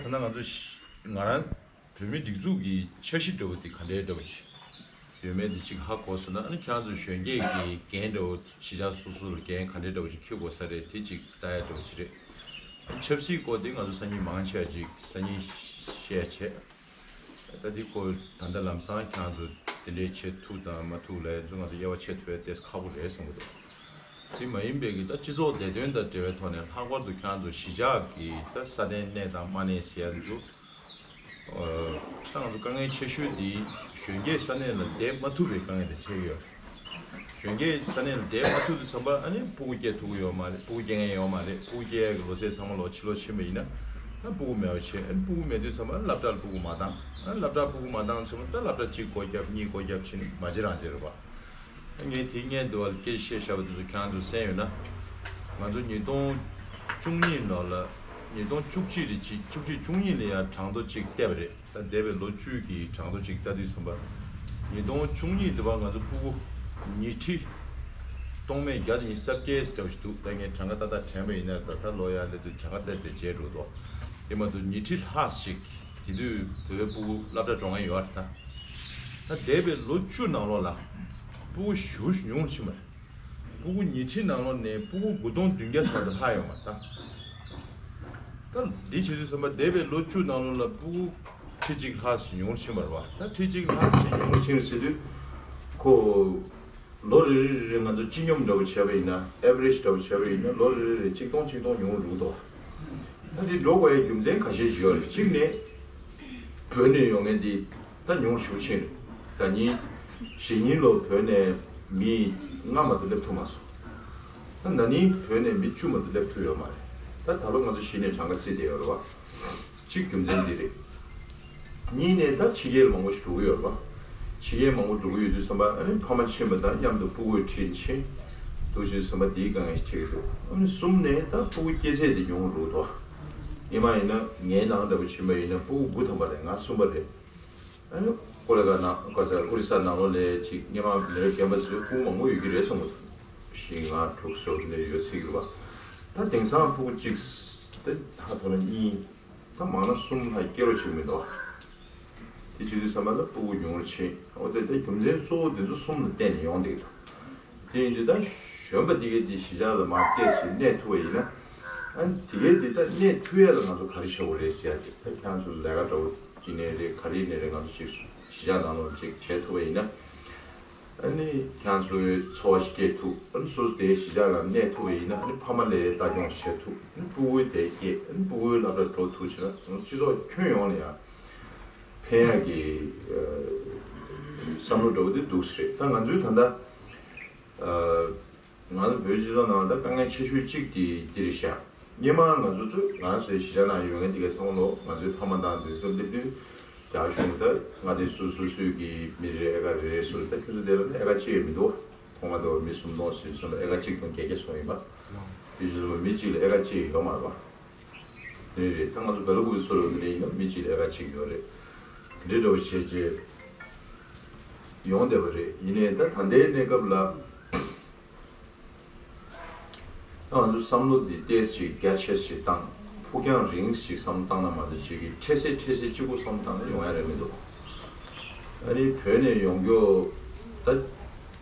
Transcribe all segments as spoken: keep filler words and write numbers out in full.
ན་ང་ཚོ་ང་རང་བོད་མི་སྒྲིག་འཛུགས་ཀྱི་འཆར་གཞི་འདྲ་བོ་དེ་ག་འདྲའི་འདྲ་བོ་ཞིག་ཡོད་མེད་དེ་གཅིག་ཧ་གོ་སོང་ན། ཨ་ནི་ཁྱེད་རང་ཚོ་གཞོན་སྐྱེས་ཀྱི་འགན་འདྲ་བོ་གཞིས་ཆགས་སོ་སོ་ལ་འགན་ག་འདྲའི་འདྲ་བོ་ཞིག་འཁྱེར་དགོས་ས་རེད། དེ་གཅིག་ལྟ་ཡ་འདྲ་བོ་ཅིག་རེད། ཆབ་སྲིད་སྐོར་དེ་ང་ཚོ་སང་ཉིན་མང་ཆེ་བ་ཅིག་སང་ཉིན་བཤད་བྱས། ད་འདི་སྐོར་ད་ལྟ་ལམ་སང་ཁྱེད་རང་ཚོ་དེ་འདྲས་བྱེད་ཐུབ་དང་མ་ཐུབ་ལ་ཚོ་ང་ཚོ་དབྱེ་བ་ཕྱེ་ཐུབ་ཡ་ཏོག་ཙམ་ཁག་པོ་རེད་བསམ་གྱི་འདུག་དེ་མ་ཡིན་པའི་གི་ད་སྤྱི་ཚོགས་བདེ་དོན་དང་འབྲེལ་བའི་ཐོག་ནས་ལྷག་པར་དུ་ཁྱེད་རང་ཚོ་གཞིས་ཆགས་ཀྱི་ད་ས་གནས་གནས་དང་མ་གནས་ཟེར་ཡ་འདི་ཚོ། ད་ང་ཚོ་དཀའ་ངལ་ཆེ་ཤོས་འདི་གཞོན་སྐྱེས་ས་གནས་ལ་བསྡད་མ་ཐུབ་པའི་དཀའ་ངལ་དེ་འཕྲད་ཀྱི་ཡོད་རེད། གཞོན་སྐྱེས་ས་གནས་ལ་བསྡད་མ་ཐུབ་དུས་ཙམ་པ་ཨ་ནི་ཕྲུ་གུ་སྐྱེ་ཐུབ་ཀྱི་ཡོད་མ་རེད། ཕྲུ་གུ་སྐྱེ་མཁན་ཡོད་མ་རེད། ཕྲུ་གུ་སྐྱེ་ཡག་གི་ལོ་ཚད་ཚང་མ་ལོ་ཕྱི་ལོགས་ཕྱིན་པ་ཡིན་ན། ཨ་ཕྲུ་གུ་མེད་པ་བྱས། ཨ་ཕྲུ་གུ་མེད་དུས་ཙམ་པ་སློབ་གྲྭ་ལ་ཕྲུ་གུ་མ་བཏང་། ཨ་སློབ་གྲྭ་ཕྲུ་གུ་མ་བཏང་ཙམ་པ་ད་སློབ་གྲྭ་གཅིག་སྒོ་བརྒྱབ་གཉིས་སྒོ་བརྒྱབ་བྱས་ནས་མ་བྱེད་རང་བྱེད་རེད་པ། ཨ་ངས་དེ་སྔོན་དུ་བ་སྐད་ཆ་བཤད་བཞག་པ་དེ་ཚོ་ཁྱེད་རང་ཚོས་གསན་ཡོད་ན། ང་ཚོ་ཉིས་སྟོང་བཅུ་གཉིས་ནང་ལ་ཉིས་སྟོང་བཅུ་གཅིག་རེ་གཅིག་བཅུ་གཅིག་བཅུ་གཉིས་ལ་ཡང་གྲངས་ཐོ་གཅིག་བལྟས་པ་རེད། ད་འདས་པའི་ལོ་བཅུ་གི་གྲངས་ཐོ་གཅིག་ལྟ་དུས་ཙམ་པ། ཉིས་སྟོང་བཅུ་གཉིས་དེ་བར་ང་ཚོ་ཕྲུ་གུ་ཉིས་ཁྲི་སྟོང་མེད་བརྒྱ་དང་ཉི་ཤུ་རྩ་བརྒྱད་ཙམ་ཞིག་འདུག་ད་ངས་གྲངས་ཀ་ཏག་ཏག་དྲན་པ་ཡིན་ན། ད་ད་ལོ་ཡར་སླེབས་དུས་གྲངས་ཀ་ཏག་ཏག་བརྗེད་འགྲོ་འདུག་དེ་མ་གཏོགས་ཉིས་ཁྲི་ལྷག་ཞིག་དེ་དུས་བོད་པའི་ཕྲུ་གུ་སློབ་གྲྭ་འགྲོ་མཁན་ཡོད་རེད། ད་ད་འདས་པའི་ལོ་བཅུ་ནང་ལོགས་ལ་ཕྲུ་གུ་ཞེ་པོ་ཉུང་རུ་ཕྱིན་པ་རེད། ཕྲུ་གུ་ཉིས་ཁྲི་ནང་ལོགས་ནས་ཕྲུ་གུ་དགུ་སྟོང་བདུན་བརྒྱ་ཙམ་དུ་ལྷག་ཡོང་བ་དང་། ད་འདི་བྱེད་དུས་ཙམ་པ་འདས་པའི་ལོ་བཅུ་ནང་ལོགས་ལ་ཕྲུ་གུ་ཁྲི་གཅིག་ལྷག་ཞིག་ཉུང་རུ་ཕྱིན་པ་རེད་པ། ད་ཁྲི་གཅིག་ལྷག་ཞིག་ཉུང་རུ་ཕྱིན་ཟེར་དུས་ཁོ་ལོ་རེ་རེ་རེ་རེ་ང་ཚོ་སྤྱི་སྙོམས་འདྲ་བོ་བྱས་པ་ཡིན་ན། ཨེ་བ་རེ་ཇི་འདྲ་བོ་བྱས་པ་ཡིན་ན་ལོ་རེ་རེ་རེ་ཆིག་སྟོང་ཆིག་སྟོང་ཉུང་རུ་འགྲོ་གི་འདུག་ད་འདི་འགྲོ་དགོས་ཡའི་རྒྱུ་མཚན་ཁ་ཤས་ཤིག་ཡོད་རེད། གཅིག་ནས་བོད་ནས་ཡོང་མཁན་འདི་ད་ཉུང་ཤུགས་ཆེ་རེད། ཟླ་ཉིན་གཞེས་ནིང་ལོ་བོད་ནས་མི་ལྔ་མ་གཏོགས་སླེབས་ཐུབ་མ་སོང་། ད་ན་ནིང་བོད་ནས་མི་བཅུ་མ་གཏོགས་སླེབས་ཐུབ་ཡོད་མ་རེད། ད་ད་ལོ་ང་ཚོ་གཞི་ནས་གྲངས་ཀ་བརྩིས་བསྡད་ཡོད་རེད་བ། གཅིག་རྒྱུ་མཚན་འདི་རེད། གཉིས་ནས་ད་ཕྱི་རྒྱལ་མང་པོ་ཞིག་འགྲོ་གི་ཡོད་རེད་བ། ཕྱི་རྒྱལ་མང་པོ་འགྲོ་གི་ཡོད་དུས་ཙམ་པ་ཨ་ནི་ཕ་མ་ཕྱིན་པ་དང་མཉམ་དུ་སྤུ་གུ་ཁྲིད་ཕྱིན། འདུག་བྱས་ཙམ་པ་འདིའི་དཀའ་ངལ་ཞིག་འཕྲད་ཀྱི་འདུག་ཨ་ནི་གསུམ་ནས་ད་སྤུ་གུ་སྐྱེ་ཚད་དེ་ཉུང་རུ་འགྲོ་གི་འདུག་སྔོན་མ་ཡིན་ན་ངའི་ནང་འདྲ་པོ་ཕྱིན་པ་ཡིན་ན་སྤུ་གུ་དགུ་ཐམ་པ་རེད། ང་གསུམ་པ་རེད། ཨ་ནི་ཀོ་ལི་གྷལ་ནང་ཀ་ས་ཨོ་རི་ས་ནང་ལོགས་ལ་ཅིག་སྔོན་མ་མི་རབས་རྒན་པ་ཚོའི་སྤུ་གུ་མང་པོ་ཡོད་ཀྱི་རེད་གསུངས་པ། བཞི་ལྔ་དྲུག་སོགས་དེ་འདྲ་ཡོད་སྲིད་ཀྱི་རེད་བ། ད་དེང་སང་སྤུ་གུ་གཅིག་ད་ཧ་ཐོ་ལ་གཉིས་ད་མང་ན་གསུམ་ལྷག་སྐྱེ་རོགས་བྱེད་མི་འདུག་དེ་བྱེད་དུས་ཙམ་པ་ལ་སྤུ་གུ་ཉུང་རུ་ཕྱིན། འོ་དེ་ད་རྒྱུ་མཚན་གཙོ་བོ་འདི་ཚོ་གསུམ་ལ་བརྟེན་ནས་ཡོང་བསྡད་ཀྱི་འདུག་དེ་ཡིན་དུས་ད་གཞོན་པ་དེ་གས་དེ་གཞིས་ཆགས་ལ་མར་བལྟས་ཤིག་གནས་ཐུབ་པ་ཡིན་ན། ཨ་ནི་དེ་གས་དེ་ད་གནས་ཐུབ་ཡས་ལ་ང་ཚོ་ག་རེ་བྱེད་དགོས་རེད་ཟེར་ཡ་དེ། ད་ཁྱེད་རང་ཚོ་ལས་ཀ་འདྲ་བོ་ཅིག་ནས་རེད། ག་རེ་ནས་རེད། ང་ཚོ་ཅིག་གཞིས་ཆགས་ནང་ལོགས་ཅིག་བྱེད་ཐུབ་པ་ཡིན་ན། ཨ་ནི་ཁྱེད་རང་ཚོའི་འཚོ་བ་ཞིག་སྐྱེལ་ཐུབ། ཨ་ནི་སོ་སོ་དེའི་གཞིས་ཆགས་ལ་གནས་ཐུབ་པ་ཡིན་ན། ཨ་ནི་ཕ་མ་ལ་ལྟ་སྐྱོང་བྱེད་ཐུབ། ཨ་ནི་སྤུ་གུ་དེ་སྐྱེས། ཨ་ནི་སྤུ་གུའི་སློབ་གྲྭ་འགྲོ་ཐུབ་བྱས་ན་སྤྱི་ཚོགས་ཁྱོན་ཡོངས་ལ་ཡང་ཕན་ཡག་གི་ཨ་བསམ་བློ་འདྲ་བོ་དེ་འདུག་སེ་རེད། ད་ང་ཚོའི་ད་ལྟ་ཨ། ང་ཚོ་བོད་སྤྱི་ཚོགས་ནང་ད་དཀའ་ངལ་ཆེ་ཤོས་གཅིག་དེ་འདི་རེད་ཤག་སྔོན་མ་ང་ཚོ་ཚོ་ང་ཚོའི་གཞིས་ཆགས་ནང་ཡོད་མཁན་དེ་གའི་ཚང་མ་ལོ་ང་ཚོའི་ཕ་མ་དང་དེ་ཚོ་སླེབས་དུས་རྒྱ་གཞུང་ད་མངའ་སྡེ་སོ་སོ་སོའི་གི་མི་རེ་ཨེ་ཀ་རེ་རེ་སོ་ད་ཁྱོད་ཚོ་དེ་ལ་ཨེ་ཀ་གཅིག་ཡང་མི་འདུག་མཐོང་མ་འདུག་མི་སུམ་སྟོང་ཞིག་སོང་ཨེ་ཀ་གཅིག་སྟོང་བརྒྱད་བརྒྱ་སོང་ཡིན་པ། དེ་བཞིན་མི་གཅིག་ལ་ཨེ་ཀ་གཅིག་ཡོད་མ་རེད་པ། རེད་རེད། ད་ང་ཚོ་བལ་པོའི་སོ་ལ་དེ་འདྲ་ཡིན་ན་མི་གཅིག་ལ་ཨེ་ཀ་གཅིག་ཡོད་རེད། དེ་འདྲ་འདྲ་བོ་བྱས་རྗེས་ཡོང་བསྡད་པ་རེད། ཡིན་ནའི་ད་ད་ལྟའི་གནས་སྐབས་ལ། ང་ཚོ་བསམ་བློ་འདི་ཏོག་ཙམ་རྒྱ་ཆེ་ཞིག་བཏང་། ཕུགས་རྒྱང་རིང་ཞིག་བསམ་བློ་བཏང་ན་མ་གཏོགས་ཅིག་གི་འཕྲལ་སེལ་འཕྲལ་སེལ་གཅིག་པོ་བསམ་བློ་བཏང་ན་ཡོང་ཡ་རེད་མི་འདུག་ཨ་ནི་བོད་ནས་ཡོང་རྒྱུ་ད་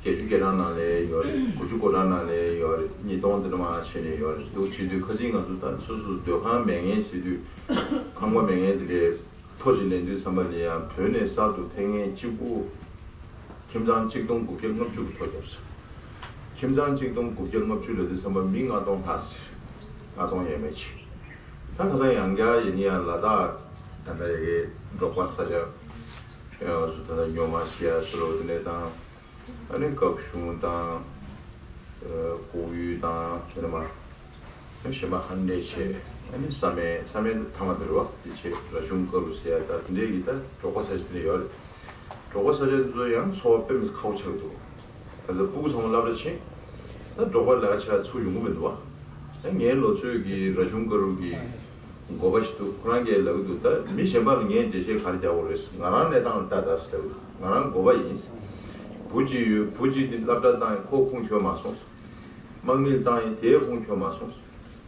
བརྒྱད་ཅུ་གྱ་གྲངས་ནང་ལ་ཡོད་རེད། དགུ་བཅུ་གོ་གྲངས་ནང་ལ་ཡོད་རེད། ཉིས་སྟོང་དེ་འདྲ་མ་ཕྱིན་ནས་ཡོད་རེད། འདུག་བྱེད་དུས་ཁ་སང་ང་ཚོ་ད་སོ་སོ་སྡོད་ཁང་མེད་མཁན་ཟེར་དུས་ཁང་པ་མེད་མཁན་དེ་འདྲའི་ཐོ་ཞིག་ལེན་དུས་ཙམ་པ་ལ་ཡང་བོད་ནས་གསར་དུ་ཕེབས་མཁན་གཅིག་པུ་ཁྱིམ་ཚང་གཅིག་སྟོང་དགུ་བརྒྱ་ལྔ་བཅུ་གི་ཐོ་བརྒྱབ་སོང་། ཁྱིམ་ཚང་གཅིག་སྟོང་དགུ་བརྒྱ་ལྔ་བཅུ་ལབ་དུས་ཙམ་པ་མི་ལྔ་སྟོང་ལྷག་ཟེར། ལྔ་སྟོང་ཡས་མས་ཅིག་ད་ཁ་སང་ཡང་བསྐྱར་ཡིན་ཡང་ལ་དྭགས་ད་ལྟ་ཡ་གི་འབྲོག་པ་ས་ཆ་ཡང་ད་ལྟ་ཉོ་མ་ཤི་ཡ་སུ་རོ་དེ་འདྲ་དང་། ཨ་ནི་སྐབས་གཞུང་དང་། ཨ་ལྐོག་གཡུ་དང་དེ་ནས་མ། ཨ་ནི་གཞན་པ་ཧན་ནེ་ཆེ། ཨ་ནི་ས་སྨད་ས་སྨད་ཐ་མ་དེ་རུ་བ་དེ་ཆེ་ར་ཆུང་ཀ་རུ་ཟེར་ཡ་ད་དེ་འདྲའི་གི་ད་འབྲོག་པ་ས་ཆ་དེ་འདྲ་ཡོད་རེད། འབྲོག་པ་ས་ཆ་དེ་ཚོ་ཡང་འཚོ་བ་དཔེ་མི་སྲིད་ཁག་པོ་ཆགས་འདུག་ད་ལྟ་སྤུ་གུ་ཚང་མ་སློབ་གྲྭ་ཕྱིན། ད་འབྲོག་པ་ལས་ཀ་བྱེད་ཡ་ཚུར་ཡོང་གི་མི་འདུག་བ། ད་ངའི་ལོ་ཚོད་ཀྱི་ར་ཆུང་ཀ་རུ་གི་འགོ་པ་ཞིག་འདུག་ཁོ་རང་གིས་ལབ་ཀྱི་འདུག་ད་མི་གཞན་པ་ལ་ངས་འགྲེལ་བཤད་ག་རེ་རྒྱག་དགོས་རེད། ང་རང་གནས་སྟངས་ལ་ལྟ་ད་ཟེར་ལབ་ཀྱི་འདུག་ང་རང་འགོ་པ་ཡིན། བུ་གཅིག་ཡོད། བུ་གཅིག་དེ་སློབ་གྲྭ་བཏང་ཡིན། ཁོ་ཁུངས་འཁྱོལ་མ་སོང་། དམག་མིར་བཏང་ཡིན། དེའི་ཁུངས་འཁྱོལ་མ་སོང་།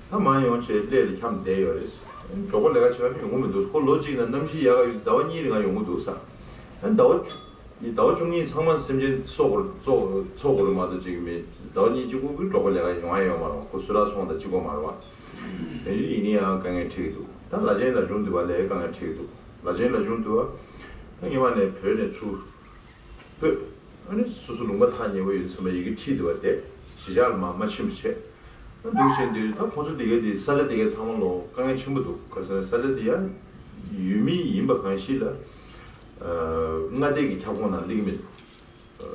ད་མ་ཡོང་བྱས་སླད་ལ་འཁྱམས་བསྡད་ཡོད་རེད། འབྲོག་པ་ལས་ཀ་བྱེད་པ་ནི་ཡོང་གི་མི་འདུག་ཁོ་ལོ་གཅིག་ན་གནམ་གཤིས་ཡག་ག་ཡོད་ཟླ་བ་གཉིས་རིང་ང་ཡོང་གི་འདུག་ས། ཨ་ཟླ་བ་བཅུ་ཟླ་བ་བཅུ་གཉིས་ཚང་མ་སེམས་ཅན་གསོ་དགོས་གསོ་གསོ་དགོས་རེད་མ་གཏོགས་ཅིག་མེད། ཟླ་བ་གཉིས་གཅིག་པུ་གི་འབྲོག་པ་ལས་ཀ་ཡོང་ཡ་ཡོད་མ་རེད། ཁོ་སུ་ར་ཚོང་དང་གཅིག་པོ་མ་རེད་བ། དེ་ཡིན་ནའི་ཡང་དཀའ་ངལ་འཕྲད་ཀྱི་འདུག་ད་ལ་ཆེན་ལ་ཆུང་འདུག་བ་ལས་དཀའ་ངལ་འཕྲད་ཀྱི་འདུག་ལ་ཆེན་ལ་ཆུང་འདུག་བ། ད་སྔོན་མ་ནས་བོད་ནས་ཚུར་སྤོས། ཨ་ནི་སོ་སོ་ལུང་པ་ཐག་ཉེ་བོ་ཡོད་ཚང་མ་ཡི་གེ་ཁྲིད་འདུག་བ་དེ་གཞིས་ཆགས་ལ་མ་མ་ཕྱིན་པ་བྱས། ཨ་འདུག་བྱས་འདུག་ད་ཁོང་ཚོ་དེ་གའི་དེ་ས་ཆ་དེ་གའི་ཚང་མ་ལོ་དཀའ་ངལ་ཆེན་པོ་འདུག་ག་ས་ས་ཆ་དེ་ཡང་ཡུལ་མི་ཡིན་པ་གང་ཞིག་ལ་མངའ་སྡེ་གི་ཁྱབ་ཁོངས་ནང་སླེབས་མི་འདུག་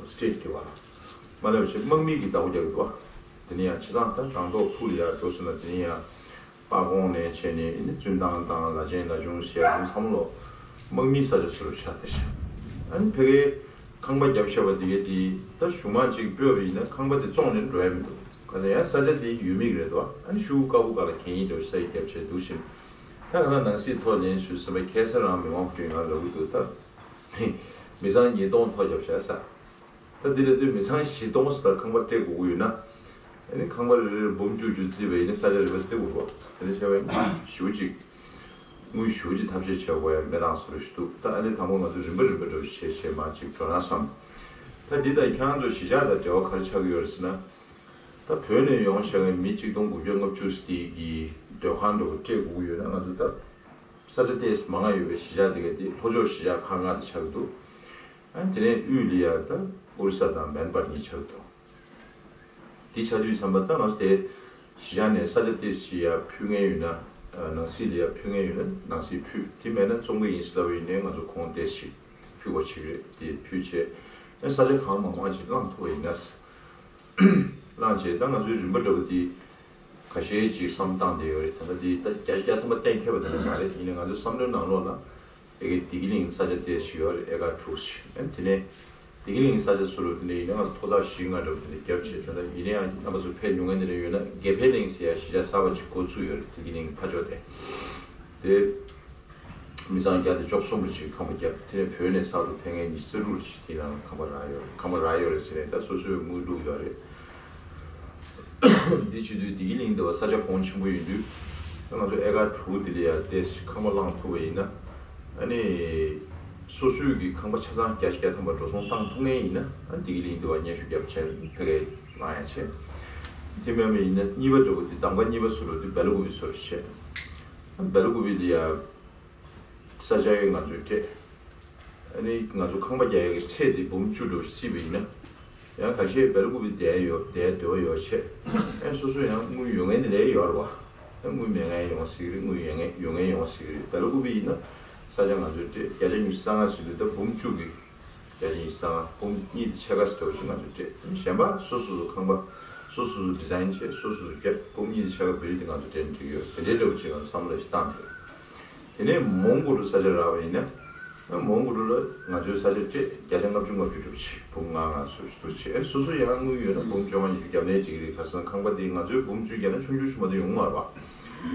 སི་ཊེ་ཊི་གི་བ་ལ་མ་སླེབས་བྱས་དམག་མི་གི་བདག་པོ་རྒྱག་གི་འདུག་བ། དེ་ནས་ཡང་བྱས་ཙང་ད་རང་ཐོག་ཕུག་ལ་ཡར་འགྲོ་སོང་ན་དེ་ནས་ཡང་། པ་ཀོང་ནས་བྱས་ནས་ནི་ཙུན་ཐང་དང་ལ་ཆེན་ལ་ཆུང་ཞལ་ཀུང་མཚམས་ལོ། དམག་མིའི་ས་ཆ་ཚུར་ཤར་ཏེ་ཤར། ཨ་ནི་ཕ་གིའི་ཁང་པ་བརྒྱབ་བཞག་པ་དེ་གའི་དེ་ད་གཞུག་མ་གཅིག་སྤོས་པ་ཡིན་ན་ཁང་པ་དེ་བཙོངས་ནས་འགྲོ་ཡ་མི་འདུག་ག་ལ་ཡང་ས་ཆ་དེ་ཡུལ་མི་གི་རེད་དོ། ཨ་ནི་ཤུ་དཀར་པོ་ག་ལ་གན་ཡིན་འགྲོ་ས་ཡི་རྒྱབ་བྱས་འདུག་ཕྱིན། ད་ག་ལ་ནང་སྲིད་ཐོག་ལེན་ཞུས་ཟིན་པ་ཁ་སང་རང་མི་དབང་ཕུ་ཏིན་ང་ལབ་གི་འདུག་ད་མི་ཚང་ཉིས་སྟོང་ཐོག་བརྒྱབ་བཞག་ས། ད་འདི་ལ་དུས་མི་ཚང་བཞི་སྟོང་ཙམ་ད་ཁང་པ་སྤྲད་དགོས་ཀྱི་ཡོད་ན། ཨ་ནི་ཁང་པ་རེ་རེར་འབུམ་བཅུ་བཅུ་བརྩིས་པ་ཡིན་ན་ས་ཆ་རེ་རེ་བརྩི་དགོས་རེད་བ། དེ་འདྲ་བྱས་པ་ཡིན་ན་ཞེ་པོ་ཅིག་དངུལ་ཞེ་པོ་ཅིག་ཐབས་ཤེས་བྱེད་དགོས་ཡ་མེད་དང་ཟེར་ཞུ་འདུག་ད་ཨ་ནི་དང་པོ་ང་ཚོ་རིམ་པ་རིམ་པ་འདྲ་བོ་བྱས་བྱས་མར་ཅིག་འགྲོ་ན་བསམ། ད་འདི་དང་ཁྱེད་རང་ཚོ་གཞིས་ཆགས་དང་འབྲེལ་བ་ག་རེ་ཆགས་ཀྱི་ཡོད་རེད་ཟེར་ན། ད་བོད་ནས་ཡོང་བཞག་མཁན་མི་གཅིག་སྟོང་དགུ་བརྒྱ་ལྔ་བཅུ་ཙམ་གྱི་སྡོད་ཁང་འདྲ་བོ་སྤྲད་དགོས་ཀྱི་ཡོད་ན་ང་ཚོ་ད་ས་ཆ་ཏོག་ཙམ་མང་ང་ཡོད་པའི་གཞིས་ཆགས་དེ་ག་དེ་ལྷོ་ཕྱོགས་གཞིས་ཆགས་ཁག་ལྔ་དེ་ཆགས་ཀྱི་འདུག་ཨ་དེ་ནས་དབུས་ལ་ཡ་ད་ཨོ་རི་ས་དང་མེན་པར་གཉིས་ཆགས་འདུག་དེ་ཆགས་དུས་ཙམ་པ་ད་ང་ཚོ་དེ་གཞིས་ཆགས་ནས་ས་ཆ་ཏོག་ཙམ་ཞིག་ཡར་ཕུལ་མཁན་ཡོད་ན། ནང་སྲིད་ལ་ཡར་ཕུལ་མཁན་ཡོད་ན་ནང་སྲིད་ཕུལ། དེ་མེད་ན་བཙོང་གི་ཡིན་ཟེར་ལབ་པ་ཡིན་ནའི་ང་ཚོ་གོང་ཏོག་ཙམ་ཞིག་ཕུལ་དགོས་ཆགས་ཀྱི་རེད། དེ་ཕུལ་བྱས་ཨ་ས་ཆ་གང་མང་མང་ཞིག་བླངས་ཐུབ་པ་ཡིན་ན། བླངས་བྱས་ད་ང་ཚོའི་རིམ་པ་འདྲ་བོ་དེ་ཁ་ཤས་ཅིག་བསམ་བཏང་བསྡད་ཡོད་རེད། ད་ལྟ་དེ་ད་བརྒྱ་ཆ་བརྒྱ་ཐམ་པ་གཏན་འཁེལ་བ་དེ་འདྲ་མ་རེད། ཡིན་ནའི་ང་ཚོའི་བསམ་བློའི་ནང་ལོགས་ལ་ཨེ་ཀེ་བདེ་སྐྱིད་གླིང་ས་ཆ་ཏོག་ཙམ་ཡོད་རེད། ཨེ་ཀར་དྲུག་ཙམ། ཨ་དེ་ནས་བདེ་སྐྱིད་གླིང་ས་ཆ་ཚུར་ལོག་དེ་འདྲ་ཡིན་ན་ང་ཚོ་ཐོག་ཐག་བཞི་ལྔ་འདྲ་བོ་དེ་འདྲ་བརྒྱབ་བྱས། ད་ལྟ་ཡིན་ནའི་ཡང་རྣམ་པ་ཚོ་ཕེབས་མྱོང་མཁན་དེ་འདྲ་ཡོད་ན་དགེ་འཕེལ་གླིང་ཟེར་ཡ་གཞིས་ཆགས་གསར་པ་ཅིག་འགོ་བཙུགས་ཡོད་རེད། བདེ་སྐྱིད་གླིང་ཕར་ཕྱོགས་དེ། དེ། མི་ཚང་བརྒྱ་དང་བཅུ་གསུམ་རེ་ཅིག་ཁང་པ་བརྒྱབ། དེ་ནས་བོད་ནས་གསར་དུ་ཕེབས་མཁན་ཉི་ཤུ་རྩ་དྲུག་རེ་ཅིག་དེ་ནང་ཁང་པ་རག་ཡོད་རེད། ཁང་པ་རག་ཡོད་རེད་ཟེར་ནས་ད་སོ་སོའི་དངུལ་བླུགས་ཡོད་རེད། འདི་བྱེད་དུས་བདེ་སྐྱིད་གླིང་འདི་བ་ས་ཆ་གོང་ཆེན་པོ་ཡིན་དུས་ང་ཚོ་ཨེ་ཀར་དྲུག་འདི་ལ་ཡ་དེ་ཁང་པ་བླངས་ཐུབ་པ་ཡིན་ན། ཨ་ནི་སོ་སོའི་གི་ཁང་པ་ཆ་ཚང་བརྒྱ་ཆ་བརྒྱ་ཐམ་པ་འགྲོ་སོང་བཏང་ཐུབ་མཁན་ཡིན་ན། ཨ་བདེ་སྐྱིད་གླིང་འདི་བ་སྙན་ཞུ་བརྒྱབ་བྱས་ཕ་གིར་བླངས་ཡ་བྱས། དེ་མེད་པ་ཡིན་ན་གཉིས་པ་འདྲ་བོ་དེ་གདམ་ག་གཉིས་པ་ཚུར་ལོག་དུས་སྦེལ་ཀོབ་ཚུར་བྱས། སྦེལ་ཀོབ་ལ་ཡ། ས་ཆ་ཡང་ང་ཚོས་སྤྲད། ཨ་ནི་ང་ཚོ་ཁང་པ་རྒྱག་ཡག་གི་ཚད་དེ་འབུམ་བཅུ་འགྲོ་སྲིད་པ་ཡིན་ན། ཡང་ཁ་ཤས་སྦེལ་ཀོབ་བསྡད་ཡོད་བསྡད་འདོད་ཡོད་བྱས། ཨ་སོ་སོ་ཡང་དངུལ་ཡོད་མཁན་དེ་ལས་ཡོད་རེད་བ། ཨ་དངུལ་མེད་མཁན་ཡོང་སྲིད་ཀྱི་རེད། དངུལ་ཡོད་མཁན་ཡོད་མཁན་ཡོང་སྲིད་ཀྱི་རེད། སྦེལ་ཀོབ་ཡིན་ན་ས་ཆ་ང་ཚོས་སྤྲད་བརྒྱ་ཆ་ཉི་ཤུ་རྩ་ལྔ་ཟེར་དུས་ད་འབུམ་བཅུ་གི་བརྒྱ་ཆ་ཉི་ཤུ་རྩ་ལྔ་འབུམ་གཉིས་དེ་ཕྱེད་ཀ་ཙམ་འདྲ་བོ་ཞིག་ང་ཚོས་སྤྲད། གཞན་པ་སོ་སོ་སོ་ཁང་པ་སོ་སོ་སོ་ཌི་ཛའིན་བྱས་སོ་སོ་སོ་བརྒྱབ། འབུམ་གཉིས་དེ་ཕྱེད་ཀ་བིལ་དེ་ང་ཚོས་སྤྲད་ན་འགྲིག་གི་ཡོད། དེ་འདྲའི་འདྲ་བོ་ཅིག་ང་ཚོ་བསམ་བློ་ཞིག་བཏང་འདུག་དེ་ནས་མོན་གྷོ་རུ་ས་ཆ་རག་པ་ཡིན་ན། མོན་གྷོ་རུ་ལ་ང་ཚོའི་ས་ཆ་སྤྲད་བརྒྱ་ཆ་ལྔ་བཅུ་ང་བཅུ་འདྲ་བོ་ཅིག་འབུམ་ལྔ་ལྔ་སོ་སོ་བྱས། སོ་སོ་ཡང་དངུལ་ཡོད་ན་འབུམ་བཅོ་ལྔ་ཉི་ཤུ་བརྒྱབ་ནའི་འགྲིག་གི་རེད། ཁ་སང་ཁང་པ་དེ་ང་ཚོའི་འབུམ་བཅུ་བརྒྱབ་ན་ཆུང་ཆུང་ཞིག་མ་གཏོགས་ཡོང་གི་མ་རེད་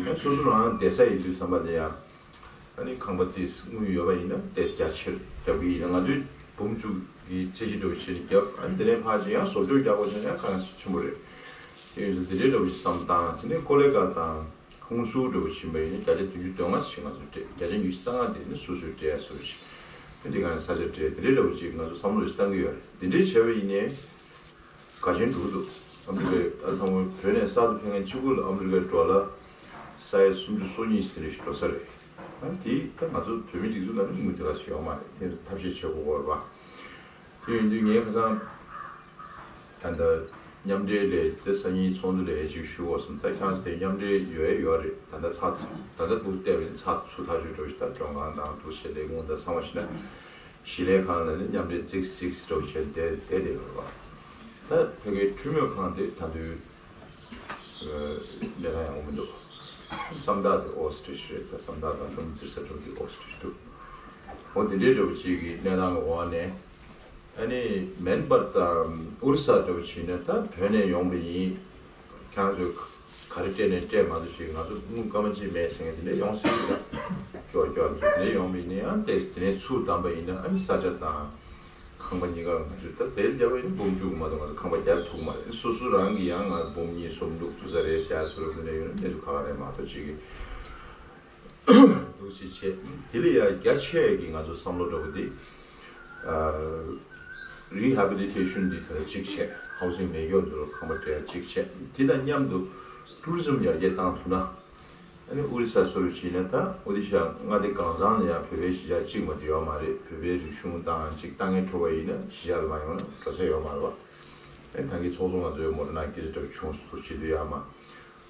བ། སོ་སོ་རང་བསྡད་ས་ཡིན་དུས་ཙམ་པ་ལ་ཡང་། ཨ་ནི་ཁང་པ་དེ་དངུལ་ཡོད་པ་ཡིན་ན་དེ་རྒྱ་ཆེར་བརྒྱབ་ཀྱི་ཡིན་ན་ང་ཚོས་འབུམ་བཅུ་གི་ཚད་གཞི་འདྲ་བོ་བྱས་ནས་བརྒྱབ། ཨ་ནི་དེ་ནས་ཕར་ཕྱིན་ཡང་བཟོ་བཅོས་རྒྱག་དགོས་བྱུང་ན་ཡང་དཀའ་ངལ་ཆེན་པོ་རེད། དེ་ཡིན་ཙང་དེ་འདྲའི་འདྲ་བོ་ཞིག་བསམ་བཏང་། དེ་ནས་ཀོ་ལི་གྷལ་དང་ཧུན་སུར་འདྲ་བོ་ཕྱིན་པ་ཡིན་ན་བརྒྱ་ཆ་བདུན་ཅུ་དོན་ལྔ་ཞིག་ང་ཚོས་སྤྲད། བརྒྱ་ཆ་ཉི་ཤུ་རྩ་ལྔ་དེ་ནི་སོ་སོས་སྤྲད་ཡ་བཟོ་ཞིག་དེ་འདྲའི་གང་ས་ཆ་སྤྲད། དེ་འདྲའི་འདྲ་བོ་ཅིག་ང་ཚོ་བསམ་བློ་ཞིག་བཏང་གི་ཡོད་རེད། དེ་འདྲའི་བྱས་པ་ཡིན་ནའི། དགའ་ཆེན་འགྲོ་གི་འདུག་ཨ་མི་རི་ཀའི་ཨ་ཚང་མ་བོད་ནས་གསར་དུ་ཕེབས་མཁན་གཅིག་པུ་ལ་ཨ་མི་རི་ཀའི་ཌོ་ལར་ས་ཡ་སུམ་ཅུ་སོ་གཉིས་དེ་འདྲ་ཞིག་འགྲོ་ས་རེད། ཨ་དེ་ད་ང་ཚོ་བོད་མི་སྒྲིག་འཛུགས་ནང་ནས་དངུལ་དེ་ག་ཞིག་ཡོད་མ་རེད། དེ་ཐབས་ཤེས་བྱེད་དགོས་པ་རེད་པ། དེ་ཡིན་དུས་ངས་ཁ་སང་ད་ལྟ་མཉམ་འབྲེལ་ལས་དེ་སང་ཉིན་ཚོགས་འདུ་ལས་ཅིག་ཞུ་དགོས་སོང་། ད་ཁྱེད་རང་ཚོ་དེ་མཉམ་འབྲེལ་ཡོད་ཡོད་རེད། ད་ལྟ་ཚགས་ད་ལྟ་འདུག་བལྟས་པ་ཡིན་ཚགས་ཚུད་ཐག་ཆོད་འགྲོ་ཞིག་ད་མགྲོན་ཁང་དང་འདུག་བྱེད་ལས་ཁུངས་དང་ཚང་མ་ཞིག་ན། ཞི་ལས་ཁང་ལ་ནི་མཉམ་འབྲེལ་རྩིག་སིག་སི་འདྲ་བོ་བྱས་བསྡད་བསྡད་བསྡད་ཡོད་རེད་པ། ད་ཕ་གིའི་འཕྲུལ་མོལ་ཁང་དེ་ད་དུང་ལས་ཀ་ཡག་པོ་མི་འདུག་རྩམ་ཐག་དེ་ཨོ་སི་ཊི་རི་ཤི་རེད། ད་རྩམ་ཐག་དང་ཁྲོམ་རྩིག་ས་འདྲ་བོ་དེ་ཨོ་སི་ཊི་རི་ཤི་འདུག་འོ་དེ་འདྲའི་འདྲ་བོ་ཅིག་གི་གནས་སྟངས་ཀྱི་འོག་ནས་ཨ་ནི་མེན་པར་དང་ཨོ་རི་ས་འདྲ་བོ་བྱས་ན་ད་བོད་ནས་ཡོང་པ་ཡིན། ཁྱེད་རང་ཚོས་ག་རེ་སྤྲད་ནས་སྤྲད་མ་གཏོགས་ཅིག་ང་ཚོ་དངུལ་སྐར་མ་གཅིག་མེད་ཟེར་མཁན་དེ་འདྲ་ཡོང་སྲིད་ཀྱི་རེད། སྐྱོ་སྐྱོ་འདུག་དེ་འདྲ་ཡོང་བ་ཡིན་ན་ཡང་ཏོག་ཙམ་དེ་ནས་ཚུར་བདམས་པ་ཡིན་ན་ཨ་ནི་ས་ཆ་དང་ཁང་པ་གཉིས་ཀ་ང་ཚོས་ད་དེར་བརྒྱབ་པ་ཡིན་ན་འབུམ་བཅུ་མ་གཏོགས་ང་ཚོ་ཁང་པ་རྒྱག་ཐུབ་ཀྱི་མ་རེད། སོ་སོ་རང་གིས་ཡང་ང་འབུམ་གཉིས་གསུམ་བླུག་ཐུབ་ས་རེད་ཟེར་ཡ་བཟོ་འདྲ་དེ་འདྲ་ཡོད་ན་གནས་ཚུལ་ཁག་ཁག་རེད་མ་གཏོགས་ཅིག་གི་འདུག་སེ་བྱས། དེ་ལས་ཡང་རྒྱ་ཆེ་གི་ང་ཚོ་བསམ་བློ་འདྲ་བོ་འདི། ཨ། རི་ཧེ་བི་ལི་ཊེ་ཤན་འདི་ད་གཅིག་བྱས། ཧའུ་སིང་མེད་མཁན་ཚོ་ལ་ཁང་པ་སྤྲད་ཡ་གཅིག་བྱས། དེ་དང་མཉམ་དུ་ཊུ་རི་ཛམ་ཡར་རྒྱས་བཏང་ཐུབ་ན། ཨ་ནི་ཨོ་རི་ས་སོར་བྱས་ན་ད་ཨོ་རི་ཤ་མངའ་སྡེ་གང་ཚང་ལ་ཡང་བོད་པའི་གཞིས་ཆགས་གཅིག་མ་གཏོགས་ཡོད་མ་རེད། བོད་པའི་རིག་གཞུང་དང་གཅིག་ལྟ་ངན་འཕྲོད་པ་ཡིན་ན་གཞིས་ཆགས་ལ་མ་ཡོང་ན་འགྲོ་ས་ཡོད་མ་རེད་བ། ཨ་ནི་ད་གིན་ཚོགས་གཙོ་ང་ཚོའི་མོ་ཊ་ནང་སྐད་ཆ་འདྲ་བོ་བྱུང་སོང་། བྱེད་དུས་ཡ་མ།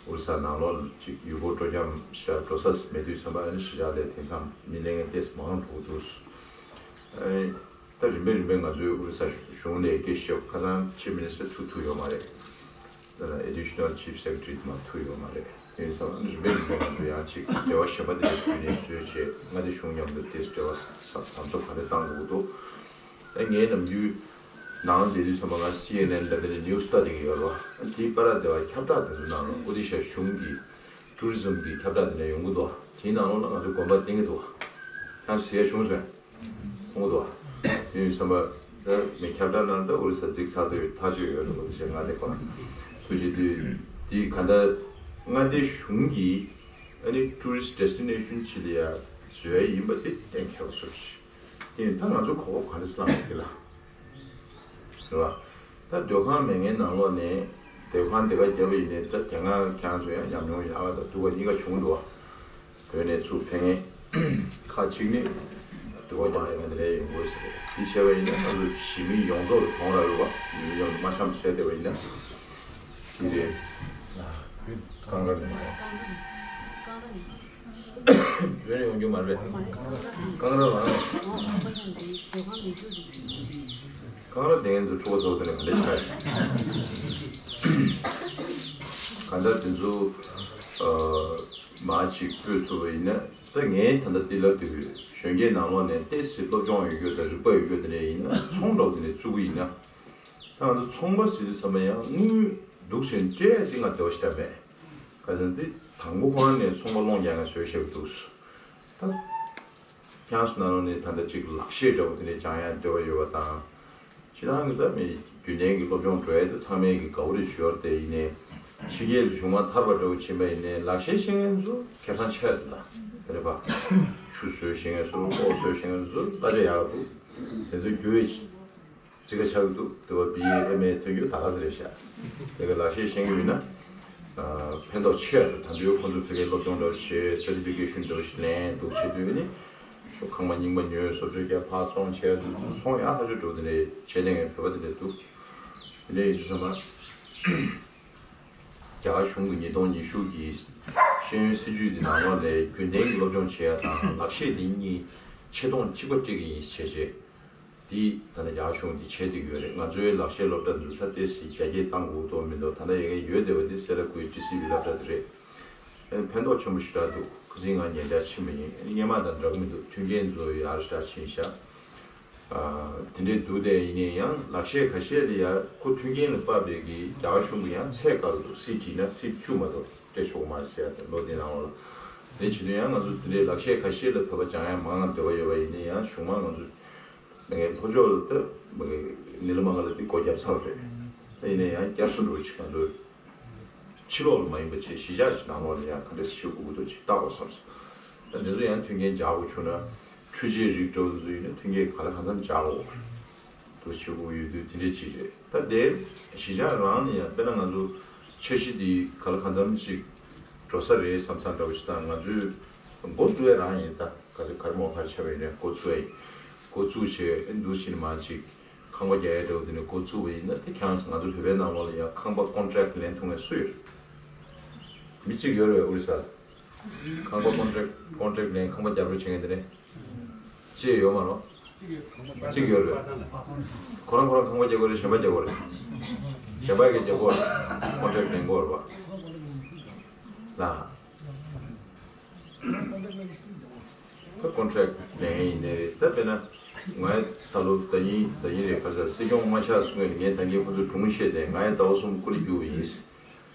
ཨོ་རི་ས་ནང་ལོགས་ལ་ཅིག་ཡུལ་སྐོར་སྤྲོ་འཆམ་ཞེ་དྲག་འགྲོ་ས་མེད་དུས་ཙམ་པ། ཨ་ནི་གཞིས་ཆགས་ལ་དེང་སང་མི་ལྷན་རྒྱས་ཏོག་ཙམ་མང་རུ་འགྲོ་གི་འདུག་ཨ་ནི་ད་རིམ་པས་རིམ་པས་ང་ཚོའི་ཨོ་རི་ས་གཞུང་ལ་སྐད་ཆ་བཤད། ཁ་སང་ཕྱི་མི་ནི་སི་ཊར་ཐུག་ཐུབ་ཡོད་མ་རེད། ད་ལྟ་Additional Chief Secretary་དེ་མ་ཐུག་ཡོད་མ་རེད། དེ་ཡིན་ཙང་རིམ་པས་རིམ་པས་ང་ཚོ་ཡང་ཅིག་འབྲེལ་བ་གཞན་པ་དེ་འདྲ་བརྒྱུད་ནས་བཟོས་བྱས། མངའ་སྡེ་གཞུང་མཉམ་དུ་ཏོག་ཙམ་འབྲེལ་བ་ཟབ་ཟབ་ཚོ་ག་རེ་བཏང་དགོས་འདུག་ཨ། ངའི་ནམ་རྒྱུན་ནང་བསྡད་དུས་ཙམ་པ་ང་སི་ཨེན་ཨེན་ལ་དེ་ནས་ནིའུ་སི་ལྟ་བསྡད་ཀྱི་ཡོད་རེད་བ། དེའི་པར་ར་དེ་བ་ཁྱབ་བསྒྲགས་དེ་ཚོ་ནང་ལ་ཨོ་རི་ཤ་གཞུང་གི་ཊུ་རི་ཛམ་གི་ཁྱབ་བསྒྲགས་དེ་འདྲ་ཡོང་གི་འདུག་དེའི་ནང་ལོགས་ལ་ང་ཚོ་དགོན་པ་བསྟན་གྱི་འདུག་ཁྱེད་ཚོ་ཟེར་ཡ་བྱུང་སོང་། མཐོང་གི་འདུག་དེ་ཡིན་ཙམ་པ་ད་མི་ཁྱབ་བསྒྲགས་ནང་ད་ཨོ་རི་ས་འཛིག་ཚར་དུས་ཐག་གཅོད་ཡོད་འགྲོ་གི་འདུག་ཟེར། ང་དེ་གོ་ཐུགས་རྗེ་དུས་དེ་ག་ད་མངའ་སྡེ་གཞུང་གིས་ཨ་ནི་ཊུ་རི་སི་ཊི་ཌེ་སི་ཊི་ནེ་ཤན་ཅིག་ལ་ཡ་བཟོ་ཡ་ཡིན་པ་དེ་གཏན་འཁེལ་བ་བཟོ་ཞིག་དེ་ཡིན་ད་ང་ཚོ་གོ་སྐབས་ག་རེ་སླ་མོ་དེ་ལ། རེད་བ། ད་སྡོད་ཁང་མེད་མཁན་ནང་ལོགས་ནས་སྡོད་ཁང་དེ་ག་བརྒྱབ་པ་ཡིན་ནའི་ད་དེ་སྔ་ཁྱེད་རང་ཚོ་ཡང་ཉམས་མྱོང་ཡག་ག་དང་སྡུག་ག་གཉིས་ཀ་བྱུང་འདུག་བ། བོད་ནས་ཚུར་ཕེབས་མཁན་ཁག་ཅིག་ནི་སྡུག་ག་རྒྱག་ཡ་དེ་འདྲ་ཡོང་གི་ཡོད་ས་རེད། དེ་བྱས་པ་ཡིན་ན་ང་ཚོ་གཞིས་མི་ཡོངས་རྫོགས་ལ་གྱོང་རག་ཡོད་བ། མི་མཉམ་དུ་མ་འཆམ་བྱས་བསྡད་པ་ཡིན་ན་དེ་རེད། རྐང་ར་ནས། བོད་ནས་ཡོང་རྒྱུ་མ་རེད། རྐང་ར་ལ། རྐང་ར་དེ་ཚོ་འཁྲུག་པ་ཚོགས་དེ་ནས་ག་འདྲ་ཆགས་ཡོད། གང་ལྟར་དེ་ཚོ་མར་ཅིག་སྤོས་ཐུབ་པ་ཡིན་ན། ད་ངས་ད་ལྟ་འདི་ལབ་བསྡད་ཡོད། གཞོན་སྐྱེས་ནང་ལོགས་ནས་ཏོག་ཙམ་སློབ་སྦྱོང་ཡོད་རྒྱུ་དང་རིག་པ་ཡོད་རྒྱུ་དེ་འདྲ་ཡིན་ན་ཚོང་འདྲ་བོ་དེ་འདྲ་བཙུགས་ཀྱི་ཡིན་ན། ད་ང་ཚོ་ཚོང་པ་ཟེར་དུས་ཙམ་པ་ཡང་དངུལ་སྡུག་ཅིང་སྤྲད་ཡ་དེ་ང་འདོད་པ་ཞེ་དྲག་མེད། ག་ཚོད་འདི་དང་པོ་ཁོ་རང་ནས་ཚོང་པ་སློང་རྒྱག་ངས་བཟོས་བཞག་འདུག་ད་ཁྱེད་ཚོ་ནང་ལོགས་ནས་ད་ལྟ་ཅིག་ལག་ཤེས་འདྲ་བོ་དེ་འདྲ་སྦྱང་ཡ་འདོད་པ་ཡོད་པ་དང་། སྤྱིར་བཏང་གི་ད་མི་རྒྱུན་ལྡན་གྱི་སློབ་སྦྱོང་འགྲོ་ཡ་དེ་ཚང་མས་ཀྱི་དགའ་བོ་རེ་ཞུ་ཡ་དེ་ཡིན་ནའི། ཕྱི་རྒྱལ་ལ་གཞུང་མ་ཐར་པ་འདྲ་བོ་ཕྱིན་པ་ཡིན་ནའི་ལག་ཤེས་ཤེས་མཁན་ཚོ་ཁེ་བཟང་ཆེ་ཡ་འདུག་ད་དེ་འདྲ་པ་ཆུ་བཟོས་ཤེས་མཁན་ཚོ་ལྐོག་བཟོས་ཤེས་མཁན་ཚོ་གླ་ཆ་ཡག་འདུག་དེ་ཚོ་རྒྱུ་བའི་རྩི་ཁ་ཆགས་ཀྱི་འདུག་དེ་བ་བི་ཨེ་ཨེམ་ཨེ་ཐོན་རྒྱུ་ད་ག་ས་རེད་ཤག་དེ་ག་ལག་ཤེས་ཤེས་ཀྱི་ཡོད་ན་ཕན་ཐོགས་ཆེ་ཡ་འདུག་ད་དུང་ཁོང་ཚོ་ཕ་གིའི་སློབ་སྦྱོང་འདྲ་བོ་བྱས། སར་ཊི་ཕི་ཀེ་ཤན་འདྲ་བོ་ཞིག་ལེན་འདུག་བྱེད་དུས་ནི་ཤོག་ཁང་པ་རྙིང་པ་ཉོས་སོ་སོས་ཀྱང་ཕར་བཙོང་བྱས་འདུག་ཚོང་ཡག་ཐག་ཆོད་འགྲོ་དེ་འདྲའི་བྱས་བསྡད་མཁན་བོད་པ་དེ་འདྲ་འདུག་དེ་འདྲ་ཡིན་དུས་ཙམ་པ། རྒྱ་གར་གཞུང་གི་ཉིས་སྟོང་ཉི་ཤུ་གི་ཤེས་ཡོན་སྲིད་བྱུས་དེ་ནང་ལོགས་ནས་རྒྱུན་ལྡན་གྱི་སློབ་སྦྱོང་བྱེད་ཡ་དང་ལག་ཤེས་དེ་གཉིས་ཆེ་མཐོང་གཅིག་པ་སྤྲད་ཀྱི་ཡིན་ཞེས་བྱས། དེ་ད་ལྟ་རྒྱ་གར་གཞུང་གིས་བྱས་བསྡད་ཀྱི་ཡོད་རེད། ང་ཚོའི་ལག་ཤེས་སློབ་གྲྭ་འདི་ཚོ་ད་ཏོག་ཙམ་རྒྱ་སྐྱེད་གཏང་དགོས་ཀྱི་འདུག་མི་འདུག་ད་ལྟ་ཡ་གི་ཡོད་བསྡད་པ་འདི་སེ་ལ་ཀུའི་ཊི་སི་ཝི་སློབ་གྲྭ་དེ་རེད། ཨེ་ཕན་ཐོགས་ཆེན་པོ་ཞེ་དྲག་འདུག་ཁ་སང་ང་ཉེ་འདྲ་ཕྱིན་པ་ཡིན། སྔོན་མ་དང་འདྲ་གི་མི་འདུག་མཐུན་རྐྱེན་ཚོ་ཡག་ཞེ་དྲག་ཕྱིན་ཤག་ཨ། དེ་འདྲའི་འདུག་དེ་ཡིན་ན་ཡང་ལག་ཤེས་ཁ་ཤས་ལ་ཡ་ཁོ་མཐུན་རྐྱེན་ལ་དཔག་པའི་གི་རྒྱ་གར་གཞུང་གི་ཡང་ཚད་བཀག་འདུག་སིཊ་བྲིས་ན་སིཊ་བཅུ་མ་གཏོགས་སྤྲད་ཆོག་གི་མ་རེད་ཟེར་ཡ་དེ་ལོ་དེ་ནང་ལ། དེ་བྱེད་དུས་ཡང་ང་ཚོ་དེ་འདྲའི་ལག་ཤེས་ཁ་ཤས་ལ་བོད་པ་སྦྱང་ཡ་མང་ང་འདོད་པ་ཡོད་པ་ཡིན་ན་ཡང་གཞུང་མང་ང་ཚོ་ངའི་ལྷོ་ཕྱོགས་ལ་ད་ནི་ལ་མ་ག་ལ་དེ་སྒོ་བརྒྱབ་ཚར་བ་རེད། ད་ཡིན་ན་ཡང་བསྐྱར་གསོ་འགྲོ་ཆེད་ང་ཚོ་ཕྱི་ལོགས་ལ་མ་ཡིན་པ་བྱས་གཞིས་ཆགས་ཀྱི་ནང་ལོགས་ལ་ཡང་ག་འདྲ་ཞིག་དགོས་ཀྱི་འདུག་ཅིག་བལྟ་དགོས་བསམ་སོང་། ད་འདི་ཚོ་ཡང་མཐུན་རྐྱེན་སྦྱར་དགོས་བྱུང་ན། འཕྲུལ་ཆས་རིགས་འདྲ་བོ་ཚོ་ཡིན་ན་མཐུན་རྐྱེན་ག་ལ་གང་འཚམ་སྦྱར་དགོས། དུ་བྱེད་དགོས་ཡོད་དུས་དེ་འདྲ་ཅིག་རེད། ད་དེ་གཞིས་ཆགས་རང་ནས་ཡང་དཔེར་ན་ང་ཚོ་འཆར་གཞི་འདི་ག་ལ་གང་འཚམ་ཅིག་འགྲོ་ས་རེད་བསམ་ས་འདྲ་བོ་ཞིག་དང་། ང་ཚོས་འགོ་བཙུགས་ཡ་རང་ཡིན། ད་ག་ཚོད་ག་རེ་མོ་ག་རེ་བྱས་པ་ཡིན་ནའི་འགོ་བཙུགས་ཡ་ཡིན། འགོ་བཙུགས་བྱས་འདུག་བྱས་ནས་མ་ཅིག་ཁང་པ་རྒྱག་ཡ་འདྲ་བོ་དེ་ནས་འགོ་བཙུགས་པ་ཡིན་ན། དེ་ཁྱེད་རང་ཚོ་ང་ཚོ་བོད་པའི་ནང་ལོགས་ལ་ཡང་ཁང་པ་ཀོན་ཊེག་ལེན་ཐུབ་མཁན་སུ་ཡོད་རེད། མི་གཅིག་ཡོད་རེད་ཨོ་རི་ས་ལ། ཁང་པ་ཀོན་ཊེག་ཀོན་ཊེག་ལེན་ཁང་པ་རྒྱབ་རོགས་བྱེད་མཁན་དེ་ནས་ཅི་ཡོད་མ་རོ། གཅིག་ཡོད་རེད། ཁོ་རང་ཁོ་རང་ཁང་པ་རྒྱག་དགོས་རེད། གཞན་པ་རྒྱག་དགོས་རེད། གཞན་པ་གིས་རྒྱག་དགོས་རེད། ཀོན་ཊེག་ལེན་དགོས་རེད་བ། ལ། ད་ཀོན་ཊེག་ལེན་ཡིན་ནའི་རེད། ད་དཔེར་ན་ང་ད་ལོ་ད་ཡིན་ད་ཡིན་རེད། ཁ་སང་སྲིད་སྐྱོང་མ་ཆགས་སོང་ངས་ངས་ད་གིན་ཁོ་ཚོ་སྒྲུང་བཤད་དེ་ང་ཡི་ཟླ་བ་གསུམ་སྐུ་ལས་རྒྱུག་པ་ཡིན།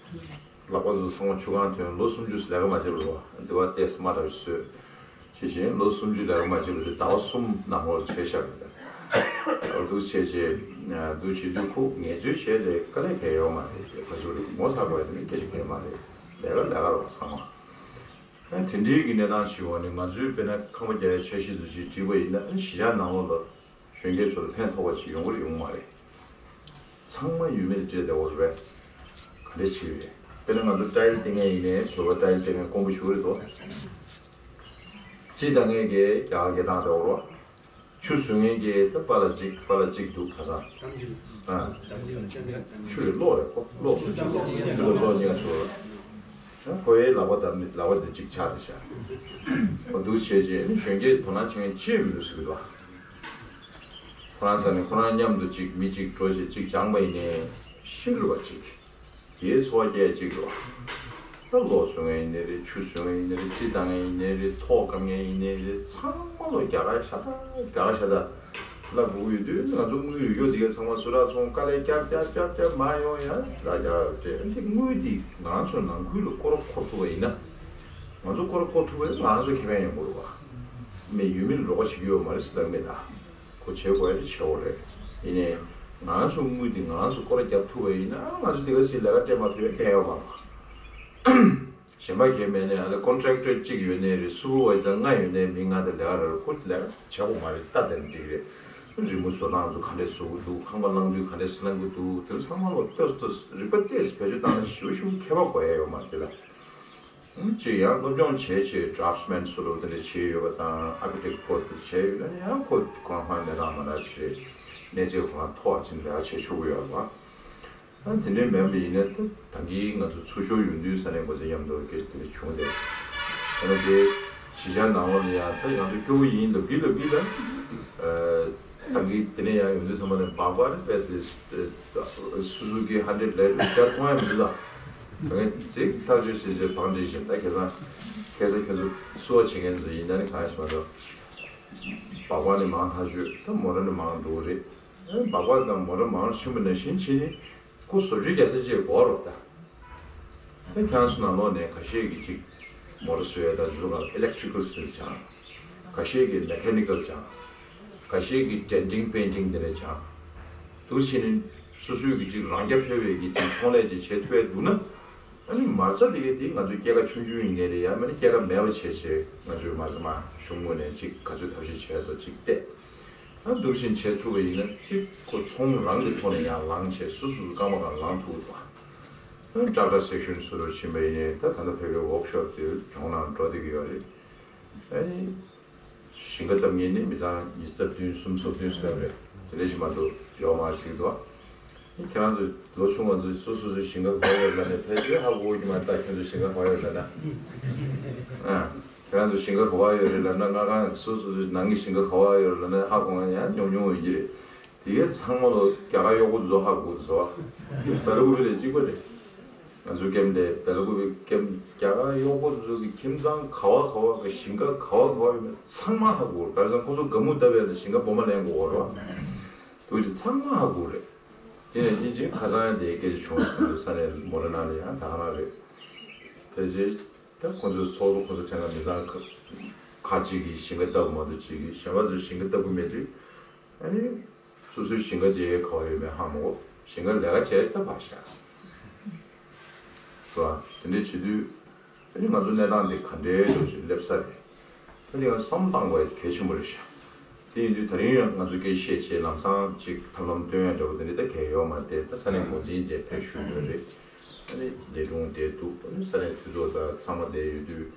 ལག་པ་ཚོ་ཚང་མ་ཆུ་ཁང་ཐོན། ལོ་སུམ་ཅུ་ལས་ཀ་མ་བྱས་པ་རེད་བ། འདི་བ་ཏེས་མ་འདྲ་བ་ཞིག་བཟོས། ཇི་བཞིན་ལོ་སུམ་ཅུ་ལས་ཀ་མ་བྱས་པ་དེ་ཟླ་བ་གསུམ་ནང་ལོགས་བྱས་བཞག་རེད། འོ་འདུག་བྱས་བྱས་འདུག་བྱེད་དུས་ཁོ་ངལ་རྩོལ་བྱས་ཏེ་དཀའ་ལས་ཁེལ་ཡོད་མ་རེད། ཁ་ཚུར་ངོ་ཚ་དགོས་ཡ་དེ་ནི་སྐད་ཆ་གང་ཡང་མ་རེད། ལས་ཀ་ལས་ཀ་རེད་བ་ཚང་མ། ཨ་དེ་འདྲའི་གི་གནས་སྟངས་ཤིག་འོག་ནས་ང་ཚོའི་དཔེར་ན་ཁང་པ་རྒྱག་ཡའི་འཆར་གཞི་འདུག་ཅིག་བྲིས་པ་ཡིན་ན། ཨ་གཞིས་ཆགས་ནང་ལོགས་ལ་གཞོན་སྐྱེས་ཚོ་ལ་ཕན་ཐོགས་པ་ཞིག་ཡོང་གི་རེད་ཡོང་གི་མ་རེད། ཚང་མ་ཡུལ་མིར་སྤྲད་བསྡད་ཡོད་རེད་པས། ག་འདྲ་ཞིག་རེད། དཔེར་ན་ང་ཚོ་ཊའིལ་བཏིང་མཁན་ཡིན་ནའི་བོད་པ་ཊའིལ་བཏིང་མཁན་དཀོན་པོ་ཞིག་རེད་དོ། རྩི་བཏང་མཁན་གྱིས་རྒྱ་གར་སྐད་བཏང་བསྡད་ཡོད་རེད་པ། ཆུ་བཟོ་མཁན་གྱིས་ད་པཱ་ལགས་གཅིག་པཱ་ལགས་གཅིག་འདུག་ག་ས། ཨ། ཆུ་རེད་གློག་རེད་ཁོ་གློག་ཆུ་ལ་གློག་གཉིས་ཀ་བཟོ། ཁོ་ཡའི་ལག་པ་བརྡབ་ནས་ལག་པ་འདི་གཅིག་ཆག་འདི་ཆག་འོ་འདུག་བྱས་རྗེས་ནི་གཞོན་སྐྱེས་དོ་སྣང་བྱེད་མཁན་ཅི་ཡང་མི་འདུག་ཟེར་གི་འདུག་ཁོ་རང་རྩ་ནས་ཁོ་རང་མཉམ་དུ་གཅིག་མི་གཅིག་འགྲོ་བྱས་གཅིག་སྦྱངས་པ་ཡིན་ནའི་ཤི་འགྲོ་བ་གཅིག་དེའི་འཚོ་བ་སྐྱེལ་གཅིག་རེད་བ། ད་གློག་བཟོ་མཁན་ཡིན་ནའི་རེད། ཆུ་བཟོ་མཁན་ཡིན་ནའི་རེད། རྩི་བཏང་མཁན་ཡིན་ནའི་རེད། ཐོག་སྐམ་མཁན་ཡིན་ནའི་རེད། ཚང་མ་ལོ་རྒྱ་གར་ཤ་སྟག་རྒྱ་གར་ཤ་སྟག་ལབ་དགོས་ཡོད་དུས། ང་ཚོ་དངུལ་ཡོད་ཡོད་དེ་ག་ཚང་མ་སུ་རག་ཚོང་དཀའ་ལས་བརྒྱབ་བརྒྱབ་བརྒྱབ་བརྒྱབ་མ་ཡོང་ཡ་ལ་རྒྱ་གར་སྤྲད། དེ་དངུལ་དེ་ང་ཚོ་ནང་ཁུལ་ལ་སྐོར་ར་འཁོར་ཐུབ་པ་ཡིན་ན། ང་ཚོ་སྐོར་ར་འཁོར་ཐུབ་པ་ཡིན་ན་ང་ཚོ་ཁེ་ཕན་ཡོང་གི་རེད་བ། མི་ཡུལ་མི་ལ་རོགས་པ་བྱེད་ཀྱི་ཡོད་མ་རེད་ཟེར་ལབ་མེད་ད། ཁོ་བྱེད་དགོས་ཡ་དེ་བྱེད་དགོས་རེད། ཡིན་ནའི་ང་ཚོ་དངུལ་འདི་ང་ཚོ་སྐོར་ར་རྒྱབ་ཐུབ་པ་ཡིན་ན་ང་ཚོ་འདི་ག་ཚོད་ལས་ཀ་སྤྲད་མ་ཐུབ་ཡ་གང་ཡང་ཡོད་མ་རེད། གཞན་པ་གང་ཡང་མེད་ནའི་ཨ་ལས་ཀོན་ཊེག་ཊར་གཅིག་ཡོད་ནའི་རེད། སུ་པར་ཝའི་ཛར་ལྔ་ཡོད་ནའི་མི་ལྔ་དེ་ལས་ཀ་རག་རེད། ཁོ་ལས་ཀ་བྱེད་དགོས་མ་རེད། ལྟ་དེ་འགྲིག་རེད། རི་མོ་བཟོ་སྟངས་ཚོ་ག་འདྲས་བཟོ་གི་འདུག་ཁང་པ་བསླང་དུས་ག་འདྲས་བསླང་གི་འདུག་དེ་ཚོ་ཚང་མ་ལོ་ལྟོས་ལྟོས་རིག་པ་ཏོག་ཙམ་བེད་སྤྱོད་བཏང་ན་ཞེ་པོ་ཞེ་པོ་ཁྱད་པར་འགོག་ཡ་ཡོད་མ་རེད་ལ། གཅིག་ཡང་སློབ་སྦྱོང་བྱས་བྱས་ཌ་རབ་སི་མེན་སུ་ལོ་དེ་འདྲ་བྱས་ཡོད་པ་དང་ཨར་ཀི་ཊེག་ཁོར་སི་དེ་བྱས་ཡོད་ན་ཡང་ཁོ་ཁོ་རང་ཧང་གནས་སྟངས་མ་འདྲ་ཅིག་རེད། གནས་ཚད་ཁོ་རང་མཐོ་བ་ཅིག་ལས་ཀ་བྱེད་ཆོག་གི་ཡོད་རེད་བ། ཨ་དེ་འདྲའི་མིན་པ་ཡིན་ན་ད་ད་གིན་ང་ཚོ་ཚུར་ཤོར་ཡོང་དུས་ས་གནས་འགོ་འཛིན་མཉམ་དུ་སྐད་ཆ་དེ་འདྲ་བྱུང་སྟེ། ཨ་ནི་དེ་གཞིས་ཆགས་ནང་ལོགས་ལ་ཡང་ད་ང་ཚོ་སྐྱོ་བོ་ཡིན་ལབ་གི་ལབ་གི་ད། ད་གིན་དེ་ནས་ཡང་ཡོང་དུས་ཚང་མ་ནས་སྦག་སྦག་རེད་པས། དེ་སུ་ཟུ་ཀི་ཧན་ཌེ་རེཌ་ལེ་ཌི་རེད་ཀྱང་མཐོང་ཡ་མི་འདུག་ད། ད་གིན་ཅིག་ཐག་གཅོད་བྱས་རྗེས་བང་སྒྲིག་བཞིན་ད་ཁ་སང་ཁ་སང་ཁྱོད་ཚོ་བསུ་བ་བྱེད་མཁན་ཚོ་ཡིན་ན་ནི་གང་ཡང་ཞིག་མ་གཏོགས། སྦག་སྦག་ནས་མང་ཐག་ཆོད། ད་མོ་ཊ་ནས་མང་འགྲོ་གི་རེད། སྦག་སྦག་དང་མོ་ཊ་མང་ཕྱིན་པ་ནང་བཞིན་བྱས་ནས་ཁོ་བཟོ་བཅོས་རྒྱག་ས་ཅིག་དགོས་རེད་ད། ད་ཁྱེད་རང་ཚོ་ནང་ལོགས་ནས་ཁ་ཤས་ཀྱིས་ཅིག་མོ་ཊ་བཟོ་ཡ་དང་འཛུལ་ག་ཨི་ལེག་ཊི་རི་ཀལ་ཟེར་སྦྱངས། ཁ་ཤས་ཀྱིས་མེ་ཁ་ནི་ཀལ་སྦྱངས། ཁ་ཤས་ཀྱིས་ཌེན་ཊིང་པེན་ཊིང་དེ་འདྲ་སྦྱངས། འདུག་བྱས་ནས་སོ་སོའི་གི་ཅིག་རང་རྐྱ་འཕེར་བའི་གི་ཅིག་ཚོང་ལས་ཅིག་བྱེད་ཐུབ་ཡ་འདུག་ན། ཨ་ནི་མ་རྩ་དེ་ག་དེ་ང་ཚོའི་སྐྱེད་ཀ་ཆུང་ཆུང་ཡིན་ནའི་རེད། ཡང་མིན་ན་སྐྱེད་ཀ་མེད་པ་བྱས་བྱས་ང་ཚོའི་མ་རྩ་མ་གཞུང་ངོས་ནས་ཅིག་ག་ཚོད་ཐབས་ཤེས་བྱས་དང་ཅིག་བལྟས། ཨ་འདུག་བཞིན་བྱེད་ཐུབ་པ་ཡིན་ན་ཅིག་ཁོ་ཚོང་རང་གི་ཐོག་ནས་ཡར་ལངས་བྱས་སོ་སོ་སོའི་རྐང་པ་སྒང་ལངས་ཐུབ་ཀྱི་འདུག་ཨ་ཊེག་ཊར་སེག་ཤན་སུ་རུ་ཕྱིན་པ་ཡིན་ནའི་ད་ད་ལྟ་བོད་པའི་ཝོག་ཤོབ་དེ་གྱོང་ནང་འགྲོ་བསྡད་ཀྱི་ཡོད་རེད། ཨ་ནི་ཞིང་ཁ་བཏབ་མཁན་ནི་མི་ཚང་ཉི་ཤུ་རྩ་བདུན་སུམ་ཅུ་སོ་བདུན་ཙམ་རེད། དེ་འདྲ་ཞིག་མ་གཏོགས་ཡོད་མ་རེད་ཟེར་གྱི་འདུག་ཨ་ནི་ཁྱེད་རང་ཚོ་ལོ་ཆུང་བ་ཚོས་སོ་སོ་སོའི་ཞིང་ཁ་ག་པར་ཡོད་ལབ་ནས་ཕལ་ཆེར་ཧ་གོ་གི་མ་རེད། ད་ཁྱོད་ཚོ་ཞིང་ཁ་ག་པར་ཡོད་ལབ་ན། ཨ། ཁྱེད་རང་ཚོ་ཞིང་ཁ་ག་པར་ཡོད་རེད་ལབ་ན། ང་གང་སོ་སོ་སོའི་ནང་གི་ཞིང་ཁ་ག་པར་ཡོད་རེད་ལབ་ན་ཧ་གོ་ང་ཡང་ཉུང་ཉུང་ཡོད་ཀྱི་རེད། དེ་གའི་ཚང་མ་ལོ་རྒྱ་གར་གཡོག་པོ་ཚོ་ཧ་གོ་ཚོ་བ་བེ་ལ་ཀུ་པི་ལས་གཅིག་པ་རེད། ང་ཚོའི་ཀེམ་དེ་བེ་ལ་ཀུ་པི་ཀེམ་རྒྱ་གར་གཡོག་པོ་ཚོ་གི་ཁྱིམ་ཚང་ག་བ་ག་བ་གི་ཞིང་ཁ་ག་བ་ག་བ་ཡོད་མེད་ཚང་མ་ཧ་གོ། ག་རེ་ཟེར་ན་ཁོ་ཚོ་སྒ་སྨུག་བཏབ་ཡ་ལ་ཞིང་ཁ་སྦོམ་མ་ལེན་དགོས་བ་རེད་བ། དེ་བཞིན་ཚང་མ་ཧ་གོ་རེད། དེ་ནས་ཡིན་ཅིང་ཁ་སང་ཡང་དེའི་སྐད་ཆ་བྱུང་བ་ས་གནས་མོ་ར་ནང་ལ་ཡང་ད་ག་ནང་རེད། ཕལ་ཆེར། ད་ཁོ་ཚོའི་ཚོགས་གཙོ་ཁོ་ཚོ་ཚང་མ་མི་ཚང་ཁ་ཁ་ཅིག་གིས་ཞིང་ཁ་བཏབ་མ་གཏོགས་ཅིག་གིས་གཞན་པ་ཚོས་ཞིང་ཁ་བཏབ་གི་མེད་དུས། ཨ་ནི་སོ་སོའི་ཞིང་ཁ་དེ་ག་བ་ཡོད་མེད་ཧ་མ་གོ། ཞིང་ཁ་ལས་ཀ་བྱས་ད་ཕར་བཞག་རེད་བ། དེ་འདྲས་བྱེད་དུས་ཨ་ནི་ང་ཚོ་གནས་སྟངས་འདི་ག་འདྲའི་འགྲོ་བཞིན་སླེབས་ས་རེད། ད་འདི་ང་བསམ་བློ་བཏང་དགོས་ཡ་གལ་ཆེན་པོ་རེད་ཤག་དེ་ཡིན་དུས་ད་རིང་ཡང་ང་ཚོ་སྐད་ཆ་བཤད་བྱས་ལམ་སང་ཅིག་ཐབས་ལམ་སྟོན་ཡ་འདྲ་བོ་དེ་འདྲས་ད་གལ་ཡོད་མ་རེད། ད་ས་གནས་འགོ་འཛིན་དེ་ཕེབས་བཞུགས་ཡོད་རེད། ཨ་ནི་ལས་དྲུང་བསྡད་འདུག་ཨ་ནི་ས་གནས་འཐུས་ཚོགས་དང་ཚང་མ་བསྡད་ཡོད་དུས།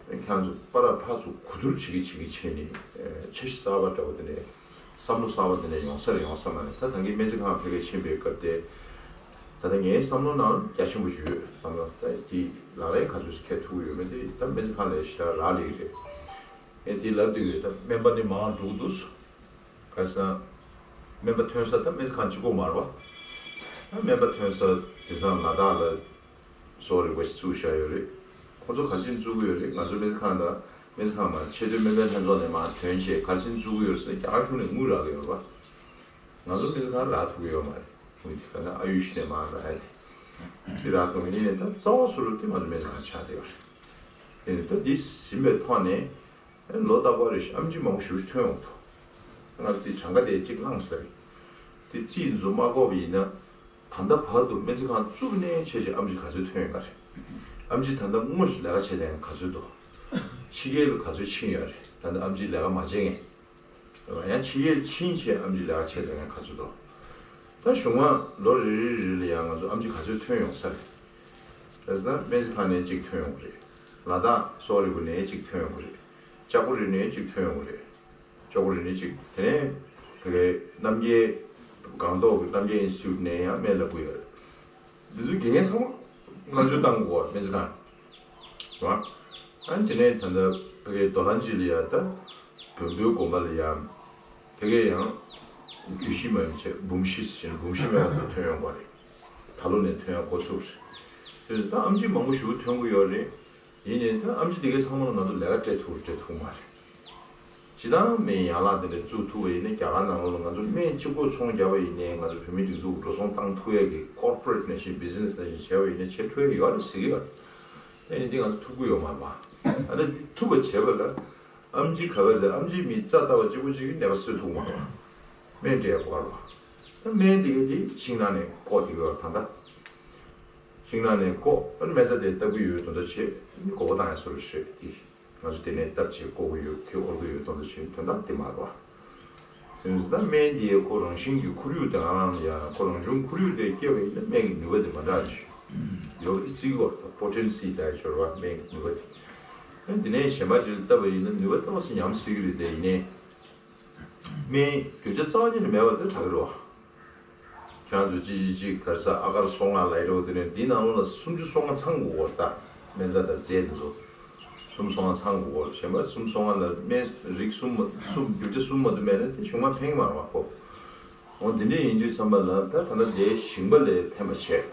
ཨ་ནི་ཁྱེད་རང་ཚོ་པ་ར་ཕར་ཚུར་གོ་བསྡུར་བྱེད་ཀྱི་བྱེད་ཀྱི་བྱས་ནས་ཨ་འཆར་གཞི་གསར་པ་འདྲ་བོ་དེ་འདྲས་བསམ་བློ་གསར་པ་དེ་འདྲས་ཡོང་ས་རེད་ཡོང་ས་མ་རེད། ད་ད་གིན་སྨན་རྩིས་ཁང་ཕ་གིར་ཕྱིན་པའི་སྐབས་དེ། ད་ལྟ་ངའི་བསམ་བློ་ནང་རྒྱ་ཆེན་པོ་ཞིག་ཡོད། བསམ་བློ་ད་དེ་ལག་ལེན་ག་ཚོད་ཅིག་འཁེལ་ཐུབ་ཀྱི་ཡོད་མེད་དེ་ད་སྨན་རྩིས་ཁང་ལ་ཞེ་དྲག་རག་ལས་ཀྱི་རེད། ངས་དེ་ལབ་བསྡད་ཡོད། ད་སྨན་པ་ནི་མང་འགྲོ་གི་འདུག་ག་རེ་ཟེར་ན། སྨན་པ་ཐོན་ས་ད་སྨན་རྩིས་ཁང་གཅིག་པོ་མ་རེད་བ། ད་སྨན་པ་ཐོན་ས་དེང་སང་ལ་དྭགས་ལ་བཟོ་རིག་པ་ཞིག་བཙུགས་བཞག་ཡོད་རེད། ཁོ་ཚོ་ག་ཚོད་བཙུགས་ཀྱི་ཡོད་རེད། ང་ཚོ་སྨན་རྩིས་ཁང་དང་སྨན་རྩིས་ཁང་མ་ཆེས་མཐོའི་སྨན་པའི་ལྷན་ཚོགས་ནས་མར་ཐོན་བྱས་ག་ཚོད་བཙུགས་ཀྱི་ཡོད་རེད་ཟེར་ན་རྒྱ་གར་གཞུང་ནས་དངུལ་རག་གི་ཡོད་རེད་བ། ང་ཚོ་སྨན་རྩིས་ཁང་རག་ཐུབ་ཀྱི་ཡོད་མ་རེད། དངུལ་དེ་ག་ནས་ཨ་ཡུ་ཤི་ནས་མར་རག་ཡ་དེ། དེ་རག་ཐུབ་ཀྱི་ཡིན་ནའི་ད་རྩ་བ་སུ་རུ་དེ་ང་ཚོ་སྨན་རྩིས་ཁང་ཆགས་བསྡད་ཡོད་རེད། དེ་ནས་ད་འདི་ཟིན་པའི་ཐོག་ནས། ཨ་ལོ་རྟག་པར་རེ་བཞིན་ཨེམ་ཆི་མང་པོ་ཞེ་པོ་ཅིག་ཐོན་ཡོང་གི་འདུག་ང་ཚོ་དེ་གྲངས་ཀ་དེ་གཅིག་བླངས་ཟེར། དེ་རྩིས་འཛུགས་མ་དགོས་པ་ཡིན་ན། ད་ལྟ་བར་དུ་སྨན་རྩིས་ཁང་བཙུགས་ནས་བྱས་བྱས་ཨེམ་ཆི་ག་ཚོད་ཐོན་ཡོད་ག་རེད། ཨེམ་ཆི་ད་ལྟ་དངོས་སུ་ལས་ཀ་བྱས་བསྡད་མཁན་ག་ཚོད་འདུག་ཕྱི་རྒྱལ་ལ་ག་ཚོད་ཕྱིན་ཡོད་རེད། ད་ནི་ཨམ་ཆིས་ལས་ཀ་མ་བྱེད་མཁན། ཡང་ཕྱི་རྒྱལ་ཕྱིན་བྱས་ཨམ་ཆིས་ལས་ཀ་བྱེད་བསྡད་མཁན་ག་ཚོད་འདུག་ད་གཞུག་མ་ལོ་རེ་རེ་རེ་ལ་ཡང་ང་ཚོ་ཨམ་ཆི་ག་ཚོད་ཐོན་ཡོང་ས་རེད། རེད་ཟེར་ན་སྨན་རྩིས་ཁང་ནས་གཅིག་ཐོན་ཡོང་གི་རེད། ལ་དྭགས་སོག་རི་བོ་ནས་གཅིག་ཐོན་ཡོང་གི་རེད། ལྕགས་པོ་རི་ནས་གཅིག་ཐོན་ཡོང་གི་རེད། ལྕགས་པོ་རི་ནས་གཅིག་དེ་ནས་ཕ་གིའི་རྣམ་རྒྱལ་སྒང་ཏོག་གི་རྣམ་རྒྱལ་ཨིན་སི་ཊི་ཊུཊ་ནས་ཡང་སྨན་ལབ་གི་ཡོད་རེད། འདི་ཚོའི་དགེ་རྒན་ཚང་མ་ང་ཚོས་བཏང་དགོས་པ་སྨན་རྩིས་ཁང་། རེད་བ། ཨ་ནི་དེ་ནས་ད་ལྟ་ཕ་གིའི་རྡོ་ལྷ་འཇིགས་ལ་ཡ་ད་བོན་པོའི་དགོན་པ་ལ་ཡ། ཕ་གིའི་ཡང་རྒྱུད་བཞི་མ་ཡིན་བྱས་འབུམ་བཞི་ཟེར་ནས་འབུམ་བཞི་མའི་ང་ཚོ་ཐོན་ཡོང་པ་རེད། ད་ལོ་ནས་ཐོན་ཡག་འགོ་ཚུགས་རེད། དེ་ད་ཨམ་ཆི་མང་པོ་ཞིག་ཐོན་གི་ཡོད་རེད། ཡིན་ནའི་ད་ཨམ་ཆི་དེ་གའི་ཚང་མ་ལ་ང་ཚོ་ལས་ཀ་སྤྲད་ཐུབ་སྤྲད་ཐུབ་མ་རེད། སྤྱིར་བཏང་མི་ཡན་ལག་དེ་འདྲ་བཙུགས་ཐུབ་པ་ཡིན་ན་རྒྱ་གར་ནང་ལོགས་ལ་ང་ཚོ་སྨན་གཅིག་པོ་ཚོང་རྒྱག་པ་ཡིན་ནའི་ང་ཚོ་བོད་མིའི་སྒྲིག་འཛུགས་འགྲོ་སོང་བཏང་ཐུབ་ཡག་གི་ཀོར་པོ་རེ་ཊི་ནང་བཞིན་བི་ཛི་ནེ་སི་ནང་བཞིན་བྱས་པ་ཡིན་ན་བྱེད་ཐུབ་ཡག་ཡོད་རེད་ཟེར་གི་ཡོད་རེད། ཨ་ནི་འདི་ང་ཚོ་ཐུབ་ཀྱི་ཡོད་མ་རེད་པ། ཨ་ནི་འདི་ཐུབ་པ་བྱེད་པ་ལ་ཨམ་ཆི་ག་ག་ཟེར་ཨམ་ཆིའི་མི་རྩ་ལྟ་བ་གཅིག་པོ་གཅིག་གིས་ནད་པ་གསོ་ཐུབ་མ་རེད་པ། སྨན་སྤྲད་ཡག་གོ་ག་རེད་པ། ད་སྨན་འདི་ག་དེ་ཤིང་ནགས་ནས་བཀོག་བསྡད་ཀྱི་ཡོད་རེད་ད་ལྟ། ཤིང་ནགས་ནས་བཀོག་ཨ་ནི་སྨན་རྩྭ་དེ་བཏབ་ཀྱི་ཡོད་དོན་དག་བྱས་ཨ་ནི་མགོ་སྐོར་བཏང་ཡག་བཟོ་འདྲ་བྱས་ཏེ། ང་ཚོ་དེ་ནས་བཏབ་བྱས་བཀོག་གི་ཡོད་དེ་དབོར་གི་ཡོད་དོན་དག་བྱས་དོན་དག་དེ་མ་རེད་པ། དེ་ནས་ད་སྨན་དེ་ཁོ་རང་བཞིན་གྱི་ཁོར་ཡུག་དེ་ང་རང་ལ་ཡང་ཁོ་རང་བྱུང་ཁོར་ཡུག་དེ་སྐྱེས་པ་ཡིན་ན་སྨན་གྱི་ནུས་པ་དེ་མ་འདྲ་ཞིག་ཡོད་རེད་བརྩི་གི་ཡོད་རེད། པོ་ཊེན་སི་ལབ་ཡག་ཡོད་རེད་པ་སྨན་གྱི་ནུས་པ་དེ། ཨ་ནི་དེ་ནས་གཞན་པ་ཅིག་ལ་བཏབ་པ་ཡིན་ན་ནུས་པ་ཏོག་ཙམ་ཉམས་སྲིད་ཀྱི་རེད་དེ་ཡིན་ནའི། སྨན་རྒྱུ་ཆ་རྩ་བ་ཉིད་ནས་མེད་པ་དེ་དྲག་གི་རེད་པ། ཁྱེད་རང་ཚོ་གཅིག་གཅིག་གཅིག་ག་རེ་ཟ་ཨ་ཀར་སོ་ལྔ་ལབ་ཡག་འདྲ་པོ་དེ་ནས་འདི་ནང་ལོགས་ལ་སུམ་ཅུ་སོ་ལྔ་ཚང་དགོས་ཀྱི་ཡོད་རེད་ད། སྨན་རྩྭ་དང་རྫས་དེ་ཚོ། སུམ་སོ་ལྔ་ཚང་དགོས་ཀྱི་ཡོད་རེད། གཞན་པ་སུམ་སོ་ལྔ་ལ་སྨན་རིགས་གསུམ་མ་གསུམ་རྒྱུ་ཆ་གསུམ་མ་གཏོགས་མེད་ན་དེ་གཞུག་མ་ཕན་གྱི་མ་རེད་པ་ཁོ། འོ་དེ་འདྲ་ཡིན་དུས་ཙམ་པ་ལ་ད་ད་ལྟ་དེ་ཞིང་པ་ལ་ཕན་པ་བྱས།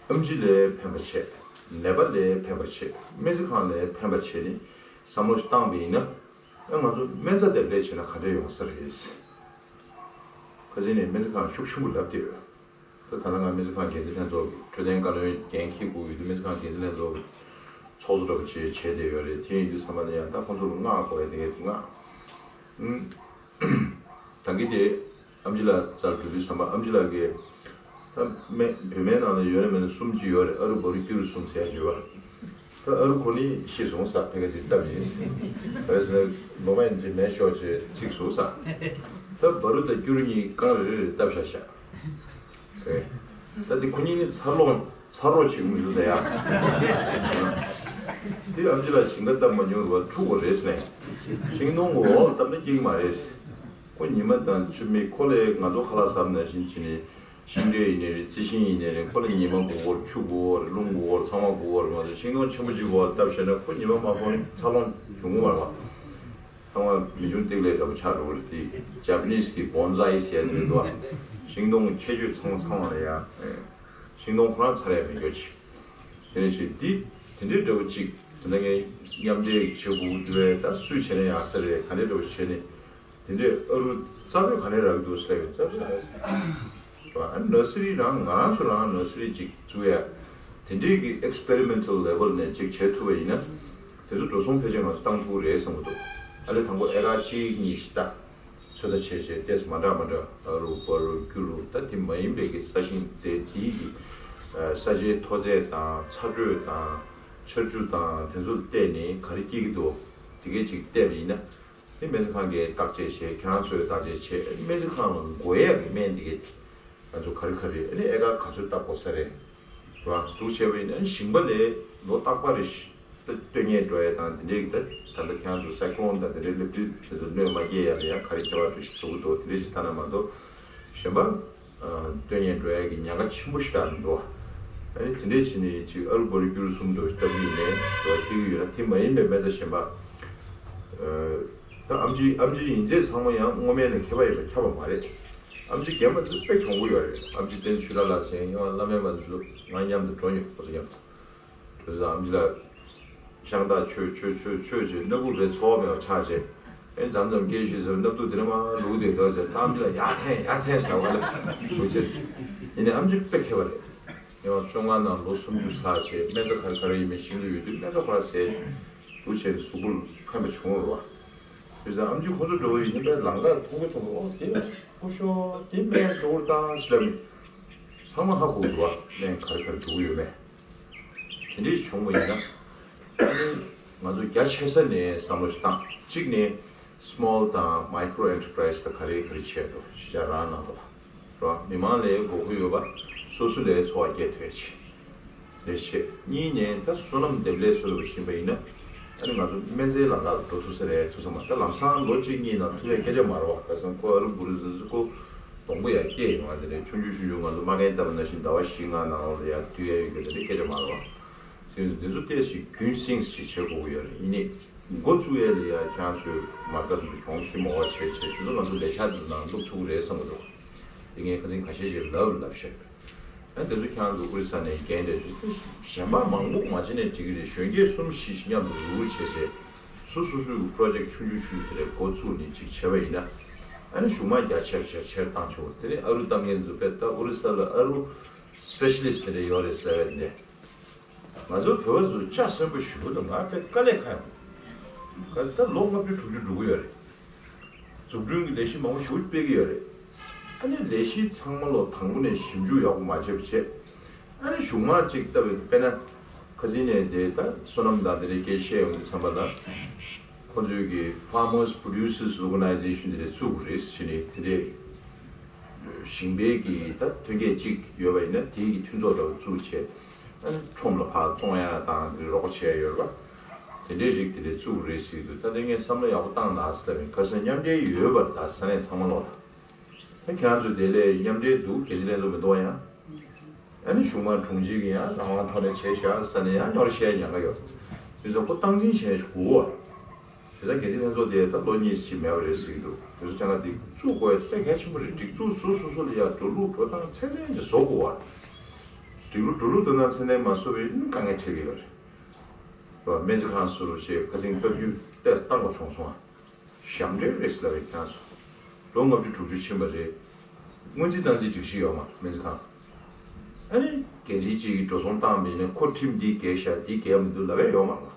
ཨམ་ཆི་ལ་ཕན་པ་བྱས། ནད་པ་ལ་ཕན་པ་བྱས། སྨན་རྩིས་ཁང་ལ་ཕན་པ་བྱས་ནས་བསམ་བློ་ཞིག་བཏང་པ་ཡིན་ན། ཨ་ང་ཚོ་སྨན་རྩྭ་དེ་འདྲ་བྱས་ན་ག་འདྲ་ཡོང་ས་རེད། ཁ་སང་ནས་སྨན་རྩིས་ཁང་ཤུགས་ཆེན་པོ་ལབ་བསྡད་ཡོད། ད་ད་ལྟ་ང་སྨན་རྩིས་ཁང་འགན་འཛིན་ལྷན་ཚོགས་ཀྱི་འཕྲོད་བསྟེན་བཀའ་བློན་འགན་འཁྱེར་དགོས་ཡོད་དུས་སྨན་རྩིས་ཁང་འགན་འཛིན་ལྷན་ཚོགས་ཀྱི་ཚོགས་གཙོ་འདྲ་པོ་ཅིག་བྱས་བསྡད་ཡོད་རེད། དེ་ཡིན་དུས་ཙམ་པ་ལ་ཡང་ད་ཁོང་ཚོ་ལ་མངགས་དགོས་ཡ་དེ་གས་དེ་མངགས། ད་གིན་དེ་ཨམ་ཆི་ལགས་རྩར་འགྲོ་དུས་ཙམ་པ་ཨམ་ཆི་ལགས་ཀྱིས་ད་སྨན་བོད་སྨན་ནང་ལ་ཡོད་ན་མེད་ན་གསུམ་ཅིག་ཡོད་རེད། ཨ་རུ་བ་རུ་སྐྱུ་རུ་གསུམ་ཟེར་ཡ་ཅིག་ཡོད་པ། ད་ཨ་རུ་ཁོ་ནི་ཤི་སོང་ས་ཕ་གི་དེ་བཏབ་ཡིན། བས་ལོ་མ་ཡིན་ཅིག་མེད་ཤོག་ཅེས་ཚིག་གསུངས་ས། ད་བ་རུ་དང་སྐྱུ་རུ་གཉིས་རྐང་རེ་རེ་རེ་བཏབ་བཞག་བཞག་རེད། ད་དེ་ཁོ་གཉིས་ནི་འཚར་ལོངས་འཚར་རོགས་བྱེད་ཀྱི་མི་འདུག་ད་ཡ། དེ་ཨམ་ཆི་ལགས་ཞིང་ཁ་བཏབ་མ་མྱོང་བར་འཁྲུག་པ་རེད་ཟེར་ནས། ཤིང་སྡོང་གི་འོག་ལ་བཏབ་ན་སྐྱེ་གི་མ་རེད། ཁོ་ཉི་མ་དང་ཆུ་མིག་ཁོ་ལས་ང་ཚོ་ཁ་ལག་ཟ་བ་ནང་བཞིན་བྱས་ནས་ཤིང་འབྲས་ཡིན་ནའི་རེད། རྩི་ཤིང་ཡིན་ནའི་རེད། ཁོ་ལ་ཉི་མ་དགོས་ཀྱི་ཡོད་རེད། ཆུ་དགོས་ཀྱི་ཡོད་རེད། རླུང་དགོས་ཀྱི་ཡོད་རེད། ཚང་མ་དགོས་ཀྱི་ཡོད་རེད། མ་གཏོགས་ཤིང་སྡོང་ཆེན་པོ་གཅིག་གི་འོག་ལ་བཏབ་བཞག་ན་ཁོ་ཉི་མ་མ་ཕོག་ན་འཚར་ལོངས་འབྱུང་གི་མ་རེད་པ། ཚང་མ་མི་ཆུང་ཏིག་ལེ་འདྲ་པོ་ཆགས་འགྲོ་གི་རེད་དེ། ཇ་པ་ནིས་ཀྱི་བོན་ཛའི་ཟེར་ནས་འདུག་པ། ཤིང་སྡོང་གི་ཁྱད་ཆོས་ཚང་མ་ཚང་བ་ལ་ཡ། ཤིང་སྡོང་ཁོ་རང་འཚར་ཡ་མེད་རྒྱུ་ཅིག་དེ་ནས་ཅིག་འདི་དེ་འདྲའི་འདྲ་པོ་ཅིག་དེ་འདྲ་ངས་མཉམ་འབྲེལ་བྱེད་དགོས་ཀྱི་འདུག་པས། ད་སུས་བྱས་ན་ཡག་ས་རེད། ག་འདྲའི་འདྲ་པོ་བྱས་ནས་དེ་འདྲའི་ཨ་རུ་རྩ་བོད་ག་ནས་རག་གི་འདུག་ཟེར་བའི་རྩ་བོད་ཨ་ནི་ནར་སི་རི་རང་ང་རང་ཚོ་རང་ནར་སི་རི་ཅིག་བཙུགས་ཡ། དེ་འདྲའི་གི་ཨེག་སི་པེ་རི་མེན་ཊལ་ལེ་ཝལ་ནས་ཅིག་བྱེད་ཐུབ་པ་ཡིན་ན། དེ་ཚོ་འགྲོ་སོང་ཕལ་ཆེར་ང་ཚོ་བཏང་ཐུབ་ཀྱི་རེད་བསམ་གྱི་འདུག་ཨ་ལས་དང་པོ་ཨེ་ཀར་གཅིག་གཉིས་ཤིག་ལྟ། ཚོད་ལྟ་བྱས་བྱས་ཏོག་ཙམ་མ་འདྲ་མ་འདྲ་ཨ་རུ་བ་རུ་སྐྱུ་རུ་ད་དེ་མ་ཡིན་པའི་གི་ས་ཞིང་དེ་དེའི་གི་ས་ཆའི་མཐོ་ཚད་དང་ཚ་དྲོད་དང་ཆར་ཆུ་དང་དེ་ཚོ་ལ་བལྟས་ནས་ག་རེ་སྐྱེ་གི་འདུག་དེ་གས་ཅིག་བལྟས་པ་ཡིན་ན། དེ་སྨན་རྩིས་ཁང་གིས་བརྟག་དཔྱད་བྱས། ཁྱེད་རང་ཚོས་བརྟག་དཔྱད་བྱས། སྨན་རྩིས་ཁང་ལ་དགོས་ཡག་གི་སྨན་དེ་གས་ང་ཚོ་ག་རེ་ག་རེ་ཨ་ནི་ཨེ་ཀར་ག་ཚོད་བཏབ་དགོས་ས་རེད། རེད་བ། འདུག་བྱས་པ་ཡིན་ན་ཞིང་པ་ལས་ལོ་རྟག་པ་རེ་བཞིན་ལྟོས་ངན་འགྲོ་ཡ་དང་དེ་འདྲའི་གི་ད་ད་ལྟ་ཁྱེད་རང་ཚོ་སའི་ཀོ་ལོན་དང་དེ་འདྲའི་ལེབ་ཊི་དེ་ཚོ་གནོད་མ་སྐྱེལ་ཡ་ལ་ཡང་ག་རེ་ཁྱད་པར་འདྲ་ཞིག་བཟོ་གི་འདུག་དེ་འདྲ་ཞིག་ལྟ་ན་མ་གཏོགས་གཞན་པ་ལྟོས་ངན་འགྲོ་ཡ་གི་ཉེན་ཁ་ཆེན་པོ་ཞིག་རག་གི་འདུག་ཨ་ནི་དེ་འདྲས་བྱས་ནས་ཅིག་ཨ་རུ་བ་རུ་སྐྱུ་རུ་གསུམ་འདྲ་བོ་ཞིག་བཏབ་ཀྱི་ཡིན་ནའི་འགྲོ་བ་སྐྱེ་གི་ཡོད་ན། དེ་མ་ཡིན་པའི་སྨན་རྩྭ་གཞན་པ། ད་ཨམ་ཆི་ཨམ་ཆི་ཡིན་ཚད་ཚང་མ་ཡང་སྔོ་སྨན་ལ་མཁས་པ་ཡིན་པ་ཁྱབ་པ་མ་རེད། ཨམ་ཆི་རྒན་པ་ཚོ་དཔེ་གྱོང་པོ་ཡོད་རེད། ཨམ་ཆི་བསྟན་ཆོས་གྲགས་ལགས་ཟེར་མཁན་ཡང་བླ་སྨན་པ་ཚོ་ང་མཉམ་དུ་འགྲོ་མྱོང་། ཁོ་ཚོ་མཉམ་དུ་འགྲོ་དུས་ཨམ་ཆི་ལགས་ཤང་ཏ་ཆོས་ཆོས་ཆོས་ཆོས་ཅེས་སྣ་ཁུག་རེ་ཚོགས་མེད་པ་ཆགས་བྱས། ཨེ་མཚམས་མཚམས་སྐད་ཤོད་ཟེར་སྣབས་ཐུག་དེ་འདྲ་མར་བླུགས་བསྡད་འདུག་ཟེར། ད་ཨམ་ཆི་ལགས་ཡར་འཐེན་ཡར་འཐེན་ཟེར་བ་ལ་འདུག་བྱས། ཡིན་ནའི་ཨམ་ཆི་དཔེ་མཁས་པ་རེད། ཡང་བཅོ་ལྔ་ནང་ལོ་སུམ་ཅུ་ཚར་བྱས། སྨན་རྩྭ་ག་རེ་ག་རེ་ཡིན་མིན་ཤིན་ཏུ་ཡོད་དུས་སྨན་རྩྭ་ཁོ་རང་ཟས་འདུག་བྱས་ནས་གཟུགས་པོ་ལ་ཕན་པ་བྱུང་རེད་བ། དེ་ཙང་ཨམ་ཆི་ཁོ་ཚོ་འདྲ་བོ་ཡིན་ན་པས་ལམ་ཁར་མཐོང་གི་མཐོང་གི་ཨོ་དེ་སྐུ་ཞོགས་དེ་སྨན་འདུག་བཏང་ཟེར་ལབ་ནས་ཚང་མ་ཧ་གོ་གི་འདུག་བ། སྨན་ག་རེ་ག་རེ་འདུག་ཡོད་མེད། དེ་འདྲས་བྱུང་བ་ཡིན་ན། ཨ་ནི་ ང་ཚོ་རྒྱ་ཆེ་ས་ནས་བསམ་བློ་ཞིག་བཏང་། གཅིག་ནས་small་དང་micro enterprise་དང་ག་རེ་ག་རེ་བྱས་འདུག་གཞིས་ཆགས་རང་ནང་ལོགས་ལ། རོ། མི་མང་ལ་དགོས་མཁོ་ཡོད་པ་སོ་སོ་ལ་འཚོ་བ་སྐྱེལ་ཐུབ་ཡ་བྱེད། ལས་བྱེད། གཉིས་ནས་ད་སོ་ནམ་འདེབས་ལས་སོགས་ལ་ཕྱིན་པ་ཡིན་ན། ཨ་ནི་ང་ཚོ་སྨན་རྫས་ལམ་ཁ་ལ་འགྲོ་ཐུབ་ས་རེད། ཐུབ་ས་མ་རེད། ད་ལམ་སང་ལོ་གཅིག་གཉིས་ནང་ཐུབ་ཡ་སྐད་ཆ་མ་རེད་བ། ཁ་སང་ཁོ་ཨ་རུ་བུ་རུ་ཟི་ཟི་ཁོ་སྡོང་པོ་ཡར་སྐྱེས་ཡོང་བ་དེ་རེད། ཆུང་ཆུང་ཆུང་ཆུང་ང་ཚོ་མ་རྒན་བཏབ་པ་ནང་བཞིན་ཟླ་བ་བཞི་ལྔ་ནང་ལོགས་ལ་ཡར་བསྡུ་ཡ་ཡོད་རྒྱུ་དེ་རེད། སྐད་ཆ་མ་རེད་བ། དེ་ཚོ་དེ་ཚོ་ཏོག་ཙམ་རྒྱུན་བསྲིངས་ཤིག་བྱེད་དགོས་ཀྱི་ཡོད་རེད། ཡིན་ནའི་འགོ་བཙུགས་ཡས་ལ་ཡ་ཁྱེད་རང་ཚོས་མ་རྩ་དེ་ཚོ་གྱོང་གི་མོ་བ་བྱས་བྱས་དེ་ཚོ་ང་ཚོ་ལས་འཆར་དེ་ནང་བླུག་ཐུབ་ཀྱི་རེད་བསམ་གྱི་འདུག་དེ་ངས་ཁ་སང་ཁ་ཤས་ཤིག་ལབ་ལབ་བཤད། ཨ་དེ་ཚོ་ཁྱེད་རང་ཚོ་ཨོ་རི་ས་ནས་རྒན་རེད་ཅེས་གཞན་པ་མང་པོ་མ་བྱས་ནས་འགྲིག་གི་རེད། གཞོན་སྐྱེས་གསུམ་བཞི་ཞིག་མཉམ་དུ་རུག་རུག་བྱས་བྱས་སོ་སོ་སོའི་པོ་རོ་ཇེག་ཆུང་ཆུང་ཆུང་ཆུང་དེ་འདྲ་འགོ་བཙུགས་ནས་ཅིག་བྱས་པ་ཡིན་ན། ཨ་ནི་གཞུག་མ་རྒྱ་ཆེར་ཆེར་ཆེར་བཏང་ཆོག་དེ་ནས་ཨ་རུ་བཏང་མཁན་ཚོ་དཔེ་ད་ཨོ་རི་ས་ལ་ཨ་རུ་སི་པེ་ཤ་ལི་སི་ཊི་དེ་འདྲ་ཡོད་རེད་ཟེར་བས་ནས། ང་ཚོ་བོད་པ་ཚོ་ལྕགས་སྲིན་པོ་ཞུ་ལ་ང་དཔེ་དཀའ་ལས་ཁག་ཡོད། ག་ཚོད་ད་ལོ་ལྔ་བཅུ་དྲུག་ཅུ་འགྲོ་གི་ཡོད་རེད། འཛུགས་སྐྲུན་གྱི་ལས་གཞི་མང་པོ་ཞེ་པོ་སྤེལ་གྱི་ཡོད་རེད། ཨ་ནི་ལས་གཞི་ཚང་མ་ལོ་དང་པོ་ནས་ཞིབ་འཇུག་ཡག་པོ་མ་བྱས་པ་བྱས། ཨ་ནི་གཞུག་མ་གཅིག་ལྟ་བུ་དཔེར་ན་ཁ་སང་ནས་དེ་ད་སོ་ནམ་དང་དེ་འདྲའི་སྐད་བཤད་ཡོང་དུས་ཙམ་པ་ལ། ཁོ་ཚོས་ཀྱི་Farmers Producers Organization་དེ་འདྲ་བཙུགས་དགོས་རེད་ཟེར་ནས་དེ་འདྲའི་ཞིང་པའི་གི་ད་ཐོན་སྐྱེད་གཅིག་ཡོད་པ་ཡིན་ན་དེའི་གི་མཐུན་ཚོགས་འདྲ་བོ་བཙུགས་བྱས། ཨ་ནི་ཁྲོམ་ལ་ཕར་བཙོང་ཡ་དང་དེ་རོགས་བྱས་ཡོད་རེད་པ། དེ་འདྲའི་རིགས་དེ་འདྲའི་བཙུགས་རེད་ཟེར་གྱི་འདུག་ད་དེ་ངས་བསམ་བློ་ཡག་པོ་བཏང་ན་ཟེར་ལབ་ཡིན། ཁ་སང་མཉམ་འབྲེལ་ཡོད་པར་ད་ས་གནས་ཚང་མ་ལོག་ལ། ད་ཁྱེད་རང་ཚོས་དེ་ལས་མཉམ་འབྲེལ་འདུག་འགན་འཛིན་ལྷན་ཚོགས་མི་འདུག་ཡང་། ཨ་ནི་གཞུག་མ་དྲུང་ཆེ་གིས་ཡང་རང་དབང་ཐོག་ནས་བྱས་བཞག་ཟེར་ནས་ཡང་རྙོག་དྲ་བཤད་ཉེན་ཁ་ཡོད། དེ་ཚོ་ཁོ་སྟངས་འཛིན་བྱས་དགོས་པ། དེ་ཚོ་འགན་འཛིན་ལྷན་ཚོགས་དེ་ད་ལོ་གཉིས་ཤིག་མེད་པ་རེད་ཟེར་གྱི་འདུག་དེ་ཚོ་ཆ་ལག་དེ་བཙུགས་དགོས་ཡ་དཔེ་གལ་ཆེན་པོ་རེད། སྒྲིག་འཛུགས་སོ་སོ་སོ་ལ་ཡ་འགྲོ་ལུགས་འགྲོ་སྟངས་ཚད་ལྡན་ཅིག་བཟོ་དགོས་པ། སྒྲིག་ལུགས་འགྲོ་ལུགས་འགྲོ་སྟངས་ཚད་ལྡན་མ་བཟོ་བའི་དཀའ་ངལ་འཕྲད་ཀྱི་ཡོད་རེད། སྨན་རྩིས་ཁང་སུ་རུ་ཞེས་ཁ་སང་སྟབས་ཡུལ་ཏེ་བཏང་བ་བྱུང་སོང་ཨ། ཞབས་འདྲེན་རེད་ལབ་པའི་ཁྱེད་རང་ཚོ། ལོ་ལྔ་བཅུ་དྲུག་ཅུ་ཕྱིན་པ་རེད། སྔོན་རྩིས་བཏང་རྩིས་སྒྲིག་གཞི་ཡོད་མ་རེད་སྨན་རྩིས་ཁང་། ཨ་ནི་འགན་འཛིན་གཅིག་གིས་འགྲོ་སོང་བཏང་མིན་ནས་ཁོ་ཁྲིམས་འདི་འགལ་ཤག་འདི་འགལ་མི་འདུག་ལབ་ཡ་ཡོད་མ་རེད།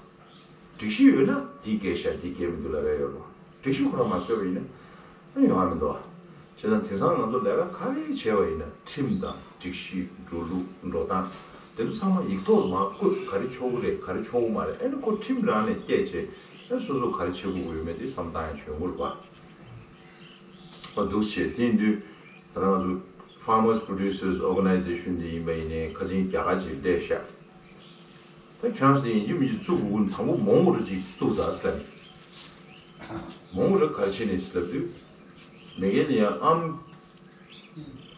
སྒྲིག་གཞི་ཡོད་ན་འདི་འགལ་ཤག་འདི་འགལ་མི་འདུག་ལབ་ཡ་ཡོད་རེད། སྒྲིག་གཞི་ཁོ་རང་མ་བཟོས་པ་ཡིན་ན་ཨ་ཡོང་བ་མི་འདུག་ཨ། བྱས་ཙང་དེང་སང་ང་ཚོ་ལས་ཀ་ག་རེ་བྱས་པ་ཡིན་ན་ཁྲིམས་དང་སྒྲིག་གཞི་འགྲོ་ལུགས་འགྲོ་སྟངས་དེ་ཚོ་ཚང་མ་ཡིག་ཐོག་ལ་མར་བཀོད། ག་རེ་ཆོག་གི་རེད་ག་རེ་ཆོག་གི་མ་རེད། ཨ་ནི་ཁོ་ཁྲིམས་རང་ནས་བལྟས་བྱས་ཨ་སོ་སོ་ག་རེ་བྱེད་དགོས་ཀྱི་ཡོད་མེད་དེ་བསམ་བཏང་ཡ་བྱུང་དགོས་རེད་པ། འདུག་བྱས་དེ་ཡིན་དུས་ད་ང་ཚོ་Farmers Producers Organization་དེ་ཡིན་པ་ཡིན་ནའི་ཁ་སང་རྒྱ་གར་ཅིག་བསྡད་ཤག་ད་ཁྱེད་རང་ཚོ་ཡིན་གཅིག་མིན་གཅིག་བཙུགས་དགོས་ཀྱི་དང་པོ་མོང་བུ་ར་ཅིག་བཙུགས་དང་ཟེར་ནས། མོང་བུ་ར་ག་རེ་བྱས་ནས་ཟེར་ལབ་དུས། མ་གི་ལ་ཡང་ཨམ་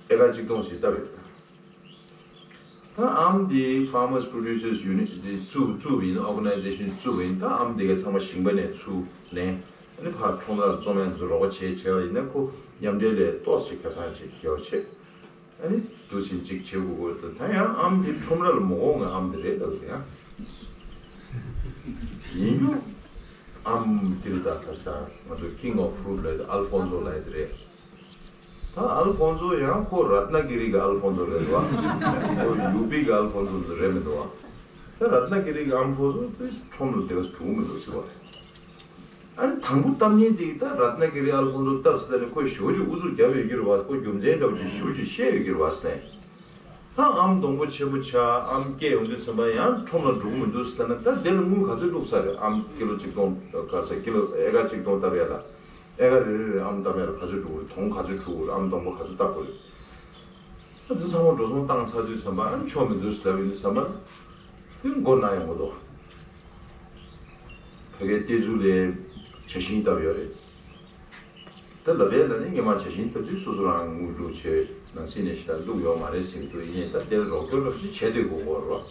ཨེ་ཀར་གཅིག་སྟོང་ཞིག་བཏབ་ཡོད་ད། ད་ཨམ་དེ་Farmers Producers Unit་དེ་བཙུགས་བཙུགས་པ་ཡིན། Organization་བཙུགས་པ་ཡིན། ད་ཨམ་དེ་གའི་ཚང་མ་ཞིང་པ་ནས་ཚུར་ལེན། ཨ་ནི་ཕར་ཁྲོམ་རར་བཙོང་མཁན་ཚོ་རོགས་པ་བྱས་བྱས་པ་ཡིན་ན་ཁོ་མཉམ་འབྲེལ་ལས་ཏོག་ཙམ་ཁེ་བཟང་ཅིག་ཡོད་བྱས། ཨ་ནི་འདུག་བྱས་ཅིག་བྱེད་དགོས་དགོས་ད། ད་ཡང་ཨམ་དེ་ཁྲོམ་རར་མ་འོང་ངའི་ཨམ་དེ་རེད་ལབ་ཡང་། ཡིན་རྒྱུ། ཨམ་དེ་རེད་ད། ཁ་སང་ང་ཚོ་King of Fruit་ལབ་ཡ་དེ་ཨལ་ཕོན་ཛོ་ལབ་ཡ་དེ་རེད། ད་ཨལ་ཕོན་ཛོ་ཡང་ཁོ་རཏྣ་ཀི་རི་གི་ཨལ་ཕོན་ཛོ་རེད་འདུག་བ། ཁོ་ཡུ་པི་གི་ཨལ་ཕོན་ཛོ་རེད་མི་འདུག་བ། ད་རཏྣ་ཀི་རི་གི་ཨལ་ཕོན་ཛོ་དེ་ཁྲོམ་ལ་དེ་ག་འགྲོ་གི་མི་འདུག་ཟེར་བ་རེད། ཨ་ནི་དང་པོ་བཏབ་མཁན་དེ་གིས་ད་རཏྣ་ཀི་རི་ཨལ་ཕོན་ཛོ་བཏབ་ཟེར་ནས་ཁོས་ཞེ་པོ་ཅིག་ཨུ་ཚུགས་བརྒྱབ་ཡོད་ཀྱི་རེད་བ། ཁོ་རྒྱུ་མཚན་འདྲ་པོ་ཅིག་ཞེ་པོ་ཅིག་བཤད་ཡོད་ཀྱི་རེད་བ་ཟེར་ནས། ད་ཨམ་སྡོང་པོ་ཆེན་པོ་ཆགས། ཨམ་སྐྱེས་ཡོང་དུས་ཙམ་པ་ཡང་ཁྲོམ་ལ་འགྲོ་གི་མི་འདུག་ཟེར་ན། ད་དེ་ལ་དངུལ་ག་ཚོད་བླུགས་ཚར་རེད། ཨམ་ཀི་ལོ་གཅིག་སྟོང་ག་ས་ཀི་ལོ་ཨེ་ཀར་གཅིག་སྟོང་བཏབ་ཡ་ལ། ཨེ་ཀར་རེ་རེ་རེ་ཨམ་བཏབ་ཡ་ལ་ག་ཚོད་འགྲོ་གི་རེད། དོང་ག་ཚོད་འགྲོ་གི་རེད། ཨམ་སྡོང་པོ་ག་ཚོད་བཏབ་དགོས་རེད། ད་དེ་ཚང་མ་འགྲོ་སོང་བཏང་ཚར་དུས་ཙམ་པ་ཨ་ནི་ཆོག་མི་འདུག་ཟེར་ལབ་ཡོང་དུས་ཙམ་པ། དེ་མགོ་ན་ཡོང་གི་འདུག་བོད་སྐད་བསྡུས་ཚིག་ལ་བྱ་ཤིང་བཏབ་ཡོད་རེད། ད་ལབ་ཡས་ལ་ནི་སྔོན་མ་བྱ་ཤིང་བཏབ་དུས་སོ་སོ་རང་དངུལ་བླུགས་བྱས་ནང་སྲིད་ནས་ཞེ་དྲག་བླུགས་ཡོད་མ་རེད་ཟེར་གྱི་འདུག་ཡིན་ནའི་ད་དེར་རོགས་སྐྱོར་འདྲ་པོ་ཞིག་བྱས་བསྡད་དགོས་ཀྱི་ཡོད་རེད་བ།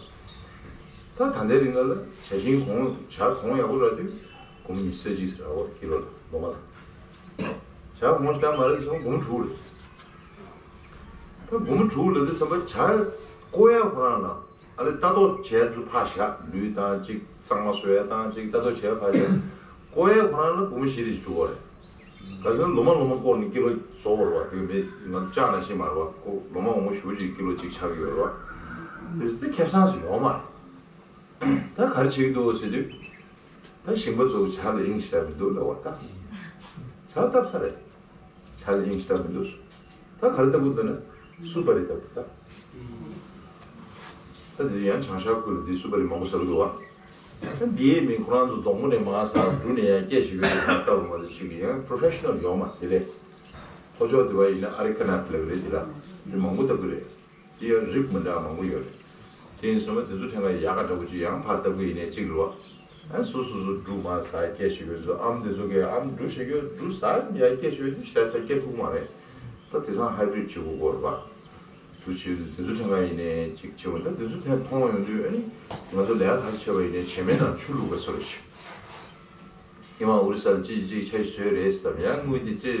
ད་ད་ལྟའི་རིང་ལ་ལ་བྱ་ཤིང་གོང་བྱ་གོང་ཡག་པོ་རག་དུས་སྒོར་མོ་ཉི་ཤུ་རྩ་གཅིག་ཟེར་བ་ཀི་ལོ་ལ་ལོ་མ་ལ། བྱ་གོང་ཞེ་དྲག་མ་རག་དུས་ཙམ་སྒོར་མོ་དྲུག་རེད། ད་སྒོར་མོ་དྲུག་ལབ་དུས་ཙམ་པ་བྱ་བརྐོ་ཡ་ཁོ་རང་ལ། ཨ་ལས་ལྟ་རྟོག་བྱས་ཚུལ་ཕར་བཞག་ལུད་དང་གཅིག་གཙང་མ་བཟོ་ཡ་དང་གཅིག་ལྟ་རྟོག་བྱས་ཕར་བཞག་བརྐོ་ཡ་ཁོ་རང་ལ་སྒོར་མོ་བཞི་རེ་འགྲོ་གི་རེད། ག་ཟེར་ན་ལོ་མ་ལོ་མ་བརྐོས་ནས་ཀི་ལོ་བཟོ་བར་བ་དེ་མེད་ང་ལྕགས་ནང་བཞིན་མ་རེད་བ། ཁོ་ལོ་མ་འོང་བ་ཞེ་པོ་ཅིག་ཀི་ལོ་གཅིག་ཆགས་ཀྱི་ཡོད་རེད་བ། དེ་ཚོ་དེ་ཁེ་བཟང་ཞིག་ཡོད་མ་རེད། ད་ག་རེ་བྱེད་ཀྱི་འདུག་ཟེར་དུས། ད་ཞིང་པ་ཚོ་བྱ་ལ་དབྱིངས་ཞེ་དྲག་མི་འདུག་ལབ་པ་ད། བྱ་བཏབ་ཚར་རེད། བྱ་ལ་དབྱིངས་ཞེ་དྲག་མི་འདུག་ད་ག་རེ་བཏབ་ཀྱི་འདུག་ན་སུ་པ་རི་བཏབ་ཀྱི་ད། ད་དེ་ཡང་བྱང་ཤར་ཁུལ་ལ་འདི་སུ་པ་རི་མང་པོ་ཟ་གི་འདུག་བ། ད་འདིའི་མིང་ཁོ་རང་ཚོ་གདོང་མོ་ནས་མར་ཟ་འབྲུ་ནས་ཡར་སྐད་ཞིག་ཡོད་པའི་ཁ་ལྟ་བུ་མ་རེད། ཅིག་ཡང་པྲོ་ཕེ་ཤི་ནལ་ཡོད་མ་རེད་དེ་ལས། ལྷོ་ཕྱོགས་དེ་བ་ཡིན་ན་ཨ་རི་ཀ་ནག་ལབ་རེད། དེ་ལ་མི་མང་པོ་ལྟ་གི་རེད། དེ་ཡང་རིགས་མི་འདྲ་མང་པོ་ཡོད་རེད། དེ་ཡིན་སོང་བ་དེ་ཚོ་ཕྲན་ཁ་ཡག་ག་འདྲ་པོ་ཅིག་ཡང་ཕར་ལྟ་གི་ཡིན་ནའི་གཅིག་རེད་བ། ཨ་སོ་སོ་སོ་འབྲུ་མར་ཟ་སྐད་ཞིག་ཡོད་ཚོ། ཨམ་དེ་ཚོ་གིས་ཨམ་འབྲུ་ཞིག་ཡོད། འབྲུ་ཟ་ཡ་སྐད་ཞིག་ཡོད་དུས་ཤ་ད་སྐད་ཐུག་མ་རེད། ད་དེང་སང་ཧའི་བྷི་རིད་བྱེད་དགོས་གོ་རེད་བ། འབྲུ་བྱེད་དུས་དེ་ཚོ་ཕྲན་ཁ་ཡིན་ནའི་གཅིག་བྱེད་འོང་། ད་དེ་ཚོ་ཐེངས་མཐོང་ཡོང་དུས་ཨ་ནི་ང་ཚོ་ལས་ཀ་ག་རེ་བྱས་པ་ཡིན་ནའི་བྱེ་མའི་ནང་ཆུ་བླུགས་པ་བཟོ་འདྲ་ཞིག་ཉི་མ་འུ་རི་ས་ལ་ཅི་ཅི་ཅི་ཆ་ཞིག་བཟོས་རེད་ཟེར་ཡང་དངུལ་འདི་ཅི་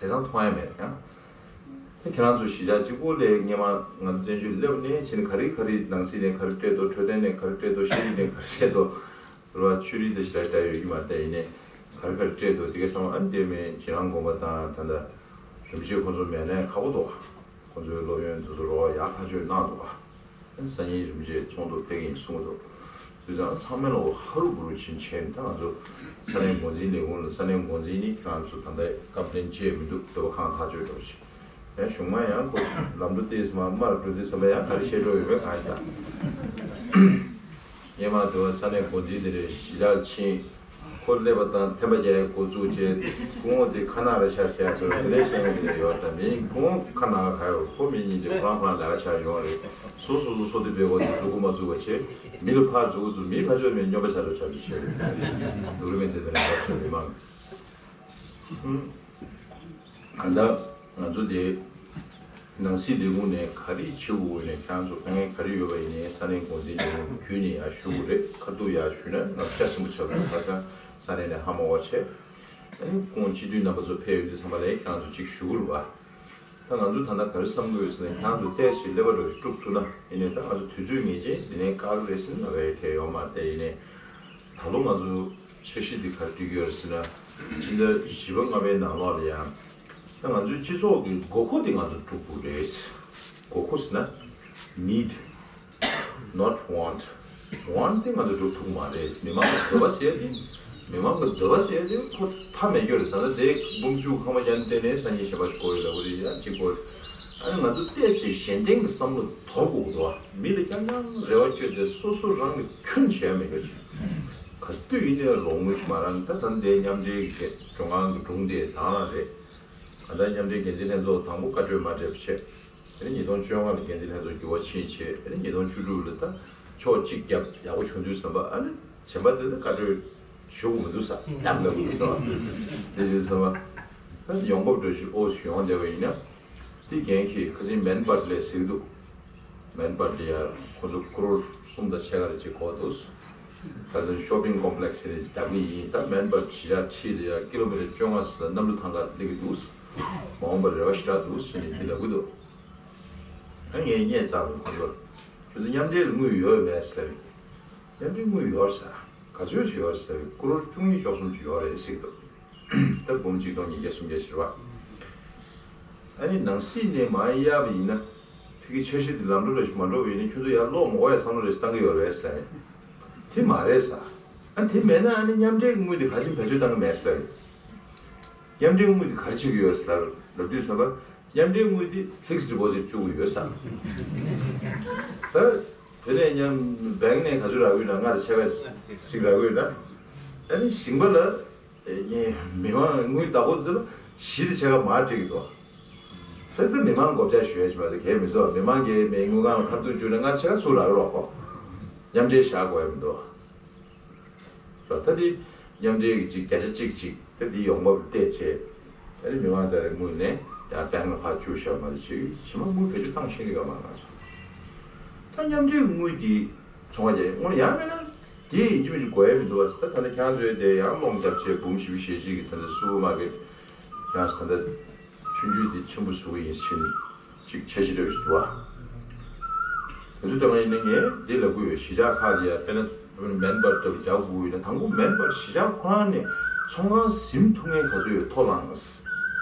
དེང་སང་མཐོང་ཡ་མེད་ཡང་། ད་ཁྱེད་རང་ཚོ་གཞིས་ཆགས་གཅིག་པོ་ལས་སྔོན་མ་ང་ཚོ་བཙན་བྱོལ་སླེབས་ནས་ཕྱིན་ག་རེ་ག་རེ་ནང་སྲིད་ནས་ག་རེ་སྤྲད་འདུག་འཕྲོད་བསྟེན་ནས་ག་རེ་སྤྲད་འདུག་ཤེས་རིག་ནས་ག་རེ་སྤྲད་འདུག་རེད་བ། ཆོས་རིག་དེ་ཞེ་དྲག་འདྲ་ཡོད་ཀྱི་མ་རེད། ཡིན་ནའི་ག་རེ་ག་རེ་སྤྲད་འདུག་དེ་ག་ཚང་མ་ཨ་ནི་དེ་མིན་ཇོ་ནང་དགོན་པ་དང་ད་ལྟ་རིན་པོ་ཆེ་ཁོང་ཚོ་མེད་ནའི་ཁག་པོ་འདུག་ཁོང་ཚོའི་སློབ་ཡོན་དེ་ཚོ་རོགས་ཡག་ཐག་ཆོད་གནང་འདུག་སང་ཉིན་རིན་པོ་ཆེ་ཚོགས་འདུ་ཕེབས་ཀྱི་ཡིན་གསུངས་འདུག་དུས་ཙང་ཚང་མས་ལོ་ཧ་རུ་བུ་རུ་ཕྱིན་ཆད་ད་ང་ཚོ་ས་གནས་འགོ་འཛིན་ལས་ཁུངས་ལ། ས་གནས་འགོ་འཛིན་ནི་ཁྱེད་རང་ཚོ་ད་ལྟ་སྐབས་དོན་བཅད་མི་འདུག་སྡོད་པ་ཁང་ཐག་ཆོད་འགྲོ་ཞིག་ཡང་གཞུང་མ་ཡང་ཁོ་ལམ་འགྲོ་ཏེས་མ་མར་འགྲོ་དུས་ཙམ་པ་ཡང་ག་རེ་བཤད་འགྲོ་ཡོད་པའི་གང་ཡིན་ད། སྔོན་མ་དུ་ས་གནས་འགོ་འཛིན་དེ་རེད། གཞིས་ཆགས་ཕྱིན། ཁོ་སླེབས་པ་དང་ཐེམ་པ་རྒྱག་ཡའི་འགོ་བཙུགས་བྱས། སྐུ་ངོ་དེ་ཁ་ནག་རེད་ཤག་ཟེར་ཡ་ཚོ་དེ་ལས་ཤེས་ཡོན་དེ་ཡོད་ད། མི་སྐུ་ངོ་ཁ་ནག་ག་ཡོད། ཁོ་མི་གཉིས་དེ་ཁོ་རང་ཁོ་རང་ལས་ཀ་བྱ་ཡོང་རེད། སོ་སོ་སོ་སོ་དེ་བས་གོ་དེ་འཛུགས་གོ་མ་བཙུགས་པ་བྱས། མི་ལ་ཕར་འཛུགས་འཛུགས། མི་ཕར་ཕྱོགས་ནས་སྨྱོན་པ་བྱ་རོགས་བྱ་རོགས་བྱས་རེད། འདུག་རུ་མེད་ཚེ་དེ་ནས་ཕར་ཕྱོགས་མི་མང་། གང་ལྟར་ང་ཚོ་དེ་ནང་སྲིད་ལས་ཁུངས་ནས་ག་རེ་བྱེད་དགོས་ནས་ཁྱེད་རང་ཚོ་དཀའ་ངལ་ག་རེ་ཡོད་པ་ཡིན་ནའི་ས་གནས་འགོ་འཛིན་ལས་ཁུངས་བརྒྱུད་ནས་ཡར་ཞུ་དགོས་རེད། ཁ་ཐུག་ཡར་ཞུས་ན་ང་ཚོ་བྱ་ཟིན་པོ་ཆགས་འདུག་ཁ་སང་ས་གནས་ནས་ཧ་མ་གོ་བྱས། ཨ་ནི་ཁོང་སྤྱི་འཐུས་རྣམ་པ་ཚོ་ཕེབས་ཡོང་དུས་ཙམ་པ་ལ་ཁྱེད་རང་ཚོ་གཅིག་ཞུ་དགོས་རེད་བ། ད་ང་ཚོ་ད་ལྟ་ག་རེ་བསམ་གྱི་ཡོད་ཟེར་ན། ཁྱེད་རང་ཚོ་ཏོག་ཙམ་ཀླད་པ་འདྲ་ཞིག་དཀྲུག་ཐུབ་ན་ཡིན་ནའི་ད་ང་ཚོ་དུས་ཚོད་ངེས་ཅན་འདི་ནས་བཀག་རེད་ཟེར་ན་བས་དེ་ཡོང་མ་རེད། ཡིན་ནའི་ད་ལོ་ང་ཚོ་འཆར་གཞི་འདི་ག་རེ་བསྒྲིགས་ཡོད་ཟེར་ན། ཕྱི་ཟླ་བཞི་པ་ལྔ་པའི་ནང་ལོགས་ལ་ཡང་། ད་ང་ཚོའི་སྤྱི་ཚོགས་ཀྱི་དགོས་མཁོ་འདི་ང་ཚོ་སྒྲུབ་དགོས་རེད། དགོས་མཁོ་ཟེར་ན། Need, not want. Want དེ་ང་ཚོ་སྒྲུབ་ཐུབ་མ་རེད། མི་མང་གི་འདོད་པ་ཟེར་དེ། མི་མང་གི་འདོད་པ་ཟེར་དེ་ཁོ་མཐའ་མེད་རྒྱུ་རེད། ད་ལྟ་དེ་འབུམ་ཆུ་ཁང་པ་ཡན་བལྟས་ནས་སང་ཉིན་གཞན་པ་ཞིག་དགོས་ཡོད་ལབ་ཀྱི་རེད། ཡང་གཅིག་དགོས། ཨ་ནི་ང་ཚོ་ཏོག་ཙམ་གཞན་བརྟེན་གྱི་བསམ་བློ་དོར་དགོས་འདུག་མི་ལ་རྐྱང་རྐྱང་རེ་བ་བཅོལ་ཏེ་སོ་སོ་རང་གི་ཁྱོན་བྱས་ཡ་མེད་རྒྱུ་ཅིག་ག་དུས་ཡིན་ནའི་རོགས་དངུལ་ཞིག་མ་རག་ན། ད་ད་ལྟའི་མཉམ་འབྲེལ་གྱི་ཁྲོམ་ཁང་གི་སྒྲུང་དེ་དང་རེད། ད་ལྟ་མཉམ་འབྲེལ་འགན་འཛིན་ལྷན་ཚོགས་དང་པོ་བཀའ་གྲོས་མ་འགྲེབས་བྱས། དེ་ནས་ཉིས་སྟོང་བཅོ་ལྔ་ལ་འགན་འཛིན་ལྷན་ཚོགས་འགྱུར་བ་ཕྱིན་བྱས། དེ་ནས་ཉིས་སྟོང་བཅུ་དྲུག་ལ་ད་ཕྱོགས་གཅིག་བརྒྱབ་ཡག་པོ་བྱུང་དུས་ཙམ་པ། ཨ་ནི་གཞན་པ་དེ་ཚོ་བཀའ་གྲོས་ཞུ་དགོས་མི་འདུག་ས། བདམས་དགོས་མི་འདུག་ས། དེ་བྱས་ཙམ་པ་ད་ཡོང་འབབ་འདྲ་ཞིག་ཨོ་ཞིག་ཡོང་བསྡད་པ་ཡིན་ན། དེ་འགན་འཁྱེར་ཁ་སང་མན་བྷཊ་ལས་ཟེར་གྱི་འདུག་མན་བྷཊ་ལ་ཡ་ཁོ་ཚོ་ཀོ་རོར་གསུམ་དང་ཕྱེད་ཀ་རེ་ཅིག་གོ་འདུག་ཁ་སང་ཤོ་པིང་ཀོམ་པི་ལེགས་ཟེར་ནས་བརྒྱབ་གི་ཡིན། ད་མན་བྷཊ་གཞིས་ཆགས་འཁྲིས་ལ་ཡ་ཀི་ལོ་མི་ཊར་བཅོ་ལྔ་ཙམ་ལ་གནམ་གྲུ་ཐང་ག་སླེབས་ཀྱི་འདུག་མ་འོངས་པར་རེ་བ་ཞེ་དྲག་འདུག་ཟེར་ནས་དེ་ལབ་ཀྱི་འདུག་ཨ་ངས་བརྙན་བཙལ་བའི་ཁོ་ཚོར། ཁྱོད་ཚོ་མཉམ་འབྲེལ་ལ་དངུལ་ཡོད་མེད་ཟེར། མཉམ་འབྲེལ་དངུལ་ཡོད་ཟེར། ག་ཚོད་ཅིག་ཡོད་ཟེར། ཀོ་རོར་བཅུ་གཉིས་བཅུ་གསུམ་ཅིག་ཡོད་རེད་ཟེར་གྱི་འདུག་ད་འབུམ་གཅིག་སྟོང་ཉིས་བརྒྱ་སུམ་བརྒྱ་ཞིག་རེད་བ། ཨ་ནི་ནང་སྲིད་ནས་མར་གཡར་བ་ཡིན་ན། ཕ་གི་འཆར་གཞི་འདི་ལམ་འགྲོ་རེ་ཞིག་མ་འགྲོ་བ་ཡིན་ན། ཁྱོད་ཚོ་ཡར་ལོག་མ་དགོས་ཡ་བསམ་བློ་རེ་ཞིག་བཏང་གི་ཡོད་རེད་ཟེར་ལབ་ཡིན། དེ་མ་རེད་ཟེར། ཨ་དེ་མེད་ན་ཨ་ནི་མཉམ་འབྲེལ་དངུལ་འདི་ག་རེ་བྱས་བེད་སྤྱོད་བཏང་གི་མེད་ཟེར་ལབ་ཡིན། མཉམ་འབྲེལ་དངུལ་འདི་ག་རེ་བྱེད་ཀྱི་ཡོད་ཟེར་ལབ་དུས་ཙམ་པ། མཉམ་འབྲེལ་དངུལ་འདི་ཕིག་སི་ཌི་པོ་ཟིཊ་བཅུག་གི་ཡོད་ཟེར། ད་དེ་ནས་མཉམ་བེང་ནས་ག་ཚོད་རག་གི་ཡོད་ན། ལྔ་དང་ཕྱེད་ཀ་ཅིག་རག་གི་ཡོད་ན། ཨ་ནི་ཞིང་པ་ལ། ཨེ་ངས་མི་མང་དངུལ་བདག་པོ་འདི་ལ་བཞི་དང་ཕྱེད་ཀ་མར་སྤྲད་ཀྱི་འདུག་ད་ལྟ་མི་མང་བགོ་བཤའ་ཞུ་ཡ་ཞིག་མ་ཟད་གལ་མི་འདུག་མི་མང་གིས་མི་དངུལ་ཁང་ལ་ཁ་ཐུག་བཅུག་ན་ལྔ་ཕྱེད་ཀ་ཚུར་རག་གི་རེད་པ། མཉམ་འབྲེལ་བཞག་དགོས་ཡ་མི་འདུག་ད་ལྟ་འདི་མཉམ་འབྲེལ་གྱི་ཅིག་བརྒྱ་ཆ་གཅིག་ཅིག་ད་འདི་ཡོང་འབབ་ལ་བལྟས་བྱས། ད་འདི་མི་མང་རྩ་རེ་དངུལ་ནས་ཡང་བེང་ལ་ཕར་བཅུག་བཞག་མ་རེད། ཅིག་ཕྱི་མ་དངུལ་བེད་སྤྱོད་བཏང་ཤེས་ཀྱི་ཡོད་མ་རེད་ང་ཚོ། ད་མཉམ་འབྲེལ་དངུལ་འདི་ཚོང་ཁང་རྒྱག་དངུལ་ཡང་མིན་ན། དེ་ཡིན་གཅིག་མིན་གཅིག་དགོས་ཡ་མི་འདུག་བ། ད་ད་ནི་ཁྱེད་རང་ཚོའི་དེ་ཡང་སློང་རྒྱབ་བྱས་འབུམ་བཞི་བཅུ་ཞེ་གཅིག་གི་ད་ནི་སུ་པར་མར་ཀེཊ་ཡང་ད་ལྟ་ཆུང་ཆུང་དེ་ཆེན་པོ་བཟོ་གི་ཡིན་ཕྱིན་ཅིག་འཆར་གཞི་འདྲ་བོ་ཞིག་འདུག་བ། དེ་ཚོ་ལྟ་བ་ཡིན་ན་ངས་འདི་ལབ་དགོས་ཡོད། གཞིས་ཆགས་ཁག་ལ་ཡ་དཔེར་ན་མན་བྷཊ་ལྟ་བུ་རྒྱག་དགོས་ཡོད་ན། དང་པོ་མན་བྷཊ་གཞིས་ཆགས་ཁོ་རང་ནས་ཚོང་ཁང་ཟིན་ཐུབ་མཁན་ག་ཚོད་ཡོད་ཐོ་བླངས།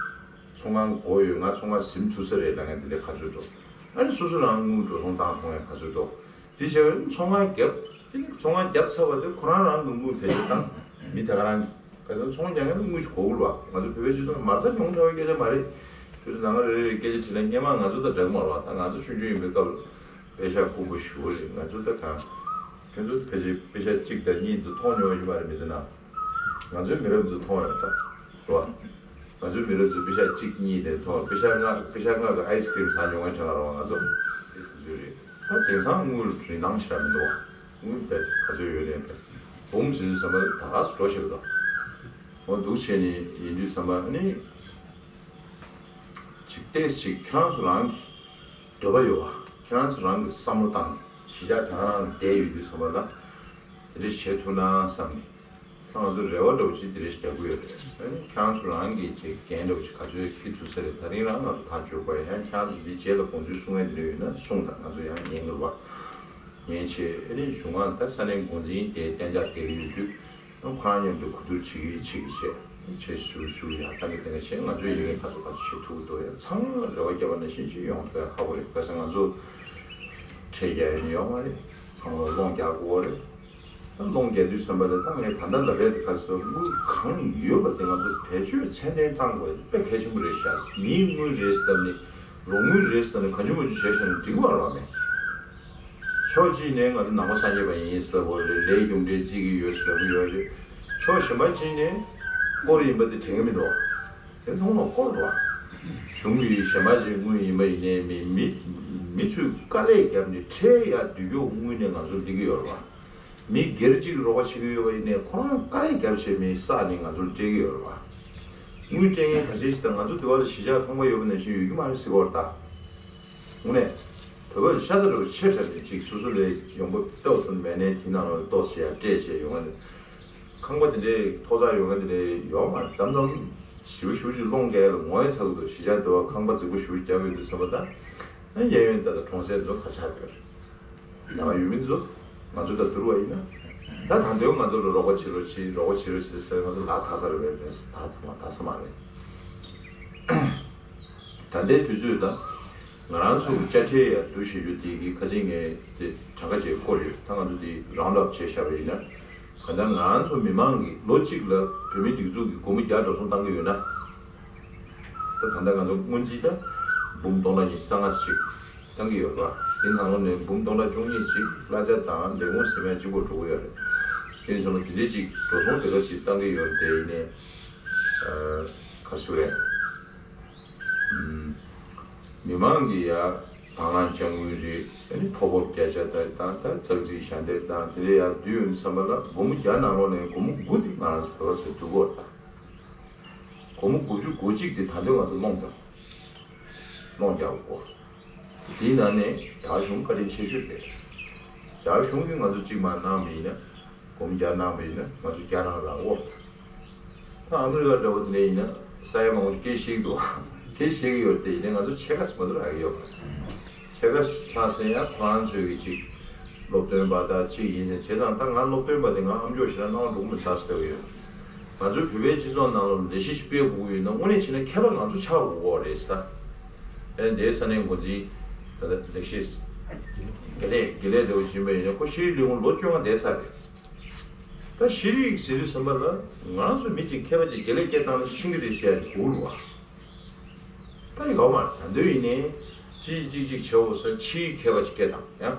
ཚོང་ཁང་དགོས་ཡོད། ང་ཚོང་ཁང་ཟིན་ཐུབ་ས་རེད་ལབ་མཁན་དེ་འདྲ་ག་ཚོད་འདུག་ཨ་ནི་སོ་སོ་རང་དངུལ་འགྲོ་སོང་བཏང་ཐུབ་མཁན་ག་ཚོད་འདུག་དེ་བྱས་པ་ཡིན་ན་ཚོང་ཁང་བརྒྱབ། དེ་ནི་ཚོང་ཁང་བརྒྱབ་ཚར་བ་དེ་ཁོ་རང་རང་གི་དངུལ་བེད་སྤྱོད་བཏང་། མི་ད་ག་རང་ག་ཚོད་ཚོང་རྒྱག་མཁན་ལ་དངུལ་ཞིག་དགོས་ཀྱི་རེད་བ། ང་ཚོ་བོད་པའི་སྤྱི་ཚོགས་ནང་མ་རྩ་ཉུང་དྲགས་པའི་སྐད་ཆ་མ་རེད། དེ་ཚོ་ནང་ང་རེ་རེ་སྐད་ཆ་དྲིས་ན་སྔོན་མ་ང་ཚོ་དང་འདྲ་གི་མ་རེད་བ། ད་ང་ཚོ་ཆུང་ཆུང་ཡིན་པའི་སྐབས་ལ་པེ་ཤག་དཀོན་པོ་ཞེ་པོ་རེད། ང་ཚོ་ད་གང་ ཁྱོད་ཚོ་ཕལ་ཆེར་པེ་ཤ་གཅིག་དང་གཉིས་ཚོ་མཐོང་མྱོང་ཡོད་མ་རེད་མི་ཚེ་ནང་། ང་ཚོའི་མི་རབས་ཚོ་མཐོང་ཡོད་ད། རེད་བ། ང་ཚོའི་མི་རབས་ཚོ་པེ་ཤ་གཅིག་གཉིས་དེ་མཐོང་། པེ་ཤ་ལྔ་པེ་ཤ་ལྔ་གི་ཨའི་སི་ཀྲིམ་ཟ་མྱོང་མཁན་གྲས་ལ་རེད་བ་ང་ཚོ། དེ་ཚོ་རེད། ད་དེང་སང་དངུལ་རིན་ཐང་ཞེ་དྲག་མི་འདུག་བ། དངུལ་དཔེ་ག་ཚོད་ཡོད་ནའི་དཔེ་འབུམ་ཟིན་ཟིན་ཟ་མ་ད་ག་སུ་འགྲོ་ཤེས་པ་དང་། འོ་འདུག་བྱས་ནས་ཡིན་དུས་ཙམ་པ་ཨ་ནི། ཅིག་ཏོག་ཙམ་ཅིག་ཁྱེད་རང་ཚོ་རང་གི་འདོད་པ་ཡོད་པ། ཁྱེད་རང་ཚོ་རང་གི་བསམ་བློ་བཏང་ནས་གཞིས་ཆགས་དེ་རང་རང་བསྡད་ཡོད་དུས་ཙམ་པ་ལ། དེ་འདྲ་བྱེད་ཐུབ་ན་བསམ་ནས། ད་ང་ཚོ་རེ་བ་འདྲ་བོ་ཅིག་དེ་འདྲ་ཞིག་རྒྱག་གི་ཡོད་རེད། ཨ་ནི་ཁྱེད་རང་ཚོ་རང་གི་ཅིག་འགན་འདྲ་བོ་ཅིག་ག་ཚོད་འཁྱེར་ཐུབ་ས་རེད། ད་རིང་རང་ང་ཚོ་ཐག་གཅོད་པ་ཡིན་ན་ཁྱེད་རང་ཚོ་འདི་རྗེས་ལ་དགོངས་ཚུལ་གསུང་ཡ་དེ་འདྲ་ཡོད་ན་གསུངས་དང་། ང་ཚོ་ཡང་ཉན་གི་རེད་བ། ཉན་བྱས་ཨ་ནི་གཞུང་ང་ད་ས་གནས་འགོ་འཛིན་དེ་གཏན་འཇགས་བསྡད་ཀྱི་ཡོད་དུས། ཁོ་རང་མཉམ་དུ་གོ་བསྡུར་བྱེད་ཀྱི་བྱེད་ཀྱི་བྱས། བྱས་ཞུ་ཞུ་ཡང་ད་གི་དེ་འདྲ་བྱས་ང་ཚོའི་ཡི་གེ་ཁ་ཐུག་ཁ་ཐུག་བྱེད་ཐུབ་ཀྱི་འདུག་ཡ། ཚང་མ་རེ་བ་བརྒྱབ་པ་ནང་བཞིན་ཅིག་ཡོང་ཐུབ་ཡ་ཁག་པོ་རེད། གལ་སྲིད་ང་ཚོ་ཁྲལ་རྒྱག་ཡ་ནི་ཡོད་མ་རེད། ཚང་མ་སློང་རྒྱག་དགོས་རེད། ད་སློང་རྒྱག་དུས་ཙམ་པ་ལ་ད་ངས་ད་ལྟ་ལབ་ཡ་དེ་ག་ཚོད་དངུལ་གང་ཡོད་པ་དེ་ང་ཚོ་བེད་སྤྱོད་ཚད་ལྡན་བཏང་དགོས་དཔེ་གལ་ཆེན་པོ་རེད་ཤག་མིའི་དངུལ་རེད་ཟེར་ནི་རོགས་དངུལ་རེད་ཟེར་ནི་གང་བྱུང་མང་བྱུང་བྱས་བཞག་ན་འགྲིག་པ་རོགས་མེད། ཕྱོགས་གཅིག་ནས་ང་ཚོ་ནང་པ་སངས་རྒྱས་པ་ཡིན་ཟེར་བ་རེད། ལས་རྒྱུ་འབྲས་བརྩི་གི་ཡོད་ཟེར་གི་ཡོད་རེད། ཕྱོགས་གཞན་པ་གཅིག་ནས་དཀོར་ཡིན་པ་དེ་དྲན་གི་མི་འདུག་དེ་ཚང་མ་དཀོར་རེད་བ། གཞུང་གི་གཞན་པ་ཅིག་དངུལ་ཡིན་པ་ཡིན་ནའི་མི་མི་མི་ཚོས་དཀའ་ལས་བརྒྱབ་ནས་ཁྲལ་ཡར་བསྡུ་རྒྱུ་དངུལ་ནས་ང་ཚོ་འགྲིག་གི་ཡོད་རེད་བ། མི་སྒེར་གཅིག་རོགས་པ་བྱེད་ཀྱི་ཡོད་པ་ཡིན་ནའི་ཁོ་རང་དཀའ་ལས་བརྒྱབ་བྱས་མི་བསགས་ནས་ང་ཚོར་སྤྲད་ཀྱི་ཡོད་རེད་བ། དངུལ་སྤྲད་མཁན་ག་ཚད་ཞིག་དང་ང་ཚོ་འདི་བར་ལ་གཞིས་ཆགས་ཁང་པ་ཡོད་པ་ནང་བཞིན་ཡོད་རྒྱུ་མ་རེད་ཟེར་གི་ཡོད་རེད་ད། དངོས་གནས། བོད་པ་ལ་ཤ་ཚ་འདྲ་བོ་ཆེ་དྲགས་ནས་ཅིག་སོ་སོ་ལས་ཡོང་འབབ་ཏོག་ཙམ་མེད་ནའི་དེ་ནང་ལ་ཏོག་ཙམ་ཡར་སྤྲད་བྱས་ཡོང་ང་ནས། ཁང་པ་དེ་འདྲའི་ཐོག་ཚགས་ཡོང་ང་དེ་འདྲའི་ཡོད་མ་རེད། དམ་དམ་ཞེ་པོ་ཞེ་པོ་ཅིག་སློང་རྒྱག་ཡ་ལ་ངོ་ཡ་ཚ་གི་འདུག་གཞིས་ཆགས་འདི་བ་ཁང་པ་རྫིག་པོ་ཞེ་པོ་ཅིག་བརྒྱབ་ཡོད་དུས་ཙམ་པ་ད། ཨ་གཡས་གཡོན་ད་ལྟ་གྲོང་གསེབ་ཚོ་ག་ཆགས་བསྡད་པ་རེད། ད་ཡུལ་མི་ཚོ་ང་ཚོ་ད་བསྡུར་བ་ཡིན་ན། ད་ད་འདོད་ང་ཚོ་ལ་རོགས་པ་བྱེད་རོགས་བྱེད་རོགས་པ་བྱེད་རོགས་བྱེད་ཟེར་ང་ཚོ་ལ་ད་ས་རེད་པས་མེད་ད་ཚང་མ་ད་ས་མ་རེད། ད་ལྟའི་དུས་ཚོད་ད་ང་རང་ཚོ་གི་དཔྱ་ཁྲལ་ཡར་བསྡུ་བྱེད་རྒྱུ་དེ་གི་ཁ་ཆེ་ངས་དེ་གྲངས་ཀ་ཅིག་བསྐོར་ཡོད། ད་ང་ཚོ་དེ་རའུན་ཌི་ཨབ་བྱས་བཞག་པ་ཡིན་ན་ག་ད་ང་རང་ཚོ་མི་མང་གི་ལོ་གཅིག་ལ་བོད་མི་སྒྲིག་འཛུགས་ཀྱི་སྒོར་མོ་བརྒྱ་འགྲོ་སོང་བཏང་གི་ཡོད་ན། ད་ད་ལྟ་ང་ཚོ་སྔོན་རྩིས་ད་འབུམ་སྟོང་ཕྲག་ཉི་ཤུ་རྩ་ལྔ་ཞིག་བཏང་གི་ཡོད་རེད་བ། དེ་ནང་ལོགས་ནས་འབུམ་སྟོང་ཕྲག་བཅུ་གཉིས་ཞིག་གླ་ཆ་དང་ལས་ཁུངས་ཟིན་མ་གཅིག་པོ་འགྲོ་གི་ཡོད་རེད། དེ་ཡིན་ཙང་དེ་འདྲའི་ཅིག་འགྲོ་སོང་དེ་ག་ཞིག་བཏང་གི་ཡོད་རེད། དེ་ཡིན་ནའི་ག་ཚོད་རེད། མི་མང་གི་ཡ་དང་བླངས་དཔྱ་དངུལ་རེད། ཨ་ནི་ཕོ་འབབ་བརྒྱ་ཆ་དང་དང་ད་ཙག་ཙིག་ཞལ་འདེབས་དང་དེ་འདྲ་ཡར་བསྡུས་ཡོང་དུས་ཙམ་པ་ལ་སྒོར་མོ་བརྒྱ་ནང་ལོགས་ནས་སྒོར་མོ་དགུ་དེ་ང་རང་ཚོ་བོད་པ་ཚོས་བསྡུ་གི་ཡོད་རེད་ད། སྒོར་མོ་དགུ་བཅུ་གོ་གཅིག་དེ་ད་དུང་ང་ཚོ་སློང་དང་། སློང་རྒྱག་དགོས། དེའི་ནང་ནས་རྒྱ་གར་གཞུང་བཀའ་དྲིན་ཆེ་ཤོས་རེད། རྒྱ་གར་གཞུང་གིས་ང་ཚོ་གཅིག་མར་གནང་བ་ཡིན་ན། སྒོར་མོ་བརྒྱ་གནང་བ་ཡིན་ན་ང་ཚོ་བརྒྱ་རང་རག་གོ། ད་ཨ་མི་རི་ཀ་འདྲ་བོ་དེ་འདྲ་ཡིན་ན་ས་ཡ་མང་པོ་ཞིག་སྐད་ཤེས་ཀྱི་འདུག་སྐད་ཤེས་ཀྱི་ཡོད་རེད་དེ་ཡིན་ན་ང་ཚོ་ཕྱེད་ཀ་ཙམ་མ་གཏོགས་རག་གི་ཡོད་མ་རེད། ཕྱེད་ཀ་ལྷག་ཟིན་ཡང་ཁོ་རང་ཚོའི་གི་ཅིག་སློབ་སྟོན་པ་དང་གཅིག་ཡིན་ཟེར་བྱས་ཙང་ད་ང་སློབ་སྟོན་པ་དེ་ང་ཨ་མཆོག་ཞེ་དྲག་སྣང་བ་འགྲོ་གི་མི་འདུག་ཟེར་ལྟ་གི་ཡོད། ང་ཚོའི་བོད་པའི་སྤྱི་ཚོགས་ནང་ལ་ལས་གཞི་ཞིག་སྤེལ་དགོས་ཀྱི་ཡོད་ན་དངོས་གནས་བྱས་ན་མཁས་པ་ང་ཚོ་ཆགས་དགོས་ཀྱི་རེད་ཟེར། ཨེ་འདིའི་ས་གནས་འགོ་འཛིན་ད་ལྟ་ལེགས་བཤད་དགེ་ལེགས་དགེ་ལེགས་ལྟ་བུ་ཡིན་པ་ཡིན་ན་ཁོ་ཤེས་རིག་ལས་ཁུངས་ལོ་བཅོ་ལྔ་བསྡད་ཚར་རེད། ད་ཤེས་རིག་ཟེར་དུས་ཙམ་པ་ལ་ང་རང་ཚོ་མི་གཅིག་མཁས་པ་ཅིག་དགེ་ལེགས་སྐད་བཏང་ན་ཤེས་ཀྱི་རེད་ཟེར་ཡ་དེ་གོ་རུ་བ། ད་ཡོད་མ་རེད། ད་འདོད་ཡིན་ནའི་གཅིག་གཅིག་གཅིག་བྱའོ་ཟེར་ཕྱིའི་མཁས་པ་ཅིག་སྐད་བཏང་ཡང་།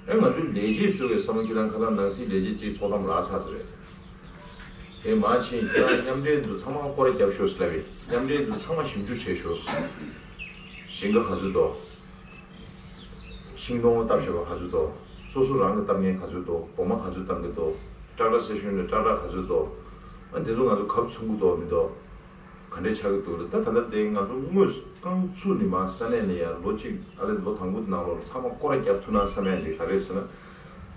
ཨེ་ང་ཚོའི་ལས་བྱེད་ཚོ་གི་བསམ་བློ་ཁྱེད་རང་ཁ་སང་ནང་སྲིད་ལས་བྱེད་ཅིག་ཚོགས་གཏམ་རག་ཚར་ཚར་རེད། ཨེ་མ་ཕྱིན་ཁྱེད་རང་མཉམ་འབྲེལ་འདུ་ཚང་མ་སྐོར་ར་རྒྱབ་ཤོག་ཟེར་ལབ་ཡིན། མཉམ་འབྲེལ་འདུ་ཚང་མ་ཞིབ་འཇུག་བྱས་ཤོག་ཞིང་ཁ་ག་ཚོད་འདུག་ཤིང་སྡོང་བཏབ་བཞག་པ་ག་ཚོད་འདུག་སོ་སོ་རང་གི་བཏབ་མཁན་ག་ཚོད་འདུག་སྒོ་མ་ག་ཚོད་བཏང་གི་འདུག་ཊ་ཊ་སི་ཊེ་ཤན་ལ་ཊ་ཊ་ག་ཚོད་འདུག་ཨ་འདི་ཚོ་ང་ཚོ་གབ་ཚུགས་ཀྱི་འདུག་མི་འདུག་ག་འདྲས་ཆགས་ཀྱི་འདུག་ལ། ད་ད་ལྟ་དེ་ང་ཚོ་དངོས་སུ་རྐང་ཚུགས་ནས་མར་ས་གནས་ནས་ཡར་ལོ་གཅིག་ཨ་ལས་ལོ་དང་པོ་དེ་ནང་ལོགས་ཚང་མ་སྐོར་ར་རྒྱབ་ཐུབ་ན་བསམ་ཡ་འདི་ག་རེ་ཟེར་ན།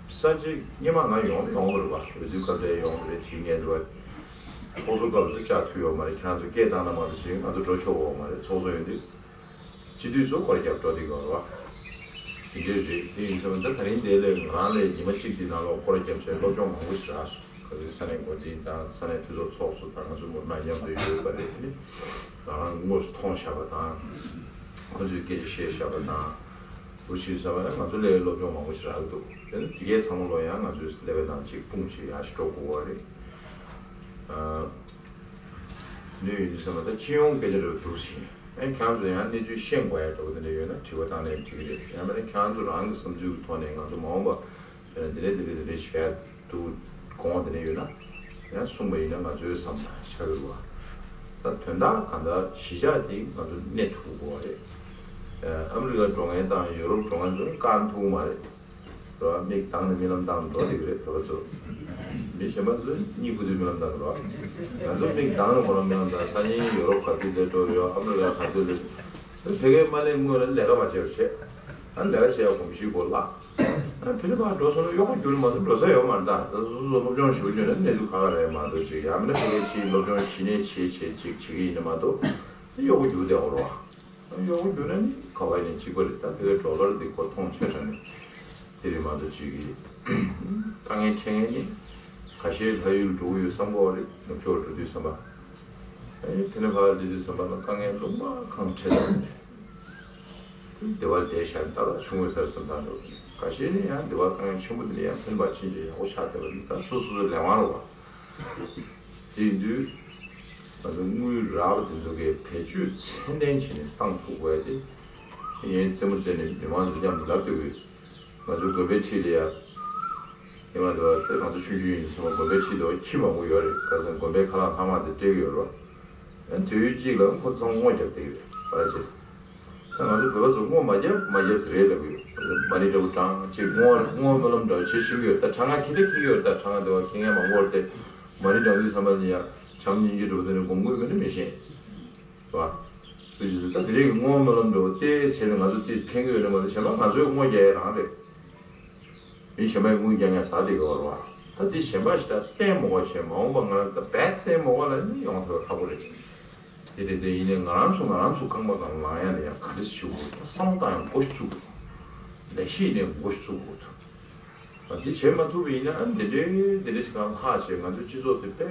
ས་ཆ་སྔོན་མ་ང་ཡོང་ཡོང་བ་རེད་པ། འོས་བསྡུ་སྐབས་དེ་ཡོང་བ་རེད། དེ་ངས་འདི་བ་ཚོགས་གཙོ་སྐབས་སུ་བཅར་ཐུབ་ཡོད་མ་རེད། ཁྱེད་རང་ཚོ་སྐད་བཏང་ན་མ་གཏོགས་ཅིག་ང་ཚོ་འགྲོ་ཆོག་ཡོད་མ་རེད། ཚོགས་གཙོ་ཡོང་དུས་སྤྱི་འཐུས་ཚོ་སྐོར་ར་རྒྱབ་འགྲོ་བསྡད་ཡོད་རེད་པ། དེ་འདྲས་རེད། དེ་ཡིན་ཙང་ད་ད་རིང་དེ་ལས་ང་རང་ལས་ཉི་མ་གཅིག་འདི་ནང་ལོགས་སྐོར་ར་རྒྱབ་བྱས་སློབ་སྦྱོང་མང་པོ་ཞིག་རག་སོང་། ག་ཚོད་ས་གནས་འགོ་འཛིན་དང་ས་གནས་འཐུས་ཚོགས་ཚོགས་གཙོ་དང་ང་ཚོ་མི་མང་མཉམ་དུ་ཡོད་པ་རེད། དེ་ནི་རང་རང་དངོས་སུ་མཐོང་བཞག་པ་དང་། ཁོ་ཚོས་སྐད་ཆ་བཤད་བཞག་པ་དང་། འདུ་ཤེས་ཟེར་བ་ཡང་ང་ཚོ་ལས་སློབ་སྦྱོང་མང་པོ་ཞིག་རག་གི་འདུག་དེ་ནི་དེ་གའི་ཚང་མ་ལོ་ཡང་ང་ཚོའི་ལས་བྱེད་དང་གཅིག་དཔུང་གཅིག་ཡར་ཞིག་འགྲོ་དགོས་པ་རེད། དེ་འདྲ་ཡོད་དུས་ཙམ་པ་ད་སྤྱི་ཡོངས་སྐད་ཆ་རེ་འདུག་ཟིན། ཨེ་ཁྱེད་རང་ཚོ་ཡང་གནས་ཚུལ་ཤེས་དགོས་ཡ་འདྲ་པོ་དེ་འདྲ་ཡོད་ན་དྲི་བ་བཏང་ནའི་འགྲིག་གི་རེད། ཡང་མིན་ན་ཁྱེད་རང་ཚོ་རང་གི་བསམ་ཚུལ་གྱི་ཐོག་ནས་ང་ཚོ་མ་འོངས་པ་ འདི་འདྲ་འདི་འདྲ་འདི་འདྲ་བྱས་འདུག་དགོངས་པ་དེ་འདྲ་ཡོད་ན། ཡང་གསུངས་པ་ཡིན་ན་ང་ཚོའི་བསམ་པ་ཤར་བ། ད་དོན་དག་གང་ལྟར་གཞིས་ཆགས་འདི་ང་ཚོ་གནས་ཐུབ་དགོས་པ་རེད། ཨ་མི་རི་ཀ་འགྲོ་མཁན་དང་ཡོ་རོབ་འགྲོ་མཁན་ཚོ་བཀག་ཐུབ་ཀྱི་མ་རེད། རོ། མིག་གདངས་ནས་རྨི་ལམ་བཏང་འགྲོ་བསྡད་ཀྱི་རེད། བོད་པ་ཚོ། མི་གཞན་པ་ཚོ་གཉིད་ཁུག་དུས་རྨི་ལམ་བཏང་གི་རོ། ང་ཚོ་མིག་གདངས་ནས་ཁོ་རང་རྨི་ལམ་བཏང་། སང་ཉིན་ཡོ་རོབ་ག་དུས་སླེབས་འགྲོ་ཡོད། ཨ་མི་རི་ཀ་ག་དུས་སླེབས། ཕ་གིར་མ་སླེབས་སྔོན་ལ་ལས་ཀ་མ་བྱས་པ་བྱས། ཨ་ལས་ཀ་བྱེད་ཡག་གོམས་གཤིས་དགོས་ལ། ཨ་ཕི་ལི་པན་འགྲོ་སོང་ན་གཡོག་པོ་རྒྱུགས་ནས་མ་གཏོགས་འགྲོ་ས་ཡོད་མ་རེད། ད་སོ་སོ་སློབ་སྦྱོང་ཞེ་པོ་བྱས་ན་གནས་ཚུལ་ཁག་ཁག་རེད་མ་གཏོགས་ཅིག་ཡང་མིན་ན་ཕ་གིར་ཕྱིན་སློབ་སྦྱོང་གཞི་ནས་བྱེད་བྱེད་ཅིག་བྱེད་ཀྱི་ཡིན་ན་མ་གཏོགས་གཡོག་པོ་རྒྱུགས་བསྡད་ཡོད་རེད་བ། གཡོག་པོ་རྒྱུགས་ན་ནི་ག་བ་ཡིན་ནའི་གཅིག་པ་རེད། ད་ཕ་གིའི་ཌོ་ལར་འདི་ཁོ་མཐོང་ཆེ་དྲགས་ནས་དེ་རེད་མ་གཏོགས་ཅིག་གི་དཀའ་ངལ་འཕྲད་མཁན་ནི་ཁ་ཤས་ལྷ་ཡུལ་འགྲོ་གི་ཡོད་བསམ་གི་རེད། ནུབ་ཕྱོགས་འགྲོ་དུས་བསམ་པ། ཨ་ནི་ཕི་ལི་པན་སླེབས་དུས་བསམ་པ་ལ་དཀའ་ངལ་ལུང་པ་གང་འཕྲད་ཡོད་རེད། དེ་བ་བསྡད་བཞག་ནས་ཏག་ཏག་ཆུང་ངུའི་སར་བསམ་བཏང་འགྲོ་གི་རེད། ཁ་ཤས་ནི་ཡང་དེ་བ་དཀُན་ཆེན་པོ་དེ་ནས་ཡང་ཕན་པ་ཕྱིན་ཅི་ཡག་པོ་ཆགས་བསྡད་པ་འདི་ད་སོ་སོ་སོའི་ལས་དབང་རེད་བ། དེ་ཡིན་དུས་ང་ཚོ་དངུལ་རག་པ་དེ་ཚོ་གིས་བེད་སྤྱོད་ཚད་ལྡན་བྱས་ནས་བཏང་ཐུབ་དགོས་ཡ་དེ་ངས་རྩེད་མོ་རྩེ་ནས་མི་མང་ཚོ་མཉམ་དུ་ལབ་སྡོད་དགོས། ང་ཚོ་དགོན་པའི་འཁྲིས་ལ་ཡ། ཉི་མ་འདི་བ་དེ་ང་ཚོ་ཆུང་ཆུང་ཡིན་ཙང་དགོན་པའི་འཁྲིས་དུ་ཁྱི་མང་པོ་ཡོད་རེད། ཁ་སང་དགོན་པའི་ཁ་ལག་ལྷག་མ་དེ་སྤྲད་ཀྱི་ཡོད་རེད་བ། ཨ་དུས་ཡུན་གཅིག་ལ་ཁོ་ཚང་མ་སྔོ་རྒྱབ་བསྡད་ཀྱི་རེད། ཨ་ཅེ། ད་ང་ཚོ་བོད་པ་ཚོ་སྔོ་མ་རྒྱབ་མ་རྒྱབ་ཟེར་རེད་ལབ་ཀྱི་ཡོད། མ་ཎི་འདྲ་པོ་བགྲངས་ཅིག་སྔོ་སྔོ་སྨོན་ལམ་འདྲ་པོ་བྱེད་ཤེས་ཀྱི་ཡོད། ད་གྲངས་ཀ་ཁྱི་ད་ཁྱི་ཡོད། ད་གྲངས་ཀ་འདི་བ་ཁྱི་ངན་མང་པོ་རེད་དེ། མ་ཎི་བགྲང་དུས་ཚང་མ་ལ་ཡ་བྱམས་སྙིང་རྗེ་འདྲ་པོ་དེ་ནས་སྒོམ་དགོས་མིན་ནི་མི་ཤེས། བ། བུ་ཅི་ད་དེ་རིང་གི་སྔོ་སྨོན་ལམ་འདྲ་པོ་དེ་བྱས་ནས་ང་ཚོ་དེ་ཕན་གྱི་ཡོད་ནི་མ་གཏོགས་གཞན་པ་ང་ཚོའི་དངུལ་རྒྱག་ཡ་རང་རེད། མི་གཞན་པའི་དངུལ་རྒྱག་ངས་ཟ་བསྡད་ཀྱི་ཡོད་རེད་བ། ད་དེ་གཞན་པ་ཞིག་ད་བརྟེན་མ་དགོས་བྱས་མ་འོངས་པ་ང་རང་ད་རྦད་བརྟེན་མ་དགོས་ལ་ནི་ཡོང་ཐུབ་པ་ཁག་པོ་རེད། དེ་རེད་དེ་ཡིན་ནའི་ང་རང་ཚོ་ང་རང་ཚོ་རྐང་པ་སྒང་ལངས་ཡ་ལ་ཡང་ག་འདྲ་ཞིག་དགོས། ད་བསམ་བློ་བཏང་ཡང་མགོ་ཞིག་བཙུགས་དགོས། ལས་གཞི་ཡིན་ནའི་མགོ་ཞིག་བཙུགས་དགོས་འདུག་ཨ་དེ་བྱེད་མ་ཐུབ་པ་ཡིན་ན་ཨ་འདི་འདྲའི་འདི་འདྲ་ཞིག་གང་ལྷག་བྱས་ང་ཚོའི་སྤྱི་ཚོགས་དེ་དཔེ་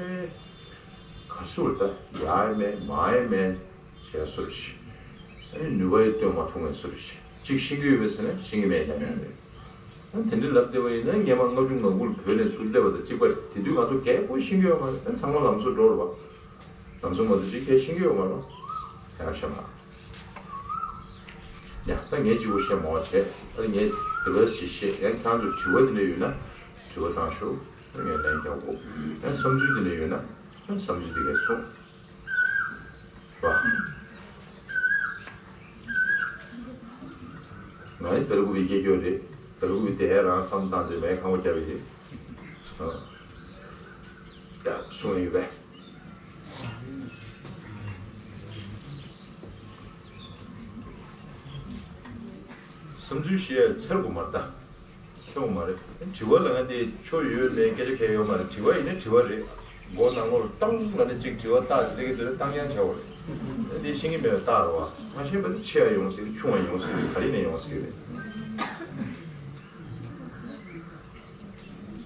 ག་སུ་རེད། ད་ཡག་ཡང་མེད་མང་ཡང་མེད་བྱས་སུ་རེད་ཤི། ཨ་ནི་ནུས་པ་ཡང་བཏོན་མ་ཐུབ་ངེས་སུ་རེད་ཤི། གཅིག་ཤེས་ཀྱི་ཡོད་པས་ཟེར་ན་ཤེས་ཀྱི་མེད་ཀྱང་ཡང་རེད། ཨ་དེ་འདྲའི་ལབ་བསྡད་པ་ཡིན་ན་སྔོན་མ་ལྔ་བཅུ་ང་དགུ་ལ་བོད་ནས་ཚུར་སླེབས་པ་དང་གཅིག་པ་རེད། དེ་དུས་ང་ཚོ་གས་པོ་ཤེས་ཀྱི་ཡོད་མ་རེད། ཨ་ཚང་མ་ལམ་སང་འགྲོ་རེད་བ། ལམ་སང་ང་ཚོ་གཅིག་གས་ཤེས་ཀྱི་ཡོད་མ་རེད་བ། ཡང་བཤད་མ། ཡ། ད་ངས་གཅིག་པོ་བཤད་མ་བྱས། ཨ་ངས་དེ་ག་ཞིག་བཤད། ཡང་ཁྱེད་རང་ཚོ་དྲི་བ་དེ་འདྲ་ཡོད་ན་དྲི་བ་བཏང་ཤོག་ཨ་ངས་ལན་རྒྱག་གོ། ཡང་བསམ་ཚུལ་དེ་འདྲ་ཡོད་ན་ཡང་བསམ་ཚུལ་དེ་གས་གསུངས་ར། ང་ནི་བེལ་ཀུ་པི་སྐྱེས་སྐྱོ་རེད། བེལ་ཀུ་པི་དེ་ཧེ་རང་བསམ་བཏང་ཚེ་མའི་ཁང་པ་རྒྱབ་ཡིན། ཡ་གསུངས་ཡོད་པས། བསམ་ཚུལ་བཤད་ཡ་འཚེར་དགོས་མ་རེད་ད། འཚེར་དགོས་མ་རེད། དྲི་བ་ལ་ང་དེ་ཆོ་ཡོད་ལས་སྐད་ཆ་གལ་ཡོད་མ་རེད། དྲི་བ་ཡིན་ན་དྲི་བ་རེད། མགོ་ནང་ལོགས་བཏང་ལ་ནི་གཅིག་དྲི་བ་བཏགས་ཟེར་གི་ཚོད་བཏང་ཡང་བྱ་བ་རེད། དེ་ཤེས་ཀྱི་མེད་པ་བཏགས་རེད་བ། མ་ཤེས་པ་དེ་ཆེ་ཡང་ཡོང་སྲིད་རེད། ཆུང་ཡང་ཡོང་སྲིད་རེད། ག་རེ་ནས་ཡོང་སྲིད་རེད།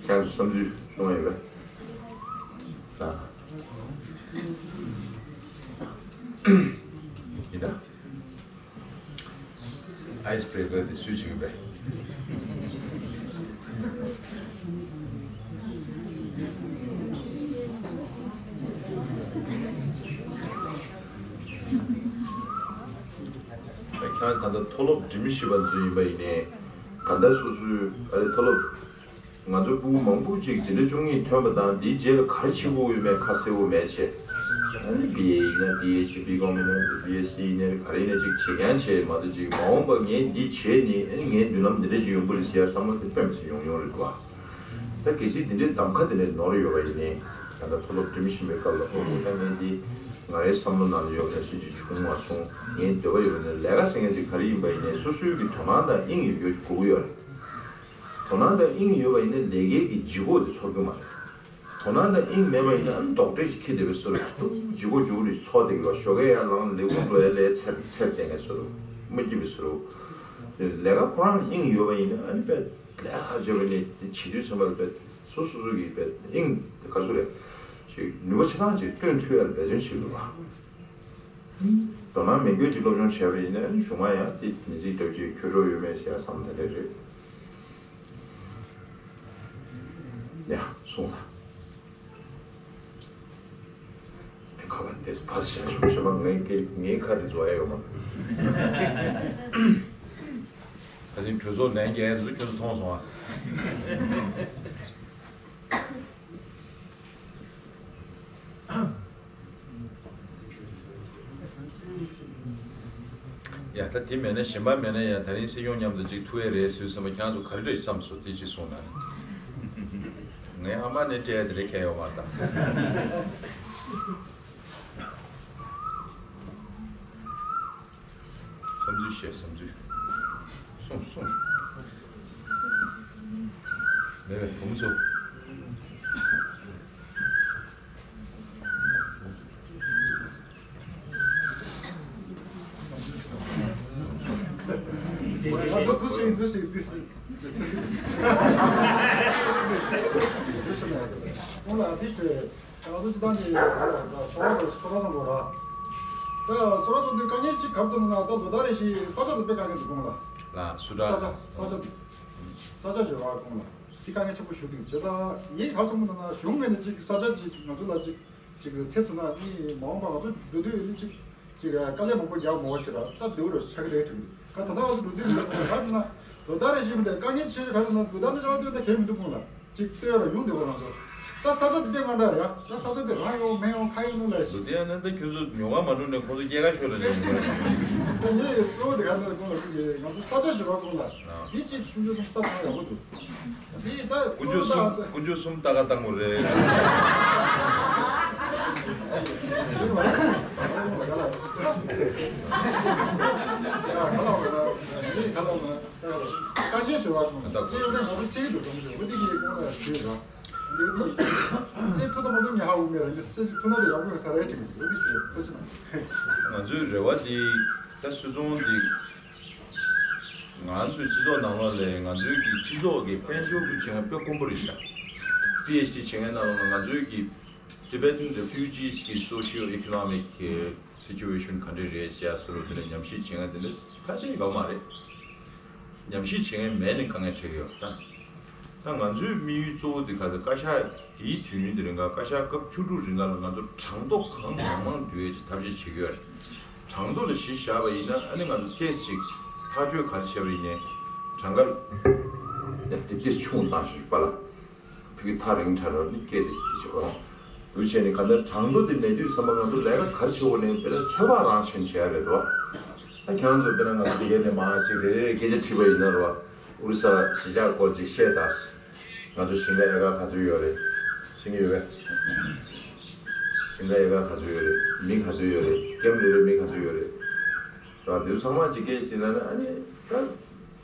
ཁྱེད་ཚོ་བསམ་ཚུལ་གཏོང་ཡ་ཡོད་པས། ད་ཡིན་ད། ཨའི་སི་བྷི་རེ་ཀར་དེ་སུས་བྱེད་ཀྱི་པས། ཁྱེད་རང་ད་ལྟ་མཐོ་སློབ་འགྲིམ་ཞིབ་པ་ཚོ་ཡིན་པ་ཡིན་ནའི་ད་ལྟ་སོ་སོའི་ཨ་རེ་མཐོ་སློབ། ང་ཚོ་ཕྲུ་གུ་མང་པོ་ཅིག་འཛིན་གྲྭ་བཅུ་གཉིས་ཐོན་པ་དང་དེའི་རྗེས་ལ་ག་རེ་བྱེད་དགོས་ཡོད་མེད་ཁ་གསལ་པོ་མེད་བྱས། ཨ་ནི་བི་ཨེ་ཡིན་ན་བི་ཨེ་ཆི། བི་ཀོམ་ཡིན་ན་བི་ཨེ་སི་ཡིན་ན་ག་རེ་ཡིན་ན་ཅིག་བྱེད་མཁན་བྱས་མ་གཏོགས་ཅིག་མ་འོངས་པ་ངས་འདི་བྱས་ནས་ཨ་ནི་ངའི་མདུན་ལམ་འདི་འདྲ་ཅིག་ཡོང་གི་རེད་ཟེར་ཡ་བསམ་བློ་དེ་དཔེ་མི་སྲིད་ཡོང་ཡོང་རེད་འདུག་ཨ། ད་གལ་སྲིད་འདི་འདྲའི་གདམ་ཁ་དེ་འདྲ་ནོར་ཡོད་པ་ཡིན་ནའི་ད་ལྟ་མཐོ་སློབ་འགྲིམ་བཞིན་པའི་སྐབས་ལ་ཨོ་ད་ངས་འདི་ང་རའི་བསམ་བློ་ནང་ལ་ཡོད་པ་ཞིག་ཅིག་བྱུང་མ་སོང་། ངའི་འདོད་པ་ཡོད་པ་ནི་ལས་ཀ་ཟེར་མཁན་དེ་ག་རེ་ཡིན་པ་ཡིན་ནའི་སོ་སོའི་གི་དོ་སྣང་དང་དབྱིངས་ཡོད་དགོས་ཀྱི་ཡོད་རེད། དོ་སྣང་དང་དབྱིངས་ཡོད་པ་ཡིན་ན་ལས་ཀའི་གི་ལྗིད་ཁོག་དེ་ཚོར་གྱི་མ་རེད། དོ་སྣང་དང་དབྱིངས་མེད་པ་ཡིན་ན་ཨ་ནི་རྡོག་ཁྲེས་ཤིག་འཁྱེར་བསྡད་པའི་བཟོ་འདྲ་ཞིག་འདུག་ལྗིད་ཁོག་ལྗིད་ཁོག་རེ་ཚོར་བསྡད་ཀྱི་རེད། ཞོགས་ཀས་ཡར་ལངས་ལས་ཁུངས་འགྲོ་ཡ་ལས་ཚེར་ཚེར་བསྡད་མཁན་བཟོ་འདྲ། མ་སྐྱིད་པའི་བཟོ་འདྲ། ལས་ཀ་ཁོ་རང་ལ་དབྱིངས་ཡོད་པ་ཡིན་ན་ཨ་ནི་དཔེ་ལས་ཀ་བྱེད་པ་ནི་དེ་བྱེད་དུས་ཚང་མ་ལ་དཔེ་སོ་སོ་སོ་གི་དཔེ་དབྱིངས་དེ་ག་རེ་ཟེར་རེད། ཞིག་ནུས་པ་ཆ་ཚང་ཅིག་བཏོན་ཐུབ་ཡ་ལ་འབད་བརྩོན་བྱེད་དགོས་པ། དོ་སྣང་མེད་དགོས་ཀྱི་སློབ་སྦྱོང་བྱས་པ་ཡིན་ན་གཞུག་མ་ཡང་དེ་མི་ཚེ་རྒྱབ་ཀྱི་ཁྱོད་རོགས་ཡོད་མེད་ཟེར་ཡ་བསམ་དེ་འདྲ་རེད། ཡ་གསུངས་ལ། དེ་ཁ་བ་དེ་ཕ་སི་ཞང་ཞུ་ཞེ་མ་ངའི་སྐད་ངའི་ཁ་དེ་རྫོགས་ཡ་ཡོད་མ། ད་ ད་རིང་གྲོས་ཚོགས་ལན་རྒྱག་ཡ་འདི་ཚོ་ཁྱོད་ཚོ་མཐོང་སོང་ཨ། ཡ་ད་དེ་མེད་ན་གཞན་པ་མེད་ན་ཡ་ད་རིང་སྲིད་སྐྱོང་མཉམ་དུ་ཅིག་ཐུག་ཡ་རེད་ཟེར་བསམ་པ་ཁྱེད་རང་ཚོ་ག་རེ་རེད་བསམ་སོང་དེ་ཅིག་གསུངས་ན། ངའི་ཨ་མ་ནས་སྤྲད་ཡ་དེ་འདྲ་གལ་ཡོད་མ་རེད་ད། བསམ་ཚུལ་བཤད་བསམ་ཚུལ། གསུངས་གསུངས། མེད་པས་བུ་མོ་ཚོ། ང་ཚོ་སྤྱི་བཏང་གི་སོ་ར་སོ་ར་ཚོ་འདི་དཀའ་ངལ་གཅིག་གབ་ཐུབ་ན་ད་ལོ་ཟླ་རེ་བཞིན་ས་ཆ་དེ་དཔེ་དཀའ་ངལ་འདུག་གོང་ལ། ལ་སུ་ས་ཆ་ས་ཆ་ས་ཆ་ཡོད་ར་གོང་ལ་དེ་དཀའ་ངལ་ཆེན་པོ་ཞུ་གི་འདུག་བྱས་ཙང་ངས་ག་རེ་བསམ་གི་འདུག་ན་གཞུང་ངོས་ནས་གཅིག་ས་ཆ་གཅིག་ང་ཚོ་ལ་གཅིག་གཅིག་ཚད་ཐུབ་ན་ནི་མ་འོངས་པ་ང་ཚོ་འགྲོ་དུས་ནི་གཅིག་གཅིག་དཀའ་ལས་མང་པོ་རྒྱག་མ་བྱེད་ར་ད་འདི་བོ་རུ་ཆགས་ཀྱི་རེད་དྲན་གི་འདུག་ག་ད་ལྟ་ང་ཚོ་འགྲོ་དུས་ནི་ག་རེ་ན་ལོ་ཟླ་རེ་བཞིན་མི་འདུག་དཀའ་ངལ་ཆེ་ཆེ་ག་རེ་ན་ལོ་ཟླ་ནི་ཆགས་དུས་ད་གལ་མི་འདུག་གོང་ལ། ཅིག་ལྟོས་ར་ཡོང་བདེ་བོ་རང་ཚོ། ད་ས་ཆ་དེ་དཔེ་མ་འདྲ་རེད་ཡ། ད་ས་ཆ་དེ་རང་ཡོང་མེད་ཡོང་ཁ་ཡོང་ནོ་ལས་ལོ་ཤིག་དེ་ཡང་ན་ད་ཁྱོད་ཚོ་ཉོ་ག་མ་འགྲོ་ནས་ཁོང་ཚོ་སྐྱེལ་ག་ཤོར་ར་ཅིག་ཡོང་གི་རེད། ད་ངས་གཙོ་བོ་དེ་ག་ནས་ཁོང་ལ་ཁུར་གྱི་ང་ཚོ་ས་ཆ་ཞིག་རོགས་ཁོང་ལ་དེ་ཅིག་ཁྱོད་ཚོ་ད་ད་ཡག་པོ་འདུག་དེ་ད་ཀུན་སྤྱོད་གསུམ་ཀུན་སྤྱོད་གསུམ་ལྟ་ག་བཏང་དགོས་རེད། ག་ལ་ག་ལ་ག་ལ། དཀའ་ངལ་ཞེ་དྲག་བྱུང་། ད་ཅི་ཡོད་ན་ང་ཚོ་གཅིག་ཏུ་འཛོམས་ཤིང་འོ་དེ་གི་སྐོར་ལ་ཞུས་རོགས། འདི་འདི་སེ་ཐུ་ཐུ་མ་ཐུ་ཉ་ཧ་འུ་མེ་ར་འདི་སེ་ཐུ་ན་དེ་ཡག་པོ་ཡོད་ས་རེད་དྲན་གི་འོ་དེ་ཞུས་ཐུ་ཅི་ན། ང་ཚོའི་རེ་བ་འདི་ད་སུད་ཚོང་འདི་ང་ཚོའི་སྤྱི་ཚོགས་ནང་ལོགས་ལས་ང་ཚོའི་གི་སྤྱི་ཚོགས་ཀྱི་དཔལ་འབྱོར་གྱི་བྱེད་ངན་དཔེ་དཀོན་པོ་རེད་ཤག་པི་ཨེཆ་ཌི་བྱེད་མཁན་ནང་ལོགས་ལ་ང་ཚོའི་གི་Tibetan refugees གི་socio economic situation ག་འདྲ་རེད་ཅེས་སོགས་དེ་ལ་ཉམས་ཞིབ་བྱེད་མཁན་དེ་འདྲ་ཕལ་ཆེར་ཡོད་མ་རེད། ཉམས་ཞིབ་བྱེད་མཁན་མེད་ནས་དཀའ་ངལ་འཕྲད་ཀྱི་ཡོད་ད། ད་ང་ཚོའི་དམིགས་ཡུལ་གཙོ་བོ་དེ་ག་ཚོད་བཀའ་ཤག་དེའི་དུས་ཡུན་དེ་རིང་ག་བཀའ་ཤག་སྐབས་བཅུ་དྲུག་རིང་ག་ལ་ང་ཚོ་གྲངས་ཐོ་གང་མང་མང་བསྡུ་ཡས་ཀྱི་ཐབས་ཤེས་བྱེད་ཀྱི་ཡོད་རེད། གྲངས་ཐོ་ལ་གཞི་བཞག་པ་ཡིན་ན་ཨ་ནི་ང་ཚོ་ཏོག་ཙམ་ཅིག་ཐག་གཅོད་ག་རེ་བྱས་པ་ཡིན་ནའི་གྲངས་ཀ་ལ་དེ་ཏོག་ཙམ་ཆུང་བཏང་ཞིག་པ་ལ། ཕ་གི་ཐག་རིང་ཕྲ་རབ་ནི་སྐད་དེ་དེ་ཆེ་བ། འདུ་བྱས་ནས་ག་འདྲ་གྲངས་ཐོ་དེ་མེད་དུས་ཙམ་པ་ང་ཚོ་ལས་ཀ་ག་རེ་བྱེད་དགོས་ནའི་དཔེར་ན་ཚོད་དཔག་རང་བྱས་ནས་བྱེད་ཡ་རེད་དོ། ད་ཁྱེད་རང་ཚོ་དཔེར་ན་ང་ཚོ་དེ་གའི་ནས་མ་ཅིག་རེ་རེ་རེ་སྐད་ཆ་དྲིས་པ་ཡིན་ན་རོ། ཨོ་རི་ས་གཞིས་ཆགས་སྐོར་ཅིག་བཤད་དང་། ང་ཚོ་ཞིང་ལས་ཨེ་ཀར་ག་ཚོད་ཡོད་རེད། ཤེས་ཀྱི་ཡོད་པས། ཞིང་ལས་ཨེ་ཀར་ག་ཚོད་ཡོད་རེད། མི་ག་ཚོད་ཡོད་རེད། ཀེམ་རེ་རེ་མི་ག་ཚོད་ཡོད་རེད། ར་འདིར་ཚང་མ་ཅིག་སྐད་ཆ་དྲིས་ན་ནི་ཨ་ནི་ད།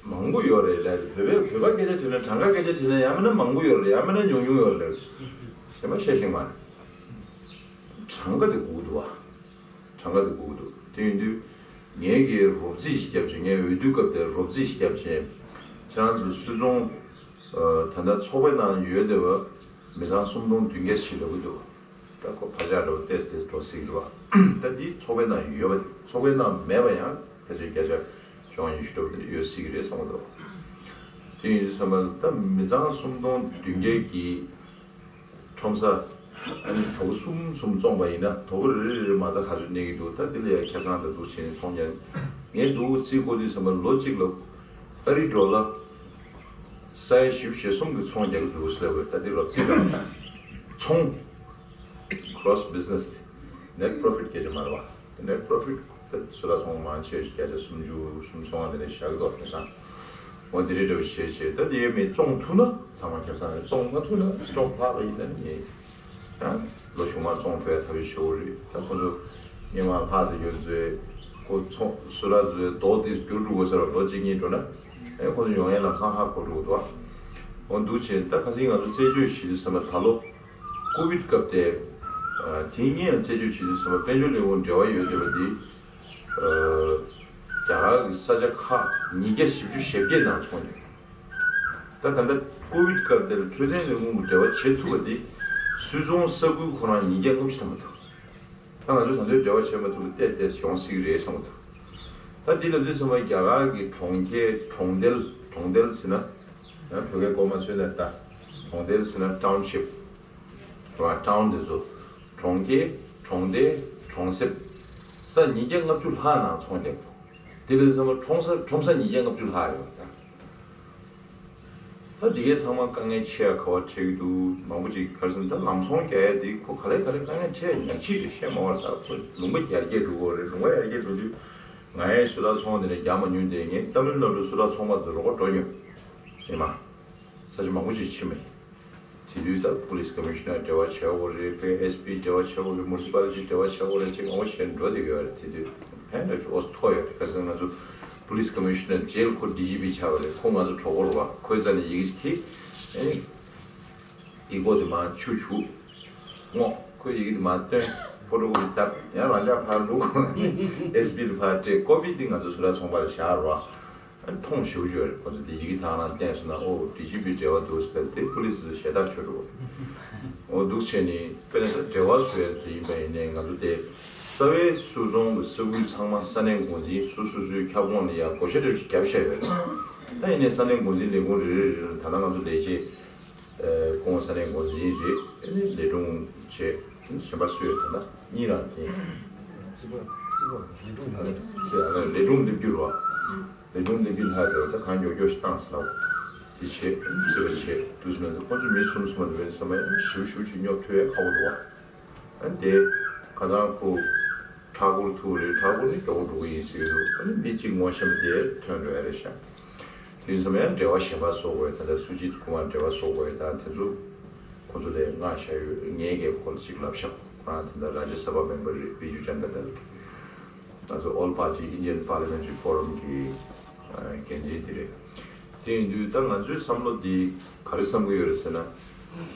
མང་པོ་ཡོད་རེད་ལབ། བོད་པས་བོད་པ་སྐད་ཆ་དྲིས་ན་གྲངས་ཀ་སྐད་ཆ་དྲིས་ན་ཡང་མིན་ན་མང་པོ་ཡོད་རེད། ཡང་མིན་ན་ཉུང་ཉུང་ཡོད་རེད། གཞན་པ་བཤད་ཤེས་མ་རེད། གྲངས་ཀ་དེ་དགོས་འདུག་བ། གྲངས་ཀ་དེ་དགོས་འདུག་དེ་ཡིན་དུས་ངས་ཀྱི་རོབ་རྩིས་ཤིག་བརྒྱབ་བྱས། ངས་འོས་བསྡུ་སྐབས་དེར་རོབ་རྩིས་ཤིག་བརྒྱབ་བྱས། ཁྱེད་རང་ཚོ་སུད་ཚོང་ད་ལྟ་ཚོགས་པའི་ནང་ཡོད་བསྡད་པ་མི་ཚང་སུམ་སྟོང་བདུན་བརྒྱ་ཞིག་ལབ་ཀྱི་འདུག་ད་ཁོ་ཕར་ཆག་འགྲོ་ཏེས་ཏེས་འགྲོ་སྲིད་ཀྱི་རེད་བ། ད་འདི་ཚོགས་པའི་ནང་ཡོད་པ་ཚོགས་པའི་ནང་མེད་པ་ཡང་ཕལ་ཆེར་བརྒྱ་ཆ་བཅོ་ལྔ་ཉི་ཤུ་འགྲོ་ཡོད་སྲིད་ཀྱི་རེད་བསམ་གྱི་འདུག་དེ་ཡིན་དུས་ཙམ་པ་ད་མི་ཚང་སུམ་སྟོང་བདུན་བརྒྱ་གི་ཁྲོམ་ས་ཨ་ནི་དོ་པོ་གསུམ་གསུམ་བཙོངས་པ་ཡིན་ན་དོ་པོ་རེ་རེ་རེ་རེ་མ་རྩ་ག་ཚོད་གནས་ཀྱི་འདུག་ད་འདི་ལ་ཡང་ཁ་སང་ད་འདུག་བྱས་ནས་ཚོང་རྒྱག་ངས་འདུག་རྩིས་སྐོར་དུས་ཙམ་པ་ལོ་གཅིག་ལ་ཨ་རི་ཌོ་ལར་ས་ཡ་བཞི་བཅུ་ཞེ་གསུམ་གྱི་ཚོང་རྒྱག་གི་འདུག་ཟེར་བས། ད་འདི་ལ་རྩིས་ལ་ཚོང་Cross business net profit སྐད་ཆ་མ་རེད་བ། Net profit ད་སུ་ལ་སོང་མང་ཆེ་བརྒྱ་ཆ་སུམ་ཅུ་སུམ་ཅུ་སོ་ལྔ་དེ་འདྲ་བཞག་གི་འདུག་དེང་སང་འོ་དེ་རེད་འདྲ་བ་བྱས་བྱས། ད་དེ་མི་བཙོང་ཐུབ་ན་ཚང་མ་ཁེ་བཟང་རེད། བཙོང་མ་ཐུབ་ན་སི་ཊོག་ལྷག་ཡིན་ན་ནི་ཡང་ལོ་གཞུག་མ་བཙོང་ཐུབ་ཡ་ཐབས་ཤེས་ཤོར་རེད། ད་ཁོ་ཚོ་སྔོན་མ་ལྷག་དེ་ཡོད་ཚོད་ཁོ་ཚོང་སུ་ར་ཚོའི་རྡོ་དེ་བསྒྱུར་འགྲོ་དགོས་ས་ལ་ལོ་གཅིག་གཉིས་འགྲོ་ན་ཨེ་ཁོ་ཚོ་ཡོང་ཡ་ལམ་སང་ཧ་གོ་འགྲོ་གི་འདུག་ཨ། འོ་འདུག་བྱས་ད་ཁ་སང་ང་ཚོ་རྩད་གཅོད་བྱེད་དུས་ཙམ་པ་ད་ལོ་ཀོ་བིད་སྐབས་དེ། ཨ། དེ་སྔོན་ཡང་རྩད་གཅོད་བྱེད་དུས་ཙམ་པ་དཔལ་འབྱོར་ལས་ཁུངས་འབྲེལ་བ་ཡོད་བསྡད་པ་འདི། ཨ། རྒྱ་གར་གྱི་ས་ཆ་ཁག་ཉིས་བརྒྱ་བཞི་བཅུ་ཞེ་བརྒྱད་ནང་ཚོང་རྒྱག་ད་ད་ལྟ་ཀོ་བིད་སྐབས་དེར་འཕྲོད་བསྟེན་ལས་ཁུངས་ཀྱིས་འབྲེལ་བ་བྱེད་ཐུབ་པ་འདི་སུད་ཚོང་ས་ཁུལ་ཁོ་རང་ཉིས་བརྒྱ་ལྔ་བཅུ་ཐམ་པ་འདུག་ད་ང་ཚོས་ད་དུང་འབྲེལ་བ་བྱེད་མ་ཐུབ་པ་ཏོག་ཙམ་ཡོང་སྲིད་ཀྱི་རེད་བསམ་གྱི་འདུག་ད་འདི་ལབ་དུས་ཙམ་པ་རྒྱ་གར་གྱི་གྲོང་ཁྱེར་གྲོང་རྡལ། གྲོང་རྡལ་ཟེར་ན་ཡང་བོད་སྐད་གོ་མ་ཚོད་ན་ད་གྲོང་རྡལ་ཟེར་ན་ཊའུན་ཤིབ་རེད་བ། ཊའུན་དེ་ཚོ་གྲོང་ཁྱེར་གྲོང་སྡེ་གྲོང་གསེབ་ས་ཉིས་བརྒྱ་ལྔ་བཅུ་ལྷག་ནང་ཚོང་རྒྱག་འདུག་དེ་ལབ་དུས་ཙམ་པ་ཁྲོམ་ས་ཁྲོམ་ས་ཉིས་བརྒྱ་ལྔ་བཅུ་ལྷག་ཡོད་ད། ད་འདི་གའི་ཚང་མ་དཀའ་ངལ་ཆེ་ཡ་ག་བ་འཕྲད་ཀྱི་འདུག་མང་པོ་ཅིག་ག་རེ་ཟེར་ན། ད་ལམ་སང་རྒྱག་ཡ་འདི་ཁོ་ག་ལེ་ག་ལེ་དཀའ་ངལ་འཕྲད་ཡ་ཉག་གཅིག་རེད། བཤད་མ་བར་ད་ཁོ་ལུང་པ་ཡར་རྒྱས་འགྲོ་གི་རེད། ལུང་པ་ཡར་རྒྱས་འགྲོ་དུས་ང་ཡང་སུ་ཊར་ཚོང་དེ་ནས་རྒྱག་མ་མྱོང་། དེ་ངས་ཏ་མིལ་ནཱ་ཌུ་སུ་ཊར་ཚོང་པ་ཚོ་རོགས་པ་འགྲོ་མྱོང་། ཡིན་མ། ས་ཆ་མང་པོ་ཞིག་ཕྱིན་མེད། དེ་དུས་ད་police commissioner འབྲེལ་བ་བྱས་དགོས་རེད། དཔེ་S P འབྲེལ་བ་བྱས་དགོས་རེད། municipality འབྲེལ་བ་བྱས་དགོས་རེད། ཅིག་ངོ་ཤེས་འགྲོ་བསྡད་ཡོད་རེད། དེ་དུས་ཕན་ད་ཅིག་ཨོ་ཐོ་ཡོད་རེད། ག་ཟེར་ང་ཚོ་police commissioner རྗེས་ལ་ཁོ་D G P ཆགས་པ་རེད། ཁོ་ང་ཚོ་གྲོགས་པོ་རེད་བ། ཁོའི་རྩ་ནས་ཡི་གེ་ཅིག་ཁྱེར། ཨེ་ཡི་གེ་དེ་མར་ཆུ་བྱུག་སྔོག་ཁོས་ཡི་གེ་དེ་མར་བཏོན། ཕོ་ཊོ་ཀོ་པི་བཏབ། ཡང་རང་འཇགས་ཕར་བླུགས། S P ལ་ཕར་སྤྲད། ཀོ་པི་དེ་ང་ཚོ་སུ་ཊར་ཚོང་པ་ལ་བཞག་རོགས། ཨ་ནི་མཐོང་ཞེ་པོ་ཅིག་ཡོད་རེད། ཁོ་ཚོ་དེ་ཡི་གེ་དེ་རང་བསྟན་སོང་ན། ཨོ་D G P འབྲེལ་བ་འདུག་ཟེར་ཏེ་police ལ་ཞེ་དྲག་བྱེད་འགྲོ། འོ་འདུག་བྱས་ནས་དཔེར་ན་ད་འབྲེལ་བ་བཟོ་ཡ་ཚོ་ཡིན་པ་ཡིན་ནའི་ང་ཚོ་དེ་རྩ་བའི་སུད་ཚོང་གི་ས་ཁུལ་ཚང་མ་ས་གནས་འགོ་འཛིན་སོ་སོ་སོའི་ཁྱབ་ཁོངས་ལ་ཡ་བགོ་བཤའ་འདྲ་ཞིག་བརྒྱབ་བཞག་ཡོད་རེད། ད་ཡིན་ནའི་ས་གནས་འགོ་འཛིན་ལས་ཁུངས་རེ་རེ་རེ་ལ། ད་ལྟ་ང་ཚོ་ལས་བྱེད་ཁོང་ས་གནས་འགོ་འཛིན་རེད། ཨ་ནི་ལས་དྲུང་བྱས། གཞན་པ་སུ་ཡོད་ད་ལྟ་གཉིས་རང་བསྟན། རྩིས་པ་རྩིས་པ་ལས་དྲུང་ཡོད་རེད། ཟེར་ཡ་ལ་ལས་དྲུང་སླེབས་རྒྱུ་རེད་བ། ལས་དྲུང་སླེབས་རྒྱུ་ལྷག་ཡོད་ད། གང་མགྱོགས་མགྱོགས་ཤིག་བཏང་ཟེར་ལབ། དེ་བྱས་རྩིས་པ་བྱས་འདུག་ཟེར་ན། ཁོ་ཚོ་མི་གསུམ་གསུམ་མ་འདུག་བས་བསམ་པ་ཡང་ཞིབ་ཞིབ་ཅིག་སྙོབ་ཐུབ་ཡ་ཁག་པོ་འདུག་བ། ཨ་ནི་དེ་ཁ་སང་ཁོ་མཁྲེགས་སྐོར་ཐུག་རེད། མཁྲེགས་སྐོར་ནི་མགྱོགས་པོ་འགྲོ་གི་ཡིན་ཟེར་གྱི་འདུག་ཨ་ནི་མི་གཅིག་ངོ་ཤེས་པ་དེ་ཐོན་འགྲོ་ཡ་རེད་ཤག་དེ་ཡིན་ཙང་ཡང་འབྲེལ་བ་གཞན་པ་བཟོ་དགོས། ད་ལྟ་སུ་ཇིད་ཀུ་མར་འབྲེལ་བ་བཟོ་དགོས། ད་དེ་ཚོ་ཁོ་ཚོ་ལས་མངགས་བཞག་ཡོད། ངས་ཀྱིས་ཁོ་ལ་ཅིག་ལབ་ཤག་ཁོ་རང་དེ་འདྲ་རཱ་ཇྱ་སཱ་བྷ་མེམ་བར་རེད། བི་ཇུ་ཇན་ཏཱ་དལ་གྱི། ང་ཚོ་All Party Indian Parliamentary Forum གི་འགན་འཛིན་དེ་རེད། དེ་ཡིན་དུས་ད་ང་ཚོའི་བསམ་བློ་འདི་ག་རེ་བསམ་གྱི་ཡོད་རེད་ཟེར་ན།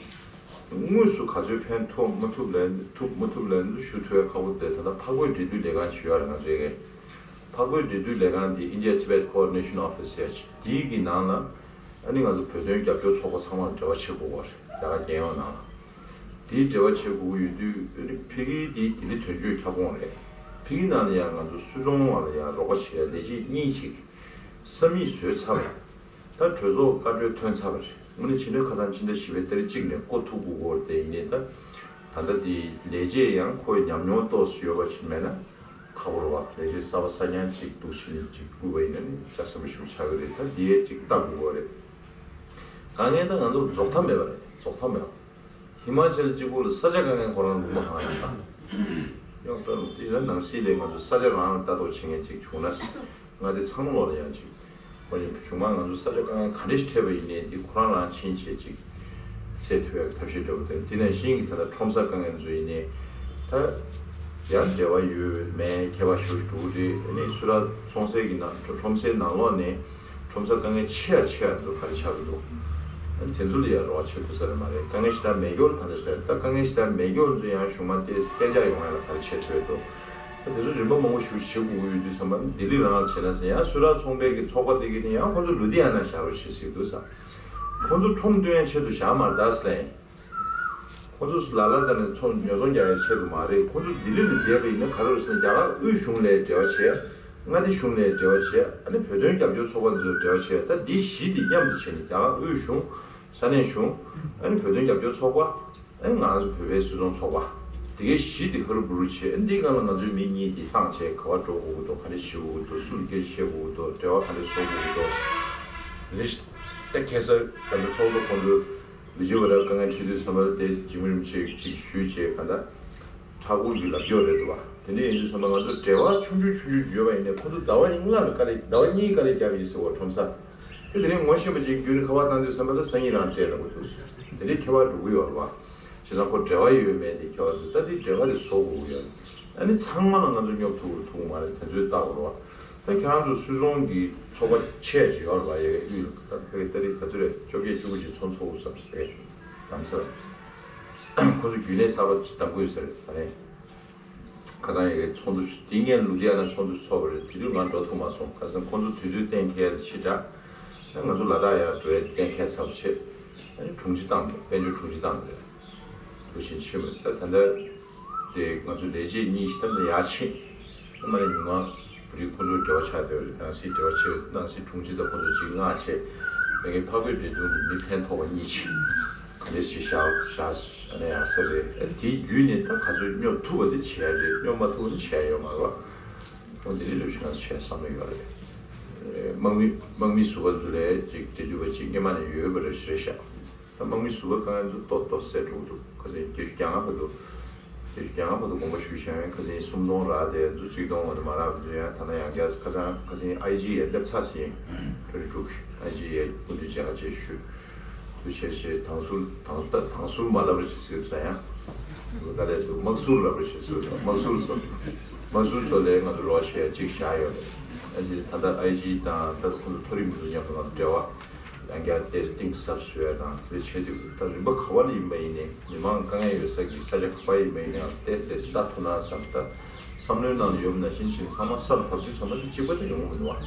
དངོས་སུ་ག་ཚོད་ཕན་ཐོགས་མ་ཐུབ་ལ། ཐུབ་མ་ཐུབ་ལ་ཞུ་ཐུབ་ཡ་ཁག་པོ་དེ། ད་ལྟ་འཕགས་བོད་འབྲེལ་མཐུད་ལས་ཁང་ཞུ་ཡ་རེད། ང་ཚོའི་གི་འཕགས་བོད་འབྲེལ་མཐུད་ལས་ཁང་དེ་India Tibet Coordination Office ཟེར་ཡ་ཅིག་དེའི་གི་ནང་ལ་ཨ་ནི་ང་ཚོ་བོད་དོན་རྒྱབ་སྐྱོར་ཚོགས་པ་ཚང་མ་འབྲེལ་བ་བྱེད་དགོས་པ་རེད། རྒྱ་གར་རྒྱལ་ཡོངས་ནང་ལ། དེའི་འབྲེལ་བ་བྱེད་དགོས་ཀྱི་ཡོད་དུས། ཨ་ནི་ཕ་གིའི་དེའི་ལྡི་ལི་དོན་གཅོད་ཁྱབ་ཁོངས་རེད། ཕ་གི་ནང་ལ་ཡང་ང་ཚོ་སུད་ཚོང་བ་ལ་ཡང་རོགས་པ་བྱེད་ཡ་ལས་བྱེད་གཉིས་ཅིག་ས་མིག་བཟོས་ཚར་བ། ད་གྲོས་ཚོགས་བཀའ་འཁྲོལ་ཐོན་ཚར་བ་རེད། དངོས་གནས་བྱས་ན་ཁ་སང་ཕྱི་ཟླ་བཞི་པའི་ཏ་རིག་གཅིག་ནས་བསྐོ་ཐུབ་དགོས་ཀྱི་ཡོད་རེད། དེ་ཡིན་ནའི་ད་ད་ལྟ་དེའི་ལས་བྱེད་ཡང་ཁོའི་ཉམས་མྱོང་ཏོག་ཙམ་ཡོད་པ་ཞིག་མེད་ན་ཁག་པོ་རེད་བ། ལས་བྱེད་གསར་པ་གསར་རྐྱང་གཅིག་འདུག་བྱས་ནས་གཅིག་བསྐོས་པ་ཡིན་ན་ནི་ལྕགས་ཟམ་པ་ཞིག་ཆགས་ཀྱི་རེད། ད་དེ་གཅིག་ལྟ་དགོས་ཀྱི་ཡོད་རེད། དཀའ་ངལ་ད་ང་ཚོར་རྫོགས་མཐའ་མེད་པ་རེད། རྫོགས་མཐའ་མེད་པ། ཧི་མ་ཅལ་གཅིག་པོ་ལ་ས་ཆ་དཀའ་ངལ་ཁོ་རང་ལུང་པ་གང་ཡང་དང་། ཡང་ད་དེ་ལ་ནང་སྲིད་ལས་ང་ཚོ་ས་ཆ་རང་ལ་ལྟ་རྟོག་བྱེད་མཁན་ཅིག་བྱུང་ན། ང་དེ་ཚང་མ་ལོག་ལ་ཡང་ཅིག་ཁོ་ནི་གཞུང་མང་ང་ཚོ་ས་ཆ་དཀའ་ངལ་ག་འདྲ་ཞིག་འཕྲད་པ་ཡིན་ནའི་དེ་ཁོ་རང་རང་ཕྱིན་བྱས་ཅིག་སེལ་ཐུབ་ཡག་ཐབས་ཤེས་འདྲ་པོ་དེ། དེ་ནང་བཞིན་གྱི་ད་ལྟ་ཁྲོམ་ས་དཀའ་ངལ་ཚོ་ཡིན་ནའི་ད་ཡང་འབྲེལ་བ་ཡོད་མེད་ཁྱད་པར་ཞེ་པོ་ཞིག་འགྲོ་གི་རེད། ཨ་ནི་སུ་ར་ཚོང་སའི་གི་ནང་ཁྲོམ་སའི་ནང་ལོགས་ནས། ཁྲོམ་ས་དཀའ་ངལ་ཆེ་ཡ་ཆེ་ཡ་འདུག་ག་རེ་ཆགས་ཀྱི་འདུག་ཨ་ནི་དེ་ཚོ་ལ་ཡ་རོགས་བྱེད་ཐུབ་ས་རེད་མ་རེད། དཀའ་ངལ་ཞེ་དྲག་མེད་མཁན་ལ་ད་ལྟ་ཞེ་དྲག་ད་དཀའ་ངལ་ཞེ་དྲག་མེད་མཁན་ཚོ་ཡང་གཞུང་མང་དེ་གཏན་འཇགས་ཡོང་ཡ་ལ་ག་རེ་བྱེད་ཐུབ་ཡ་འདུག་ཨ་དེ་ཚོ་རིམ་པ་མང་པོ་ཞིག་བྱེད་དགོས་ཀྱི་ཡོད་དུས་ཙམ་པ་ལྡི་ལི་རང་ལ་བྱེད་ན་ཟེར། ཡང་སུ་ར་ཚོང་པའི་གི་ཚོགས་པ་དེ་གི་ནི་ཡང་ཁོ་ཚོ་ལུ་དྷི་ཡ་ན་བཞག་རོགས་བྱེད་ཟེར་གྱི་འདུག་ས། ཁོ་ཚོ་ཁྲོམ་སྟོན་ཡ་ཆེད་དུ་བཞག་མ་རེད་ད་ཟེར་ལ་ཡིན། ཁོ་ཚོ་ལ་ལ་ད་ནི་ཚོང་ཉོ་ཚོང་རྒྱག་ཡ་ཆེད་དུ་མ་རེད། ཁོ་ཚོ་ལྡི་ལི་ལ་བསྡད་པ་ཡིན་ན་ག་རེ་རེད་ཟེར་ན། རྒྱ་གར་དབུས་གཞུང་ལ་འབྲེལ་བ་བྱས། མངའ་སྡེ་གཞུང་ལ་འབྲེལ་བ་བྱས། ཨ་ནི་བོད་དོན་རྒྱབ་སྐྱོར་ཚོགས་པ་ཚོར་འབྲེལ་བ་བྱས། ད་འདི་བཞི་འདི་མཉམ་དུ་བྱས་ནས་རྒྱ་གར་དབུས་གཞུང་། ས་གནས་གཞུང་། ཨ་ནི་བོད་དོན་རྒྱབ་སྐྱོར་ཚོགས་པ། ཨ་ནི་ང་ཚོ་བོད་པའི་སུད་ཚོང་ཚོགས་པ། འདི་གའི་བཞི་འདི་ཧ་རུ་བུ་རུ་བྱས། ཨ་ནི་འདིའི་སྒང་ལ་ང་ཚོའི་མི་གཉིས་འདི་བཏང་བྱས་ག་པར་འགྲོ་དགོས་ཀྱི་འདུག་ག་རེ་ཞུ་དགོས་ཀྱི་འདུག་སུ་ལ་སྐད་ཆ་བཤད་དགོས་ཀྱི་འདུག་འབྲེལ་བ་ག་འདྲ་བཟོ་དགོས་ཀྱི་འདུག་རེད། ད་ཁ་སང་ང་ཚོ་ཚོགས་གཙོ་ཁོང་ཚོས། བི་ཇི་ཝ་ར་དཀའ་ངལ་འཕྲད་དུས་ཙམ་པ་ལ་དེ་ཇི་མི་རིམ་ཆེ་ཅིག་ཞུས་བྱས་ག་འདྲ་མཁྲེགས་སྐོར་གྱི་ལབ་ཀྱི་ཡོད་རེད་འདུག་བ། དེ་འདྲ་ཡིན་དུས་ཙམ་པ་ང་ཚོ་འབྲེལ་བ་ཆུང་ཆུང་ཆུང་ཆུང་ཡོད་པ་ཡིན་ནའི་ཁོ་ཚོ་ཟླ་བ་ལྔ་ལ་དཀའ་ལས། ཟླ་བ་གཉིས་དཀའ་ལས་བརྒྱབ་ཡིན་ཟེར་བ་ཁྲོམ་ས། དེ་དེ་རིང་ངོ་ཤེས་པ་ཅིག་བརྒྱུད་ནས་ཁ་པར་བཏང་དུས་ཙམ་པ་ལ་སང་ཉིན་རང་སྤྲད་འདྲ་པོ་འདུག་དེ་འདྲའི་ཁྱད་པར་འགྲོ་གི་ཡོད་རེད་བ། བྱས་ཙང་ཁོ་འབྲེལ་བ་ཡོད་མེད་དེ་ཁྱད་པར་འདུག་ད་དེ་འབྲེལ་བ་དེ་བཟོ་དགོས་ཀྱི་ཡོད་རེད། ཨ་ནི་ཚང་མ་ལ་ང་ཚོ་སྙོབ་ཐུབ་ཐུབ་མ་རེད། དེ་ཚོའི་ལྟ་དགོས་རེད་བ། ད་ཁྱེད་རང་ཚོ་སུད་ཚོང་གི་ཚོགས་པ་ཆེ་ཅིག་ཡོད་རེད་བ། ཡ་གི་དབུས་ལ་ད་ཕ་གི་ཏ་རིག་ག་ཚོད་རེད། བཅོ་བརྒྱད་བཅུ་དགུ་ཅིག་ཚོང་ཚོགས་བསམ་ཞིག་རེད། ལམ་སང་ཁོ་ཚོ་རྒྱུན་ལས་གསར་པ་ཅིག་བདམས་དགོས་ས་རེད། ད་རེད། ཁ་སང་ཡ་གི་ཚོགས་འདུ་དེ་སྔོན་ལུ་དྷི་ཡ་ན་ཚོགས་འདུ་ཚོགས་པ་རེད། དེ་དུས་ང་འགྲོ་ཐུབ་མ་སོང་། ཁ་སང་ཁོ་ཚོ་དུས་ཚོད་གཏན་འཁེལ་ལ་ཕྱི་དྲགས། ད་ང་ཚོ་ལ་དྭགས་ཡར་འགྲོ་ཡ་གཏན་འཁེལ་ཚར་བ་བྱས། ཨ་ནི་དྲུང་ཆེ་བཏང་འདུག་དཔལ་འབྱོར་དྲུང་ཆེ་བཏང་འདུག་དུ་ཕྱིན་ཕྱིན་པ་ད་ད་ལྟ་དེ་ང་ཚོ་ལས་བྱེད་གཉིས་ཤིག་ད་ལྟ་ཡར་ཕྱིན། ད་མ་ནས་ཉུང་ང་བུ་རིགས་ཁོ་ཚོའི་འབྲེལ་བ་ཆགས་བསྡད་པ་རེད། ནང་སྲིད་འབྲེལ་བ་ཆེ། ནང་སྲིད་དྲུང་ཆེ་དང་ཁོ་ཚོ་གཅིག་མངགས་བྱས། མ་གི་འཕགས་བོད་འབྲེལ་མཐུད་ཀྱི་མི་ཕན་ཐོགས་པ་གཉིས་ཤིག་ག་འདྲས་ཞིག་བཞག་བཞག་ཨ་ནི་ཡག་ས་རེད། ཨ་དེའི་བརྒྱུད་ནས་ད་ག་ཚོད་སྙོབ་ཐུབ་པ་དེ་བྱས་རེད། སྙོབ་མ་ཐུབ་པ་དེ་བྱས་ཡོད་མ་རེད་བ། འོ་དེ་རིང་ལས་བྱེད་ནང་བྱས་བསམ་བློ་ཡོད་རེད། དམག་མི་དམག་མི་ཟུར་པ་ཚོ་ལ་ཅིག་འབྲེལ་མཐུད་པ་ཅིག་སྔོན་མ་ནས་ཡོད་པ་རེད་ཤག་ད་དམག་མི་ཟུར་པ་དཀའ་ངལ་ཚོ་ཏོག་ཏོག་སེལ་འགྲོ་གི་འདུག་ཁ་སང་བརྒྱད་ཅུ་གྱ་ལྔ་བར་དུ་བརྒྱད་ཅུ་གྱ་ལྔ་བར་དུ་དགོངས་པ་ཞུས་ཤག་ཁ་སང་སུམ་སྟོང་རག་དེ་ཚོ་ཆིག་སྟོང་བར་དུ་མ་རག་པ་ཚོ་ཡང་ད་ལྟ་ཡང་བསྐྱར་ཁ་སང་ཁ་སང་ཨའི་ཇི་ཡ་སླེབས་ཚར་ཟིན། ཁྲོ་རི་ཕྲུག་ཨའི་ཇི་ཡ་སྐུ་མདུན་མཇལ་ཁ་བཅས་ཞུས། དུ་ཆེར་ཆེར་དང་ཟུར་དང་ད་དང་ཟུར་མ་ལབ་རེ་ཞིག་ཟེར་ས་ཡང་། ག་ལས་དུ་དམག་ཟུར་ལབ་རེ་ཞིག་ཟེར་ས་དམག་ཟུར་ཚོ། དམག་ཟུར་ཚོ་ལས་ང་ཚོ་ལོ་ཤས་གཅིག་བཞག་ཡོད་རེད། ཨ་ཅེ་ད་ལྟ་ཨའི་ཇི་དང་ད་ལྟ་ཁོང་ཚོ་མཐོ་རིམ་ཚོ་མཉམ་དུ་ང་ཚོ་འབྲེལ་བ་ཡང་བསྐྱར་ཏེ་གཏིང་ཟབ་བཟོ་ཡ་དང་དེ་ཆེད་དུ་ད་རིམ་པ་ག་བ་ལ་ཡིན་པ་ཡིན་ནའི་མི་མང་དཀའ་ངལ་ཡོད་ས་གི་ས་ཆ་ག་བ་ཡིན་པ་ཡིན་ནའང་ཏེ་ཏེ་ལྟ་ཐུབ་ན་བསམ་ད། བསམ་བློའི་ནང་ལ་ཡོད་ན་ཤིན་ཆེན་ཚང་མ་སར་བབས་དུས་ཚང་མ་དེ་གཅིག་པ་དེ་ཡོང་གི་མི་འདུག་བ།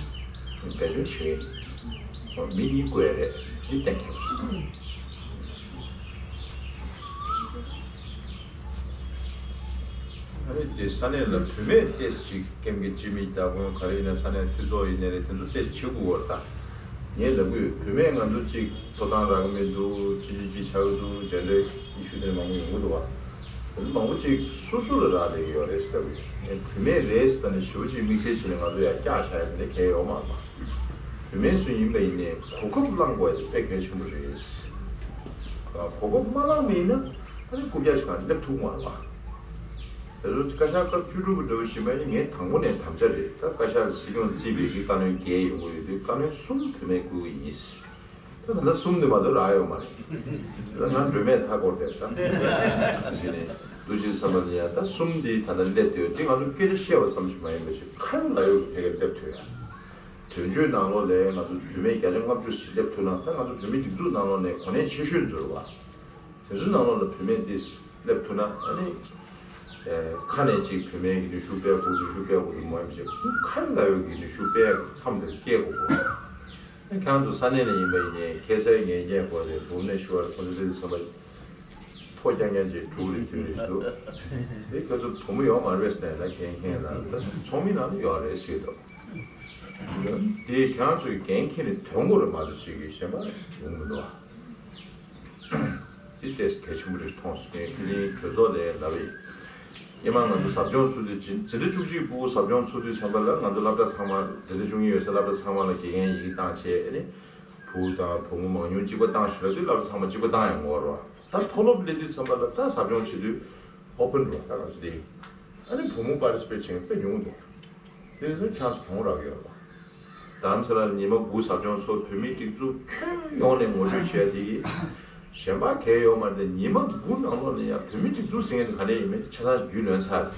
འབད་བརྩོན་བྱེད། མི་གཉིས་དགོས་རེད་དེ་གཏན་འཁེལ། ཨ་ནི་དེ་ས་གནས་ལ་བུད་མེད་ཏོག་ཙམ་ཅིག་ཀེམ་གྱི་སྤྱི་མི་ལྟ་བུ་ག་རེ་ཡིན་ན་ས་གནས་འཐུས་ཚོགས་ཡིན་ནའི་རེད་དེ་ཚོ་ཏོག་ཙམ་བྱེད་དགོས་པ་རེད་ད། ངས་ལབ་གི་ཡོད་བུད་མེད་ང་ཚོ་གཅིག་ཐོབ་ཐང་རག་གི་མི་འདུག་ཅི་ཅི་ཅི་ཆགས་ཀྱི་འདུག་འཇལ་འདྲེ་ཨི་ཤུ་དེ་མང་པོ་ཡོང་གི་འདུག་བ། དེ་ཚོ་མང་པོ་ཅིག་སོ་སོ་ལ་རག་ལས་ཀྱི་ཡོད་རེད་ཟེར་བའི་ངས་བུད་མེད་རེད་ཟེར་ནས་ཞེ་པོ་ཅིག་དམིགས་བསལ་བྱས་ནས་ང་ཚོ་ཡར་བཀྱག་བཞག་ཡ་དེ་འདྲ་གལ་ཡོད་མ་རེད་པ། བུད་མེད་སུ་ཡིན་པ་ཡིན་ནའི་གོ་སྐབས་བླང་དགོས་ཡ་དེ་དཔེ་གལ་ཆེན་པོ་རེད། གོ་སྐབས་མ་བླངས་པ་ཡིན་ན་ཨ་ནི་རྐུབ་བཀྱག་ཞིག་གང་སླེབས་ཐུབ་མ་རེད་པ། དེ་ཚོ་བཀའ་ཤག་སྐབས་བཅུ་དྲུག་གི་འདྲ་བོ་ཞིག་མ་ཡིན་ངས་དང་པོ་ནས་དམ་བཅའ་རེད་ད་བཀའ་ཤག་གི་སྲིད་སྐྱོང་རྩིས་པའི་གི་བཀའ་བློན་བརྒྱད་ཡོང་གི་ཡོད་དུས་བཀའ་བློན་གསུམ་བུད་མེད་བསྐོ་གི་ཡིན། ད་ད་ལྟ་གསུམ་དེ་མ་གཏོགས་རག་ཡོད་མ་རེད། ད་ང་སྒྲོལ་མས་མཐའ་བསྐོར་བསྡད་ད། དེ་ནས་འདུ་བྱེད་བསམ་པ་ལ་ཡ་ད་གསུམ་དེ་ད་ལྟ་སླེབས་བསྡད་ཡོད་དེ་ང་ཚོ་སྐད་ཆ་བཤད་པ་ཙམ་ཞིག་མ་ཡིན་པ་ཞིག་ཁ་ལ་ཡོད་ཀྱི་ཕ་གིར་སླེབས་ཐུབ་ཡ། དོན་གཅོད་ནང་ལོགས་ལ་ང་ཚོ་བུད་མེད་བརྒྱ་ཆ་ལྔ་བཅུ་ཞིག་སླེབས་ཐུབ་ན་ད་ང་ཚོ་བོད་མི་སྒྲིག་འཛུགས་ནང་ལོགས་ནས་གོ་གནས་ཆེ་ཤོས་འཛུལ་བ། དེ་ཚོའི་ནང་ལོགས་ལ་བུད་མེད་འདི་སླེབས་ཐུབ་ན་ཨ་ནི། ཁ་ནས་ཅིག་བུད་མེད་ཀྱི་ནུས་ཤུགས་སྤེལ་དགོས་ནུས་ཤུགས་སྤེལ་དགོས་དུ་མ་ཡིན་ཅིག་ཁ་ལ་ཡོད་ཀྱི་ནུས་ཤུགས་སྤེལ་མཚམས་དེར་སྐྱེལ་དགོས་གོ། ཁྱང་དུ་ས་གནས་ནས་ཡིན་པ་ཡིན་ནའི་ཁ་སའི་ངན་སྐྱེལ་དགོས་རེད་འབུམ་ནས་ཞུ་བར་ཁོ་ཚོ་དེ་ཚོ་ཚང་མ་ཕོ་རྐྱང་རྐྱང་ཅིག་དྲུག་རེ་བདུན་རེ་འདུག་དེ་ཁྱོད་ཚོ་བུ་མོ་ཡོད་མ་རེད་ཟེར་ན་འགན་འཁྱེར་ན་ད་ཚོགས་མི་ནང་ལ་ཡོད་རེད་ཟེར་འདུག་དེ་ཁྱང་ཚོས་འགན་འཁྱེར་ནས་དོན་དགོས་རེད་མ་གཏོགས་ཅིག་གི་གཞན་པ་ཡོང་མི་འདུག་ཨ། འདི་ཏོག་ཙམ་གལ་ཆེན་པོ་རེད་མཐོང་སོང་། ངས་ཁས་ལེན་གྲོས་ཚོགས་ལ་ལབ་པ་ཡིན། སྔོན་མ་ང་ཚོ་ཟབ་སྦྱོང་ཚུགས་དུས་འཛིན་གྲྭ་བཅུ་གཅིག་པུ་ཟབ་སྦྱོང་ཚུགས་དུས་ཙམ་པ་ལ་ང་ཚོ་སློབ་གྲྭ་ཚང་མ་འཛིན་གྲྭ་བཅུ་གཉིས་ཡོད་ས་སློབ་གྲྭ་ཚང་མ་ལ་དགེ་རྒན་ཡི་གེ་བཏང་བྱས་ཨ་ནི། བུ་དང་བུ་མོ་མང་ཉུང་གཅིག་པ་བཏང་ཞུ་ལབ་དུས་སློབ་གྲྭ་ཚང་མ་གཅིག་པ་བཏང་ཡོང་གི་རེད་བ། ད་མཐོ་སློབ་སླེབས་དུས་ཙམ་པ་ལ་ད་ཟབ་སྦྱོང་བྱེད་དུས་ཨོ་ཕན་རེད་བ་ད་ང་ཚོ་དེ། ཨ་ནི་བུ་མོ་པར་ཊི་སི་པེཊ་བྱེད་མཁན་དཔེ་ཉུང་འདུག་དེ་ཚོ་ཆགས་སུ་གྱོང་རག་ཡོད་པ། རྡ་རམ་ས་ལར་ཉི་མ་དགུ་ཟབ་སྦྱོང་ཚོགས་བོད་མིའི་སྒྲིག་འཛུགས་ཁྱོན་ཡོངས་ནས་ངོ་སྤྲོད་བྱས་ཏེ། གཞན་པ་གལ་ཡོད་མ་རེད་ཉི་མ་དགུ་ནང་ལོགས་ནས་ཡང་བོད་མིའི་སྒྲིག་འཛུགས་ཟེར་མཁན་དེ་ག་འདྲ་ཡིན་མིན་ཆ་ཚང་རྒྱུས་ལོན་ཚར།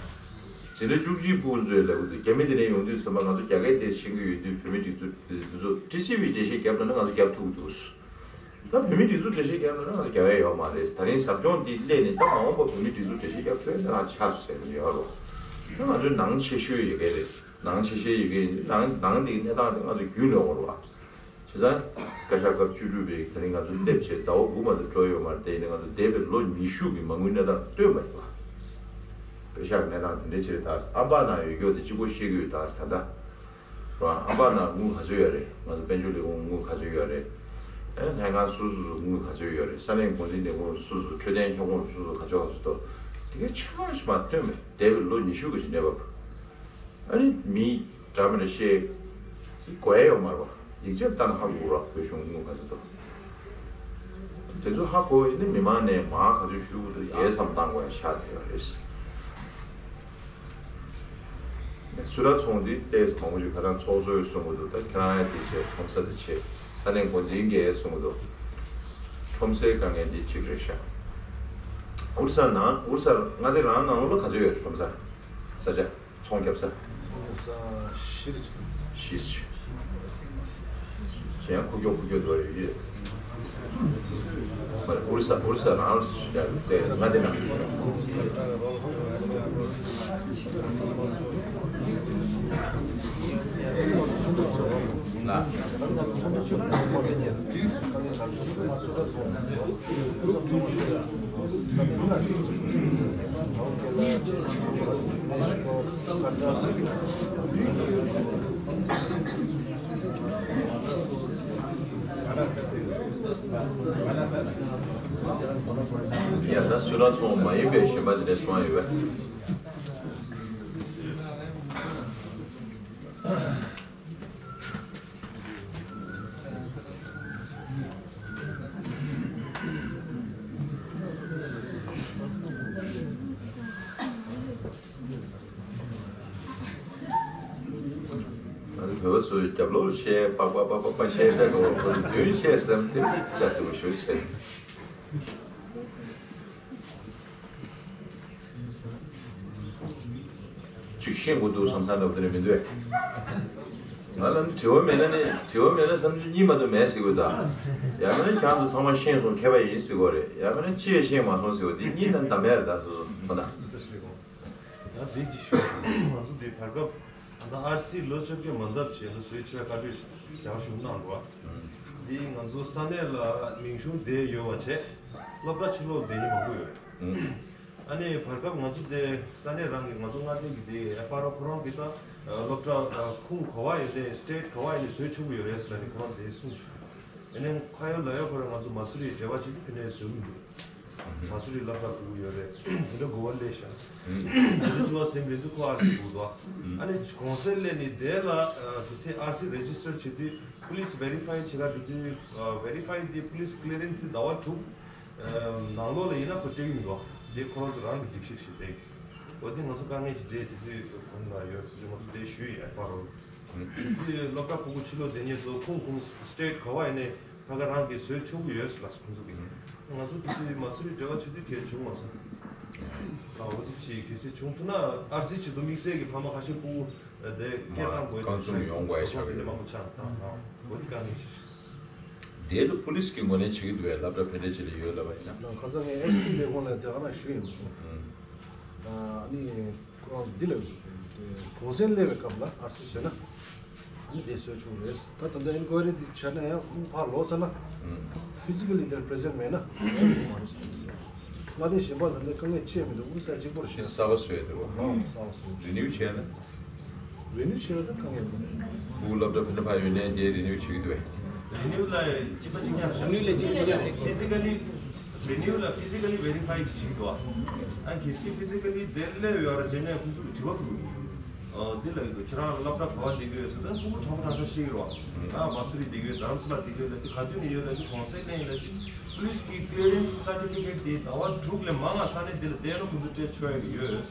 འཛིན་གྲྭ་བཅུ་གཅིག་པུ་ཚོས་ལབ་ཀྱི་འདུག་རྒྱ་མི་དེ་ནས་ཡོང་དུས་ཙམ་པ་ང་ཚོ་རྒྱ་སྐད་དེ་ཤེས་ཀྱི་ཡོད་དུས་བོད་མིའི་སྒྲིག་འཛུགས་དེ་ཚོ་ཊི་སི་ཝི་འགྲེལ་བཤད་བརྒྱབ་ན་ང་ཚོ་བརྒྱབ་ཐུབ་ཀྱི་འདུག་ད་བོད་མིའི་སྒྲིག་འཛུགས་འགྲེལ་བཤད་བརྒྱབ་ན་ང་ཚོ་རྒྱབ་ཡ་ཡོད་མ་རེད། ད་རིང་ཟབ་སྦྱོང་འདི་སླེབས་ནས་ད་མ་འོངས་པ་བོད་མིའི་སྒྲིག་འཛུགས་འགྲེལ་བཤད་རྒྱབ་ཐུབ་ཡ་ད་ང་ཆགས་སུ་ཟེར་གྱི་ཡོད་རེད། ད་ང་ཚོའི་ནང་ཆེ་ཤོས་ཡོད་མཁན་རེད། ནང་ཆེ་ཤོས་ཡོད་མཁན་ནང་ནང་འདི་གནས་སྟངས་དེ་ང་ཚོ་རྒྱུས་ལོན་དགོས་རེད་བ། བྱས་ཙང་བཀའ་ཤག་སྐབས་བཅུ་དྲུག་པའི་ད་རིང་ང་ཚོ་སླེབས་བྱས་ཟླ་བ་དགུ་མ་གཏོགས་འགྲོ་ཡོད་མ་རེད། དེ་ཡིན་ན་ང་ཚོ་འདས་པའི་ལོ་ཉི་ཤུ་གི་མ་དངུལ་གནས་སྟངས་སྟོན་པ་ཡིན་བ། བཀའ་ཤག་གི་གནས་སྟངས་དེ་འདྲ་ཅིག་རེད། ད་ཨམ་པ་ན་ཡོད་རྒྱུ་དེ་གཅིག་པོ་ཤེས་ཀྱི་ཡོད་ད་ད་ལྟ། རོ། ཨམ་པ་ན་དངུལ་ག་ཚོད་ཡོད་རེད། ང་ཚོ་དཔལ་འབྱོར་ལས་ཁུངས་དངུལ་ག་ཚོད་ཡོད་རེད། ཨེ་ལྷན་ཁང་སོ་སོ་སོ་དངུལ་ག་ཚོད་ཡོད་རེད། ས་གནས་འགོ་འཛིན་ལས་ཁུངས་སོ་སོ་འཕྲོད་བསྟེན་ཁྱབ་ཁོངས་སོ་སོ་ག་ཚོད་ག་ཚོད་འདུག་དེ་གའི་ཆ་ཚང་ཞིག་མར་སྟོན་པས་འདས་པའི་ལོ་ཉི་ཤུ་གི་ཞིག་གནས་བབ། ཨ་ནི་མི་འདྲ་མི་འདྲ་བཤད་གོ་ཡ་ཡོད་མ་རེད་བ། ཡིག་ཆ་ལྟ་ན་ཧ་གོ་རོགས་བོད་གཞུང་དངུལ་ག་ཚོད་འདུག་དེ་ཚོ་ཧ་གོ་ཡིན་ན་མི་མང་ནས་མར་ག་ཚོད་ཞུ་དགོས་འདུག་ཡས་བསམ་བཏང་དགོས་ཡ་ཤར་བསྡད་ཡོད་རེད། སུད་ཊར་ཚོང་འདི་ཏོག་ཙམ་མང་པོ་ཞིག་ཁ་སང་ཚོགས་གཙོས་གསུང་གི་འདུག་ད་ཁྱེད་རང་ཡ་དེ་བྱས་ཁྲོམ་ས་དེ་བྱས་ས་གནས་འགོ་འཛིན་གྱིས་གསུང་གི་འདུག་ཁྲོམ་སའི་དཀའ་ངལ་འདི་གཅིག་རེད་ཤག་ཨོ་རི་ས་ནང་ཨོ་རི་ས་མངའ་སྡེ་རང་ནང་ལོགས་ལ་ག་ཚོད་ཡོད་རེད་ཁྲོམ་ས་ས་ཆ། ཚོང་རྒྱབ་ས། ཚོང་རྒྱབ་ས་བཞི་རེད། བཞི་ཞིག་གཞན་ཁུག་ཀྱོག་ཁུག་ཀྱོག་འདུག་ཡོད་ཀྱི། མ་རེད་ཨོ་རི་ས་ཨོ་རི་ས་རང་ལ་ཞིག་ཡ་ལུགས་ཏེ་མངའ་སྡེ་ནང་ལ། ཡ་ད་སུད་ཊར་ཚོང་མ་ཡིན་པའི་གཞན་པ་དེ་འདྲ་སོང་ཡོད་པས། བོད་པ་ཚོས་རྒྱབ་ལོག་བཤད་པག་པག་པག་པག་པག་བཤད་བསྡད་དགོས་པ་ཁོ་ཚོས་མདུན་བཤད་ཟེར་དེ་སྐྱ་སེར་པོ་ཞུ་བྱས། ཅིག་ཤེས་དགོས་འདུག་བསམ་ས་འདྲ་པོ་དེ་འདྲ་མི་འདུག་ཨེ། ང་ལ་ནི་དྲི་བ་མེད་ན་ནི་དྲི་བ་མེད་ན་བསམ་ཚུལ་གཉིས་མ་གཏོགས་མེད་ཟེར་དགོས་ད། ཡང་མིན་ན་ཁྱེད་ཚོ་ཚང་མ་ཤེས་སོང་མཁས་པ་ཡིན་ཟེར་དགོས་རེད། ཡང་མིན་ན་ཅི་ཡང་ཤེས་མ་སོང་ཟེར་བ་དེ་གཉིས་ནི་འདམ་ཡ་རེད་ད། སོ་སོ་ཁོ་ན། ད་དེ་ཅིག་ཞུ། ང་ཚོ་དེ་བར་སྐབས་ད་ལྟ་ཨར་སི་ལོ་བཅོ་བརྒྱད་མན་འདབ་བྱས་ལ་བཟོས་ཆེ་བ་བཀའ་འཁྲོལ་རྒྱ་གར་གཞུང་གནང་འགྲོ་བ། དེ་ང་ཚོ་ས་གནས་ལ་མིང་གཞུང་བསྡད་ཡོད་པ་བྱས། སློབ་གྲྭ་ཕྱི་ལོགས་བསྡད་མཁན་མང་པོ་ཡོད་རེད། ཨ་ནི་བར་སྐབས་ང་ཚོ་དེ་ས་གནས་རང་གི་ང་ཚོ་མངའ་སྡེ་གི་དེ་ཨེཕ་ཨར་ཨོ་ཁོ་རང་གི་ད་སློབ་གྲྭ་ཁུངས་ག་པ་ཡིན་ནའི་སི་ཊེ་ཊི་ག་པ་ཡིན་ནའི་བཟོས་ཆོག་གི་ཡོད་རེད་ཟེར་ནས་ཁོ་རང་དེ་གསུངས་བྱུང་། ཡིན་ནའི་ཁ་ཡོད་ལག་ཡོད་ཁོ་རང་ང་ཚོ་མ་སུ་རི་འབྲེལ་བ་བྱེད་དུས་དེ་ནས་བཟོས་གི་འདུག་མ་སུ་རི་སློབ་གྲྭ་དགོས་ཀྱི་ཡོད་རེད། དེ་འདྲ་དགོས་པ་སླེབས་ཤག་དེ་འདྲ་བྱུང་བ་ཟིན་པའི་དུས་ཁོ་ཨར་སི་དགོས་འདུག་ཨ་ནི་གོང་གསལ་སླེབས་ནས་དེ་ལ་ཕི་སེ་ཨར་སི་རེ་ཇི་སི་ཊར་བྱེད་དུས་པུ་ལི་སི་ཝེ་རི་ཕའི་བྱེད་ག་འགྲོ་དུས་ཝེ་རི་ཕའི་དེ་པུ་ལི་སི་ཀི་ལི་རན་སི་དེ་ཟླ་བ་དྲུག་ནང་ལོགས་ལ་ཡིན་ན་ཁོ་སྤྲད་ཀྱི་མི་འདུག་དེ་ཁོ་རང་ཚོ་རང་གི་སྒྲིག་གཞི་ཞིག་རེད། འོ་དེ་ང་ཚོ་དཀའ་ངལ་ཅིག་འཕྲད་དེ་དུས་གོང་ལ་ཡོད་དུས་ང་ཚོ་དེ་ཞུས་ཡིན་ཨེཕ་ཨར་ཨོ། དེ་སློབ་གྲྭ་ཕྲུ་གུ་ཕྱི་ལོགས་བསྡད་མཁན་ཚོ་ཁུངས་ཁུངས་སི་ཊེ་ཊི་ག་པ་ཡིན་ནའི་ཕ་ག་རང་གིས་བཟོས་ཆོག་གི་ཡོད་ལགས་སོ་ཁོང་ཚོ་གིས། ང་ཚོ་དེ་དུས་མ་སུ་རི་འབྲེལ་བ་བྱེད་དུས་གལ་བྱུང་མ་སོང་། ད་འོ་དེ་ཅིག་གལ་སྲིད་བྱུང་ཐུབ་ན་ཨར་སི་ཆེད་དུ་དམིགས་བསལ་གྱི་ཕ་མ་ཁ་ཤས་ཕྲུ་གུ་དེ་སྐད་བཏང་དགོས་རྐང་ཚུགས་ཡོང་དགོས་ཆགས་ཀྱི་འདི་མང་པོ་ཆགས་ད་འོ་དེ་དཀའ་ངལ་ཞིག་ཆགས། དེ་ལ་པུ་ལི་སི་གི་ངོས་ནས་བྱེད་ཀྱི་འདུག་བས། སློབ་གྲྭ་ཕན་འབྲས་ཅིག་ལ་ཡོད་ལབ་པ་ཡིན་ན། ཁ་སང་ངས་ཨེ་སི་པི་ལས་ཁུངས་ལ་དེ་ག་ན་ཞུས་ཡིན། ཨ་ནི་ཁོ་རང་འདི་ལ་གོང་གསལ་སླེབས་པའི་སྐབས་ལ་ཨར་སི་བཟོས་ན་ཨ་ནི་དེ་བཟོས་ཆོག་རེད། ད་ད་ལྟ་ཨིན་ཀོ་ཡ་རི་འདི་བྱས་ན་ཡང་ཁོང་ཕར་ལོག་ཚར་ན་ཕི་ཛི་ཀལ་ལི་དེར་པི་རེ་ཛེན་ཊི་མེད་ན་ཡང་ཡོང་མ་རེད་ཟེར། མངའ་སྡེ་གཞན་པ་ལ་འདི་དཀའ་ངལ་ཆེ་མི་འདུག་དབུས་ས་གཅིག་པོར་བྱས། གསར་པ་བཟོས་འདུག་བ། ཨང་གསར་པ་བཟོས། རི་ནིའུ་བྱས་ན། རི་ནིའུ་བྱས་ན་ད་དཀའ་ངལ་མི་འདུག་དབུས་སློབ་གྲྭ་ཕན་ཐོགས་ཡོད་ནའི་དེ་རི་ནིའུ་བྱེད་ཀྱི་འདུག་བས། རི་ནིའུ་ལ་གཅིག་པ་གཅིག་རྐྱང་རེད། རི་ནིའུ་ལ་གཅིག་པ་གཅིག་རྐྱང་རེད། ཕི་ཛི་ཀལ་ལི་རི་ནིའུ་ལ་ཕི་ཛི་ཀལ་ལི་ཝེ་རི་ཕའི་བྱེད་ཀྱི་འདུག་བ། ཨ་གལ་སྲིད་ཕི་ཛི་ཀལ་ལི་དེར་སླེབས་ཡོད་རེད་བྱས་ནས་ཁོང་ཚོ་གི་དྲི་བ་ཕུལ་གྱི་འདུག་འདི་ལ་ཁྱེད་རང་སློབ་གྲྭ་ག་པར་བསྡད་ཀྱི་ཡོད་ཟེར་ན་ཕྲུ་གུ་གྲངས་གྲངས་ཤིག་རེད་བ། ང་མ་སུ་རི་བསྡད་ཀྱི་ཡོད། རྡ་རམ་ས་ལ་བསྡད་ཀྱི་ཡོད་ལབ་དུས་ག་དུས་ནས་ཡོད་ལབ་དུས་གོང་གསལ་གནས་ཡིན་ལབ་དུས་པུ་ལི་སི་གི་ཀི་ལི་རན་སི་སར་ཊི་ཕི་ཀེ་ཊི་དེ་ཟླ་བ་དྲུག་ལས་མང་བ་ས་གནས་འདི་ལ་བསྡད་ན་ཁོང་ཚོ་སྤྲད་ཆོག་ཡ་གི་ཡོད།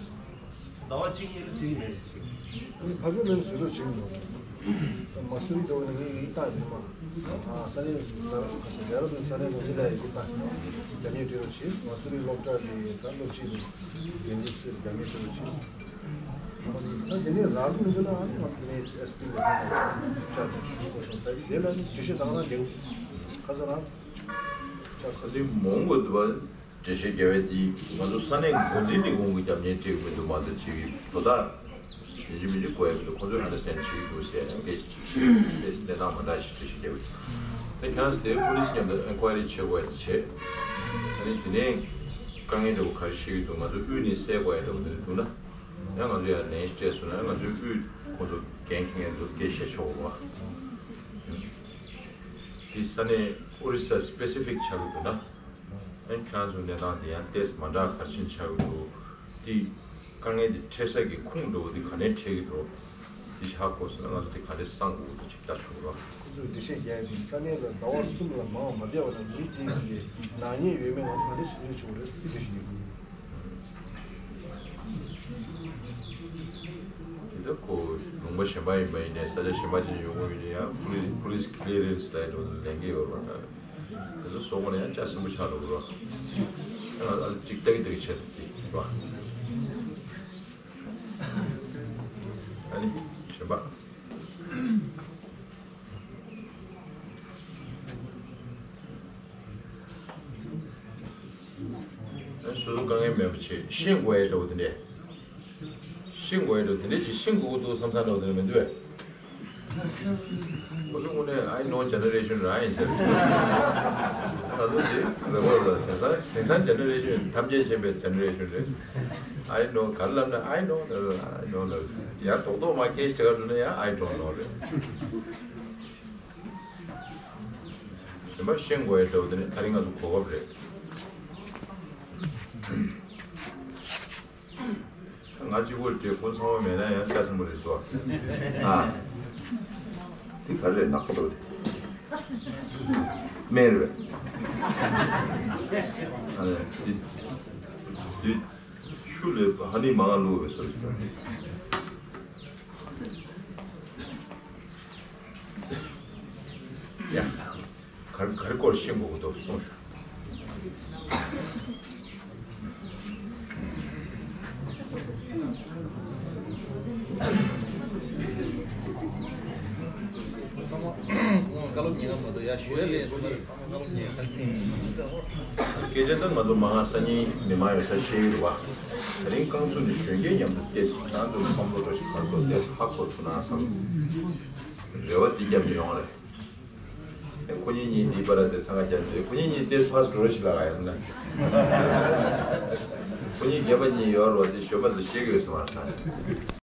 ཟླ་བ་གཅིག་གཉིས་ལ་སྤྲད་ཀྱི་མེད་ཟེར། ཨ་ནི་ཕ་གིར་ལན་བཟོས་རོགས་བྱེད་མི་འདུག་མ་སུ་རི་འགྲོ་བ་ནི་ངས་ཡིག་བཏང་ཡོད་མ། ཨ་ས་གནས་ལ་ཁ་ས་རྒྱ་རོ་ས་གནས་ལོ་ཚིགས་ལ་ཡིག་བཏང་། རྒྱ་མིས་སྤྲད་རོགས་བྱེད། མ་སུ་རི་སློབ་གྲྭ་གི་ད་སློབ་སྤྱི་དང་འགན་འཛིན་ཚོས་རྒྱ་མིས་སྤྲད་རོགས་བྱེད། ད་དེ་ནས་རག་མི་འདུག་ན་ཨ་ནི་ང་ཚོ་ནས་ཨེ་སི་པི་ལ་ཕན་ཐོགས་བཅར་འདྲི་ཞུ་དགོས་སོང་། ད་དེ་ལ་ནི་འགྲེལ་བཤད་བཏང་ན་འདེའུ་ཁ་ས་རང་བཅར་ས་སེ་མོང་གོ་འདུག་བ། འགྲེལ་བཤད་རྒྱག་པའི་དེ་ང་ཚོ་ས་གནས་འགོ་འཛིན་ལས་ཁུངས་ཀྱི་རྒྱབ་གཉེར་སྤྲད་ཀྱི་མི་འདུག་མ་གཏོགས་ཅིག་དོ་བདག་ཡིན་གཅིག་མིན་གཅིག་དགོས་ཡ་མི་འདུག་ཁོང་ཚོས་ཨན་ཌར་སི་ཊེན་ཌ་བྱེད་ཀྱི་འདུག་ཟེར་ཡང་སྐད་ཆ་ཅིག་བཤད། དེ་གནས་སྟངས་མ་འདྲ་ཞིག་འགྲེལ་བཤད་རྒྱག་པ་ཡིན། དེ་ཁྱེད་རང་ཚོ་དེ་པུ་ལི་སི་མཉམ་དུ་ཨེན་ཀོ་ཡ་རི་བྱེད་དགོས་ཡ་དེ་བྱས། ཨ་ནི་དེ་ནས་དཀའ་ངལ་འདྲ་བོ་ག་རེ་ཤེས་ཀྱི་འདུག་ང་ཚོ་དབུས་ནས་སེལ་དགོས་ཡ་འདྲ་བོ་འདི་འདུག་ན་ཡང་ང་ཚོ་ཡང་ལན་ཞིག་སྤྲད་སོང་ན་ཡང་ང་ཚོའི་དབུས་ཁོང་ཚོ་འགན་འཁྱེར་མཁན་ཚོ་སྐད་བཤད་ཆོག་གི་རེད་བ། དེ་ས་གནས་ཨོ་རི་ས་སི་པེ་སི་ཕིག་ཆགས་ཀྱི་འདུག་ན། ཨ་ནི་ཁྱེད་རང་ཚོའི་གནས་སྟངས་དེ་ཡང་ཏོག་ཙམ་མ་འདྲ་ག་རེ་བྱས་ནས་ཆགས་ཀྱི་འདུག་དེ་དཀའ་ངལ་དེ་འཕྲད་ས་གི་ཁུངས་འདྲ་བོ་དེ་ག་ནས་འཕྲད་ཀྱི་འདུག་དེ་ཧ་གོ་སོང་ན་ང་ཚོ་དེ་ག་འདྲས་སེལ་དགོས་འདུག་ཅིག་ལྟ་ཆོག་གི་རེད། ཁོ་ཚོས་འགྲེལ་བཤད་རྒྱག་ཡ་དེ་ས་གནས་ལ་ཟླ་བ་གསུམ་ལ་མང་བ་མ་བསྡད་པ་ན་མི་དེ་གི་ནག་ཉེས་ཡོད་མེད་ང་ཚོ་ག་འདྲས་ཤེས་ཚུལ་བྱུང་རེད་ཟེར་དེ་འགྲེལ་བཤད་རྒྱག་གི་འདུག་དེ་ལྟར་ཁོ་ལུང་པ་གཞན་པ་ཡིན་པ་ཡིན་ནའི་ས་ཆ་གཞན་པ་ཅིག་ཡོང་གི་ཡིན་ན་ཡང་police police clearance ལབ་ཡ་འདྲ་བོ་ལེན་གྱི་ཡོད་རེད་པ། དེ་ཚོ་བཟོ་དགོས་ན་ཡང་ལྕགས་སྲིན་པོ་ཆགས་འགྲོ་གི་རེད་པ། ཡང་ཨ་ལ་ཅིག་ལྟ་གི་ལྟ་གི་བྱས་འདུག་དེ་རེད་པ། ཨ་ནི་གཞན་པ། ཨ་ནི་སོ་སོ་དཀའ་ངལ་མེད་པ་བྱེད། ཤེས་དགོས་ཡ་འདྲ་བོ་དེ་འདྲས། ཤེས་དགོས་ཡ་འདྲ་བོ་དེ་འདྲས་ཅིག་ཤེས་དགོས་ཀྱི་འདུག་བསམ་ས་འདྲ་བོ་དེ་འདྲ་མི་འདུག་གས། ཁོ་ཚོ་དངོས་གནས་I know generation རང་ཡིན་ཟེར། ང་ཚོ་འདི་རེ་བ་ལ་དེང་སང་དེང་སང་generation ཐམས་ཅད་མཁྱེན་པའི་generation རེད། I know ག་རེ་ལབ་ན་I know I know ལབ། ཡར་རྡོག་རྡོག་མ་སྐད་ཆ་དྲི་བ་འདྲི་ན་ཡང་I don't know རེད། གཞན་པ་ཤེས་དགོས་ཡ་འདྲ་བོ་དེ་ནི་ད་རིང་ང་ཚོ་གོ་སྐབས་རེད། ང་གཅིག་པོ་རེད་དེ་ཁོ་ཚང་མ་མེད་ན་ཡང་སྐྱ་སེན་མོ་རེད་དོ། ཨ། དེ་ག་རེ་རེད་ནག་པོ་འདྲ་བོ་དེ། སྨན་རེད་པས། ཨ་ནི་དེ་དེ་ཆུ་ལས་ཧ་ནི་མ་ང་བླུགས་པའི་བཟོ་རེད། རི་སྐོར་ཤེས་དགོས་ཀྱི་འདུག་གསུངས་ཞུ། ཚང་མ་བཀའ་སློབ་ཉན་ག་མ་གཏོགས་ཡ་ཞུ་ཡ་ལས་སོང་ན་རེད། ཚང་མ་བཀའ་སློབ་ཉན་ག་ནས་ཚང་མ། སྐད་ཆ་དོན་མ་གཏོགས་མ་ང་སང་ཉིན་མི་མང་ཡོད་ས་ཤེས་ཡོད་པ། དེ་རིང་རྐང་ཚུགས་ནས་གཞོན་སྐྱེས་མཉམ་དུ་བལྟས་ཤིག་རང་ཚོའི་བསམ་བློ་འགྲོ་ཞིག་ང་ཚོ་བལྟས་ཧ་གོ་ཐུབ་ན་བསམ། རེ་བ་འདི་རྒྱབ་ནས་ཡོང་རེད། ཁོ་གཉིས་གཉིས་འདི་པར་དེ་འཚང་ཁ་རྒྱབ་ནས་ཁོ་གཉིས་གཉིས་ཏེས་ཕར་འགྲོ་ཞིག་ལ་ཡང་ན། ཁོ་གཉིས་རྒན་པ་གཉིས་ཡོད་རོགས་དེ་ཞོལ་པ་ཚོ་ཤེས་ཀྱི་ཡོད་སོང་བ་དང་།